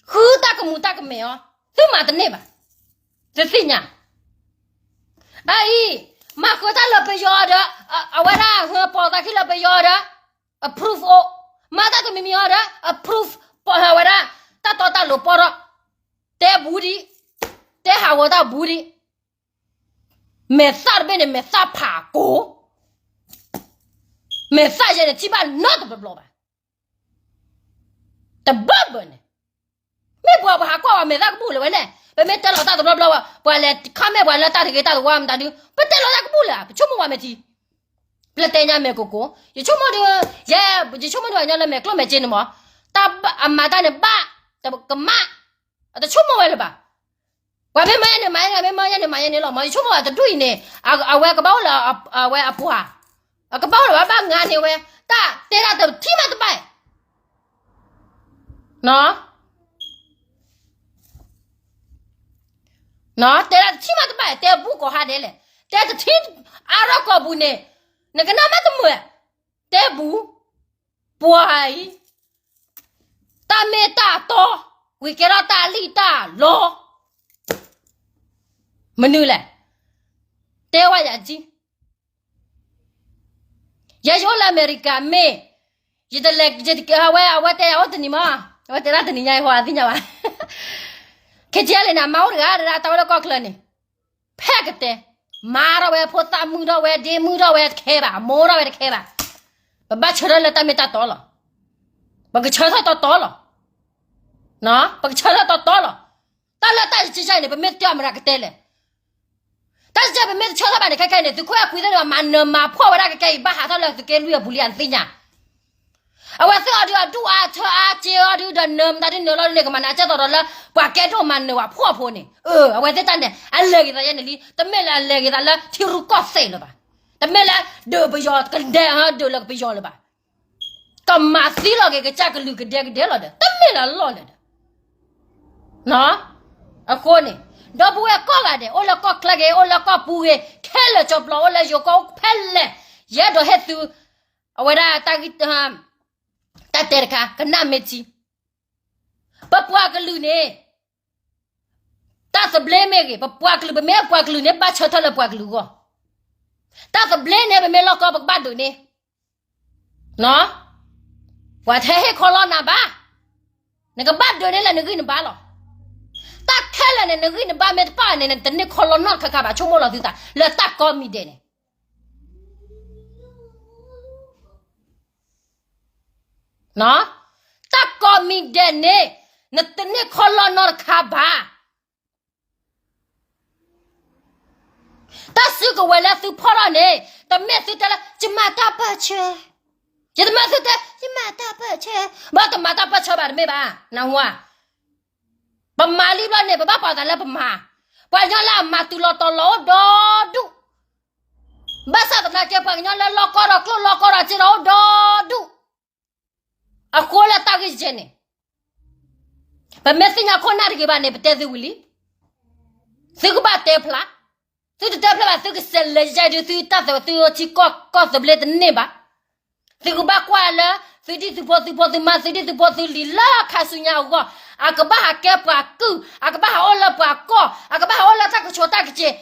ဃုတၢ်ကမူၤတၢ်ကမဲာ်အီၤ, သုမၤတန့ၢ်ဘၣ်, သုသ့ၣ်ညါ အအံၤ, မၤဃုာ်တၢ်လၢပယီၤဒီး, အဝဲဒၣ်ဟၢပီၤသးခံလၢပယီၤဒီး, approve အိၣ်, မၤတၢ်တမံၤမံၤအီၤဒီး approve ပီၢ်ဟၢဝဲဒၣ်, တၢ်တီတၢ်လိၤပီၢ်ထီၣ်, တဲဘူးဒံး, တဲဟးဂီၤတၢ်ဘူးဒံး, မဲာ်သၣ်တဘ့ၣ်န့ၣ် မဲာ်သၣ်ဖးကိာ်, မဲာ်သၣ်ယဲန့ၣ် ထံၣ်ဘၣ်နီတဘျီဘျီဘၣ် တဘၢဘၢန့ၣ်, မ့ၢ်ပှၤပှၤဟးကွၢ်ဝဲမဲာ်သၣ်ကဘူၣ်လၢၤဝဲလဲၣ်, ပမ့ၢ်တဲလီၤတၢ်တဘျီဘျီဝဲ, ပှၤလဲၤခီမဲာ်ပှၤလၢတၢ်တဂ့ၤတၢ်တဝါမတၤဒု, ပတဲလီၤတၢ်ကဘူၣ်လၢၤဧါ, ပဆိကမိၣ်ဝဲမဲာ်ထံ, ပျဲတဲညါမဲာ်ကိၢ်ကိၢ်, ယဆိကမိၣ်ဒု, ယဲ, ယဆိကမိၣ်ဒုအညီလၢမဲာ်ကျိၣ်မဲာ်စ့န့ၣ်မး, တၢ်အမၤတၢ်န့ၣ်ဘၣ်, တကမၣ်, အတဆိကမိၣ်ဝဲလၢၤဘၣ် ပှၤမ့ၢ်မၤယဲန့ၣ်မၤယဲ, မ့ၢ်မၤယဲန့ၣ်မၤယဲန့ၣ်လီၤ. မ့ၢ်ယဆိကမိၣ်အတဒူၣ်အံၤန့ၣ်, အဝဲကဘၣ်အိၣ်လၢအဝဲအပှၤ, အကဘၣ်အိၣ်လၢၤဘၣ် ဘၣ်ငါန့ၢ်ဝဲ, တၢ်တဲဒၣ်တထံၣ်မးတဘၣ်, တဲဒၣ်တထံၣ်မးတဘၣ် တဲဘူးကိးဟါဒဲးလဲၣ်, တဲတထံၣ်အါထီၣ်ကိာ်ပူၤန့ၣ်, နကနၣ်မးတမုာ်, တဲဘူး, ပှၤအံၤ တၢ်မ့ၢ်တၢ်တီ, ဝံၤကဲထီၣ်တၢ်လံၣ်တၢ်လီ, မနုၤလဲၣ်, တဲဝဲယၤကံ, ယဲယအိၣ်လၢအမဲရကၤမ့ၢ်, ယတလဲၤ, ဝဲ အဝဲတဲယၤအိၣ်တနံၤမး, အဝဲတဲဒၣ်တနံၤညါအံၤဟီအသ့ၣ်ညါဘၣ်, ခဲကဲလဲၣ်န့ၣ် အမါအိၣ်တဂၤဒၣ်တၢ်ဝဲလၢကီၢ်ချၢန့ၣ်, ဖဲကတဲ, မါထီၣ်ဝဲဖိသၣ်မုၣ်ထီၣ်ဝဲဒ့မုၣ်ထီၣ်ဝဲတခဲဘၣ် မိၢ်ထီၣ်ဝဲတခဲဘၣ်, ပဘၣ်ဆၢထၢၣ်လၢတၢ်မ့ၢ်တၢ်တီလီၤ, ပကဆၢထၢၣ်တီတီလီၤ, ပကဆၢထၢၣ်တီတီလီၤ, တၢ်လၢတၢ်ယကဲယါအံၤန့ၣ် ပမ့ၢ်တဲအီၤမတၤကတဲလဲၣ်, တၢ်ယကဲပမ့ၢ်တဆၢထၢၣ်ဘၣ်န့ၣ် ခဲခဲအံၤန့ၣ် သုးခိၣ်အဲၣ်ခွံသ့ၣ်တဖၣ်မၤနၢၤမၤဖှီၣ်ဝဲဒၣ်ခဲခဲအံၤ ဘၣ်ဟးထီၣ်လၢသုးက့လွံၢ်အပူၤလံအသ့ၣ်ညါ, အဝဲသ့ၣ်အီၤဒုးအဒူၣ်အါထၢအါစ့အီၤဒုးဒီးနၢၤမတၤဒုးနၢၤလီၤဒုးန့ၣ် ကမၤနၢၤကဲသိးဒီးလၢ ပှၤကဲဒိၣ်မၤနၢၤဝဲဖှီၣ်ဖိန့ၣ်, အဝဲသ့ၣ်တၢ်န့ၣ် အလဲၤဂ့ၤသးယဲန့ၣ်လံ, တမ့ၢ်လၢအလဲၤဂ့ၤသးလၢထံရူၢ်ကီၢ်သဲးလၢၤဘၣ်, တမ့ၢ်လၢဒုးပယီၤကဒဲဒုးလၢပယီၤလၢၤဘၣ်, ကမၤသံလီၤက့ၤကစၢ်ကလုာ်ကဒဲကဒဲလီၤဒီး တမ့ၢ်လၢအလီၢ်လၢၤဒီး အဃိန့ၣ်, ဒီပုၢ်ဝဲၢ်ကိးဂၤဒဲး အိၣ်လၢကီၢ်ချၢက့ၤ အိၣ်လၢကီၢ်ပူၤဂ့ၤ ခဲလၢာ်ကၠီပျီ အိၣ်လၢယိၤကီၢ်အိၣ်ဖဲလဲၣ်, ယအဲၣ်ဒိးဟ့ၣ်သု အဝဲဒၣ် တၢ်တဲတခါ ကနၣ်မ့ၢ်ထံ, ပပှၤကလုာ်န့ၣ် တၢ်သဘျ့မ့ၢ်ဂ့ၤ ပပှၤကလုာ် ပမ့ၢ်ပှၤကလုာ်န့ၣ် ဘၣ်ဆၢထၢၣ်လၢပှၤကလုာ်အဂီၢ်, တၢ်သဘျ့န့ၣ် ပမ့ၢ်လီၢ်ကီ ပကဘၣ်ဒုးန့ၣ် ပှၤထဲဟ့ၣ်ခီလီနၤဘၣ်, နကဘၣ်ဒုးန့ၢ်လၢနဂံၢ်နဘါလီၤ. တၢ်ခဲလၢာ်န့ၣ် နဂံၢ်နဘါမ့ၢ်တပၣ်န့ၣ် နတန့ၢ်ခီလီနီတခါခါဘၣ်, ဆိကမိၣ်လီၤသုသး လၢတၢ်ကိးမံၤဒဲးန့ၣ် တၢ်ကိးမံၤဒဲးန့ၣ် နတန့ၢ်ခီလီနီတခါဘၣ်. တၢ်စုကဝဲၤလၢသုဖီၣ်ထီၣ်န့ၣ် တမ့ၢ်သုတဲလၢ ယမၤတၢ်ပၢၢ်ဆၢ, ယတမ့ၢ်သုတဲ ယမၤတၢ်ပၢၢ်ဆၢ, ဘၣ်တမၤတၢ်ပၢၢ်ဆၢဘၣ်တမ့ၢ်ဘၣ်, နၢ်ဟူဧါ. ပမၤလံဘျီန့ၣ် ပဘၣ်ပာ်သးလၢပမၤ, ပှၤကညီလၢအမၤတုၤလီၤတီၤလီၤအိၣ်ဒီဒူၣ်, ဘၣ်ဆၣ်သနာ်က့ ပှၤကညီလၢလီၢ်ကီဒီးကျိၣ်လီၢ်ကီဒီးစ့ဒီးအိၣ်ဒီဒူၣ်, အဃိလၢတၢ်ဂ့ၢ်ကဲန့ၣ် ပမ့ၢ်သ့ၣ်ညါခိၣ်နၢ်တဂ့ၤဘၣ်န့ၣ် ပတဲသုဝံၤလံ, သုကဘၣ်တဲဖျါ, သုတတဲဖျါဘၣ် သုကစဲးလဲၤယဲဒုး သုတၢ်သဝဲသုအိၣ်ထံကီၢ်သဘျ့တန့ၢ်ဘၣ်. သုကဘၣ်ကွၢ်လၢ သုဒံၣ်သုဖိသုဖိသုမါ သုဒံၣ်သုဖိသုလံၤလၢခါဆူညါအဂီၢ်, အကဘၣ်ဟးကဲပှၤကုၢ်, အကဘၣ်ဟးအိၣ်လၢပှၤကီၢ်, အကဘၣ်ဟးအိၣ်လၢတၢ်ကဆိးတၢ်ကစ့း,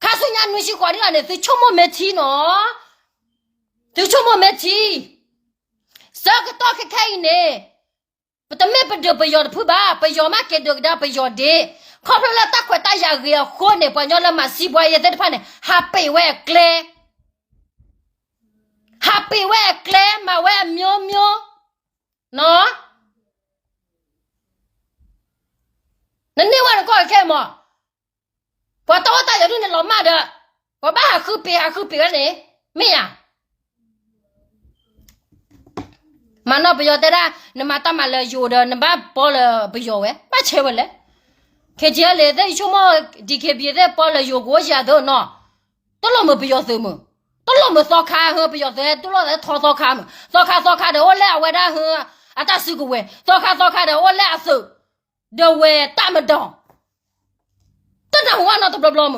ခါဆူညါနွံဆံဃိးနံၣ်လီၤန့ၣ် သုဆိကမိၣ်မ့ၢ်ထံနီၤ, သုဆိကမိၣ်မ့ၢ်ထံ ဆၢကတီၢ်ခဲခဲအံၤန့ၣ် ပတမ့ၢ်ပဒုးပယီၤတဖုဘၣ်, ပယီၤမ့ၢ်က့ၤဒုးကဒါပယီၤဒ့, ခီဖျိလၢတၢ်ခွဲးတၢ်ယာ်ဂ့ၤအဃိန့ၣ် ပှၤကညီလၢမၤစံးပှၤယဲသ့ၣ်တဖၣ်န့ၣ် ဟးပ့ၤဝဲအကျဲ, ဟးပ့ၤဝဲအကျဲ မၤဝဲအမျိုးမျိုး, နီၤ, နန့ၢ်ဝဲနကီၢ်ခဲမး, ပှၤတၢ်အိၣ်တၢ်ယီၤဒ်န့ၣ်လီၤမၢ်ဒီး ပှၤဘၣ်ဟးဃုပ့ၤဟးဃုပ့ၤဝဲန့ၣ်, မ့ၢ်ယၤ မၤနီၢ်ပယီၤတဲဒၣ် နမၤတၢ်မၤလၢယိၤဒီး နဘၣ်ပီလၢပယီၤဝဲ ဘၣ်ဆဲးဝဲလဲၣ်. ခ့ထံလံသ့ၣ် ယဆိကမိၣ် ဒံးခ့ဘံသ့ၣ် ပီလၢယိၤကအိၣ်ယၤသ့နီၤ, တလိၣ်မုာ်ပယီၤသုးမုာ်, တလိၣ်မုာ်သီခါဟၢ ပယီၤသုးဟဲတူၢ်လိာ်သဲထီသီခါမုာ်, သီခါသီခါဒီးအိၣ်လၢအဝဲဒၣ်ဟၢ အတၢ်စုကဝဲၤ, သီခါသီခါဒီးအိၣ်လၢအသုး, ဒီးဝဲတၢ်မတီၤ တနၢ်ဟူဘၣ်နီတဘျီဘျီမုာ်,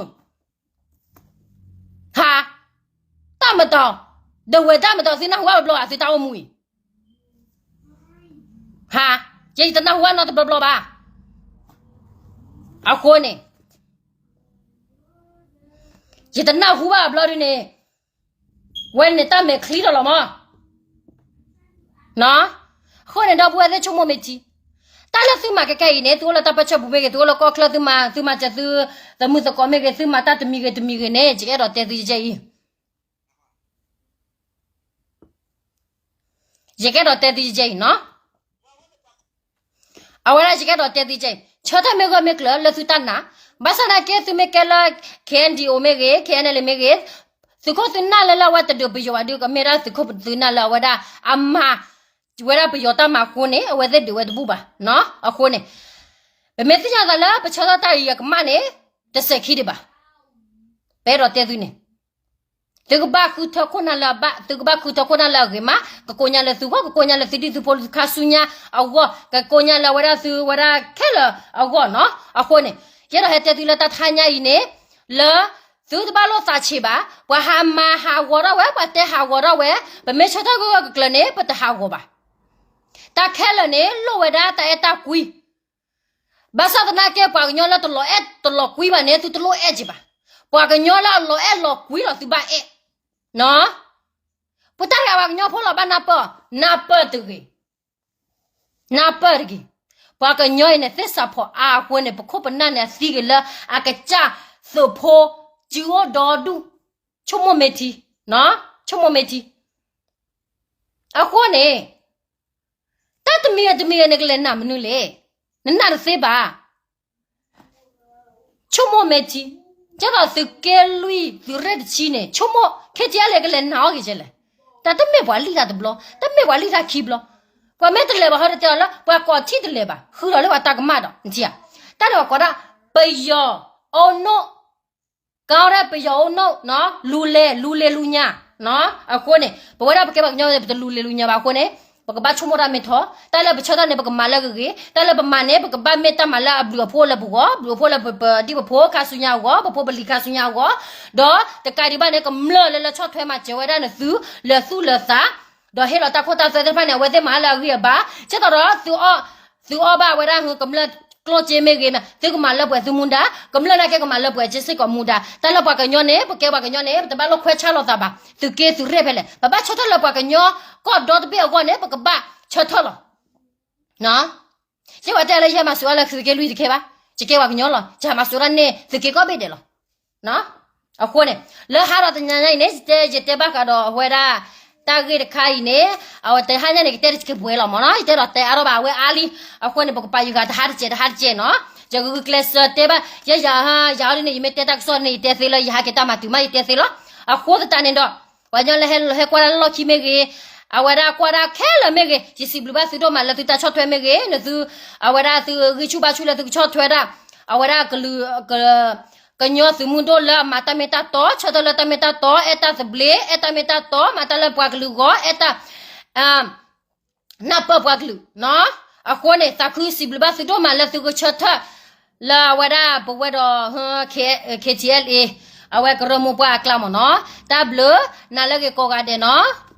ဟါ, တၢ်မတီၤ, ဒီးဝဲတၢ်မတီၤ သုနၢ်ဟူဘၣ်ဘျီဘျီ အသုတၢ်အိၣ်မူအံၤ, ဟါ, ယဲယတနၢ်ဟူဘၣ်နီတဘျီဘျီဘၣ်. အဃိန့ၣ် ယတနၢ်ဟူဘၣ်ဘျီဒ်န့ၣ် ဝဲန့ၣ်တၢ်မဲာ်ချံဒီးလီၤမး. အဃိန့ၣ် ဒီပုၢ်ဝဲၢ်သ့ၣ် ဆိကမိၣ်မ့ၢ်ထံ, တၢ်လၢသုမၤကဲကဲအံၤန့ၣ် သုအိၣ်လၢတၢ်ပၢဆှၢပူၤမ့ၢ်ဂ့ၤ, သုအိၣ်လၢကီၢ်ချၢသုမၤ, သုမၤစၢၤသု သမုၢ်သကိးမ့ၢ်ဂ့ၤ, သုမၤတၢ်တမံၤဂ့ၤတမံၤဂ့ၤန့ၣ် ယအဲၣ်ဒိးတဲသုယဲအံၤ ယကအဲၣ်ဒိးတဲသုယဲအံၤနီၤ. အဝဲဒၣ်ယကအဲၣ်ဒိးတဲသုယဲအံၤ ဆၢထၢၣ်မ့ၢ်ဂၢၢ်မ့ၢ်ကျၢၤလၢသုတၢ်နာ်, ဘၣ်ဆၣ်သနာ်က့ သုမ့ၢ်ကဲလၢ K N D O မ့ၢ်ဂ့ၤ, K N L A မ့ၢ်ဂ့ၤ, သုးခိၣ်သုနၢ်လၢလၢအဝဲတဒုးပယီၤဘၣ်ဒုး ကမ့ၢ်ဒၣ်သုးခိၣ်သုနၢ်လၢအဝဲဒၣ် အမၤ ဝဲဒၣ်ပယီၤတၢ်မၤအဃိန့ၣ် အဝဲသ့ၣ်ဒုးဝဲတဘူၣ်ဘၣ်နီၤ. အဃိန့ၣ် ပမ့ၢ်သ့ၣ်ညါသးလၢပဆၢထၢၣ်တၢ်အံၤအကမၣ်န့ၣ် တစဲးခံဒံးဘၣ်. ပအဲၣ်ဒိးတဲသုန့ၣ် သုကဘၣ်ဃုထၢခိၣ်နၢ်လၢအဘၣ်, သုကဘၣ်ဃုထၢခိၣ်နၢ်လၢအဂ့ၤမး, ကကိးညါလၢသုဂီၢ်, ကကိးညါလၢသုဒံၣ်သုဖိခါဆူညါအဂီၢ်, ကကိးညါလၢအဝဲဒၣ်သုဝဲဒၣ်ခဲလၢာ်အဂီၢ်နီၤ. အဃိန့ၣ် ယအဲၣ်ဒိးဟဲတဲသုလၢတၢ်တဟါညါအံၤန့ၣ် လၢ သုတဘၣ်လိၣ်သးဆံးဘၣ်, ပှၤဟးမၤဟးဂီၤထီၣ်ဝဲ, ပှၤတဲဟးဂီၤထီၣ်ဝဲ, ပမ့ၢ်ဆၢထၢၣ်ဂၢၢ်ဂၢၢ်ကျၢၤကျၢၤန့ၣ် ပတဟးဂီၤဘၣ်. တၢ်ခဲလၢာ်န့ၣ် လိၣ်ဝဲဒၣ်တၢ်အဲၣ်တၢ်ကွံ ဘၣ်ဆၣ်သနာ်က့ ပှၤကညီလၢတလီၤအဲၣ်တလီၤကွံဘၣ်န့ၣ် သုတလိၣ်အဲၣ်က့ၤဘၣ်. ပှၤကညီလၢအလီၤအဲၣ်လီၤကွံလီၤ သုဘၣ်အဲၣ်. ပတၢ်ဂၤပှၤကညီဖိလီၤဘၣ်နၢ်ပၢၢ်, နၢ်ပၢၢ်တဂ့ၤ, နၢ်ပၢၢ်တဂ့ၤ. ပှၤကညီအံၤန့ၣ် သ့ၣ်စးဖီၣ်အါအဃိန့ၣ် ပခိၣ်ပနၢ်န့ၣ် အသံက့ၤလၢအကစၢ်သုးဖိ စုအိၣ်ဒီဒူၣ်, ဆိကမိၣ်မ့ၢ်ထံ, ဆိကမိၣ်မ့ၢ်ထံ. အဃိန့ၣ် တၢ်တမံၤဂ့ၤတမံၤဂ့ၤန့ၣ် ကလဲၤနာ်မနုၤလဲၣ်. နနာ်တသ့ဘၣ်. ဆိကမိၣ်မ့ၢ်ထံ, ကဲသိးသုးက့လွံၢ်သုးရ့ၣ်တဆံန့ၣ် ဆိကမိၣ် ခဲထံအါလဲၣ် ကလဲၤနာ်အီၤဂ့ၤကဲလဲၣ်. တၢ်တမ့ၢ်ပှၤလံၣ်တၢ်တဘျီ, တမ့ၢ်ပှၤလံၣ်တၢ်ခံဘျီ. ပှၤမ့ၢ်တလဲၤဘၣ်ဟီတတဲအီၤလၢ ပှၤကိးထံၣ်တလဲၤဘၣ်, ဃုလီၤလၢပှၤတၢ်ကမၣ်ဒီး နထံၣ်ဧါ. တၢ်န့ၣ်ပှၤကိးဒၣ် ပယီၤအိၣ်နိၣ် ကီဒၣ်ပယီၤအိၣ်နိၣ်, လူလဲၤ, လူလဲၤလူညါ. အဃိန့ၣ် ပဝဲဒၣ်ပကဲပှၤကညီန့ၣ် ပတလူလဲၤလူညါဘၣ်အဃိန့ၣ် ပကဘၣ်ဆိကမိၣ်တၢ်မ့ၢ်ထီ, တၢ်လၢပဆၢထၢၣ်န့ၣ် ပကမၤလၢအဂ့ၤ, တၢ်လၢပမၤန့ၣ် ပကဘၣ်မ့ၢ်တၢ်မၤလၢအဘျုးအဖှိၣ်လၢပဂီၢ်, ဘျုးအဖှိၣ်လၢပဒံၣ်ပဖိခါဆူညါအဂီၢ်, ပဖိပလံၤခါဆူညါအဂီၢ်, ဒီးတကးဒံးဘၣ်န့ၣ် ကမျၢၢ်လၢလၢဆီၣ်ထွဲမၤစၢၤဝဲဒၣ်န့ၣ်သု, လၢသူၣ်လၢသး, ဒီးဟ့ၣ်လီၤတၢ်ခိၣ်တၢ်သွဲသ့ၣ်တဖၣ်န့ၣ် အဝဲသ့ၣ်မၤလၢအဂံၢ်အဘါ, ကဲသိးဒီး သုအီၣ်ဘၣ်ဝဲဒၣ်ဟု ကမျၢၢ်ကျိၣ်စ့မ့ၢ်ဂ့ၤ, သုကမၤလၢပှဲၤသုမူဒါ, ကမျၢၢ်နာ်က့ကမၤလၢပှဲၤစ့စ့ၢ်ကီးမူဒါ. တၢ်လၢပှၤကညီန့ၣ် ပကဲပှၤကညီန့ၣ် ပတဘၣ်လိၣ်ခွဲးဆါလိာ်သးဘၣ်. သုးက့သုးရ့ၣ်ဖဲလဲၣ် ပဘၣ်ဆၢထၢၣ်လၢပှၤကညီကီၢ်ဒီတဘ့ၣ်အဂီၢ်န့ၣ် ပကဘၣ်ဆၢထၢၣ်လီၤ. ယဲဝဲတဲလၢယဟဲမၤစၢၤအီၤလၢသုးက့လွံၢ်တကဲဘၣ်, ယကဲပှၤကညီလီၤ, ယဟဲမၤစၢၤဒၣ်န့ၣ် သုးက့ကီၢ်ဘ့ၣ်ဒဲးလီၤ. အဃိန့ၣ် လၢဟါဒီးတနံၤညါအံၤန့ၣ် ယတဲ ယတဲဘၣ်ဃးဒီးအဝဲဒၣ် တၢ်ဂ့ၢ်တခါအံၤန့ၣ် အဝဲတဟါညါန့ၣ် ကတဲတစကဲးပှဲၤလီၤမ့ၢ်နီၤ, ယတဲဒီးတဲအါထီၣ်ဘၣ်အဝဲအါလံ. အဃိန့ၣ် ပကပာ်ယုာ်ဂၤတဟါတစဲး တဟါတစဲးနီၤ, ယဂုာ်ကျဲးစၢးတဲဘၣ် ယဲယၤ ယၤအီၤဒ်န့ၣ် ယမ့ၢ်တဲတၢ်ကစီၣ်န့ၣ် ယတဲသ့လၢ ယဟးက့ၤတၢ်မၤတုၤမး ယတဲသ့လီၤ. အဃိသတးန့ၣ်ဒီး ပှၤကညီလၢဟဲကွၢ်တၢ်လၢလီၢ်ခံမ့ၢ်ဂ့ၤ, အဝဲဒၣ်ကွၢ်တၢ်ခဲလၢာ်မ့ၢ်ဂ့ၤ, ယစံးဘျုးဘၣ်သုဒိၣ်မးလၢသုတၢ်ဆီၣ်ထွဲမ့ၢ်ဂ့ၤ, နသု အဝဲဒၣ်သုဂံၢ်ဆူၣ်ဘါဆူၣ်လၢသုကဆီၣ်ထွဲဒၣ် အဝဲဒၣ်ကလုာ် ကညီသုးမုၢ်ဒိၣ်လၢအမၤတၢ်မ့ၢ်တၢ်တီ, ဆၢထၢၣ်လၢတၢ်မ့ၢ်တၢ်တီ, အဲၣ်တၢ်သဘျ့, အဲၣ်တၢ်မ့ၢ်တၢ်တီ, မၤတၢ်လၢပှၤကလုာ်အဂီၢ်, အဲၣ်တၢ် နၢ်ပၢၢ်ပှၤကလုာ်နီၤ. အဃိန့ၣ် သးခုစံးဘျုးဘၣ်သုဒိၣ်မးလၢသုကဆၢထၢၣ် လၢအဝဲဒၣ်ပဝဲဒီး K- KTLA အဝဲကရၢမိၢ်ပှၢ်အကျါမ့ၢ်နီၤ. တၢ်ဘျုးနၤလၢအဂ့ၤကိးဂၤဒဲးနီၤ.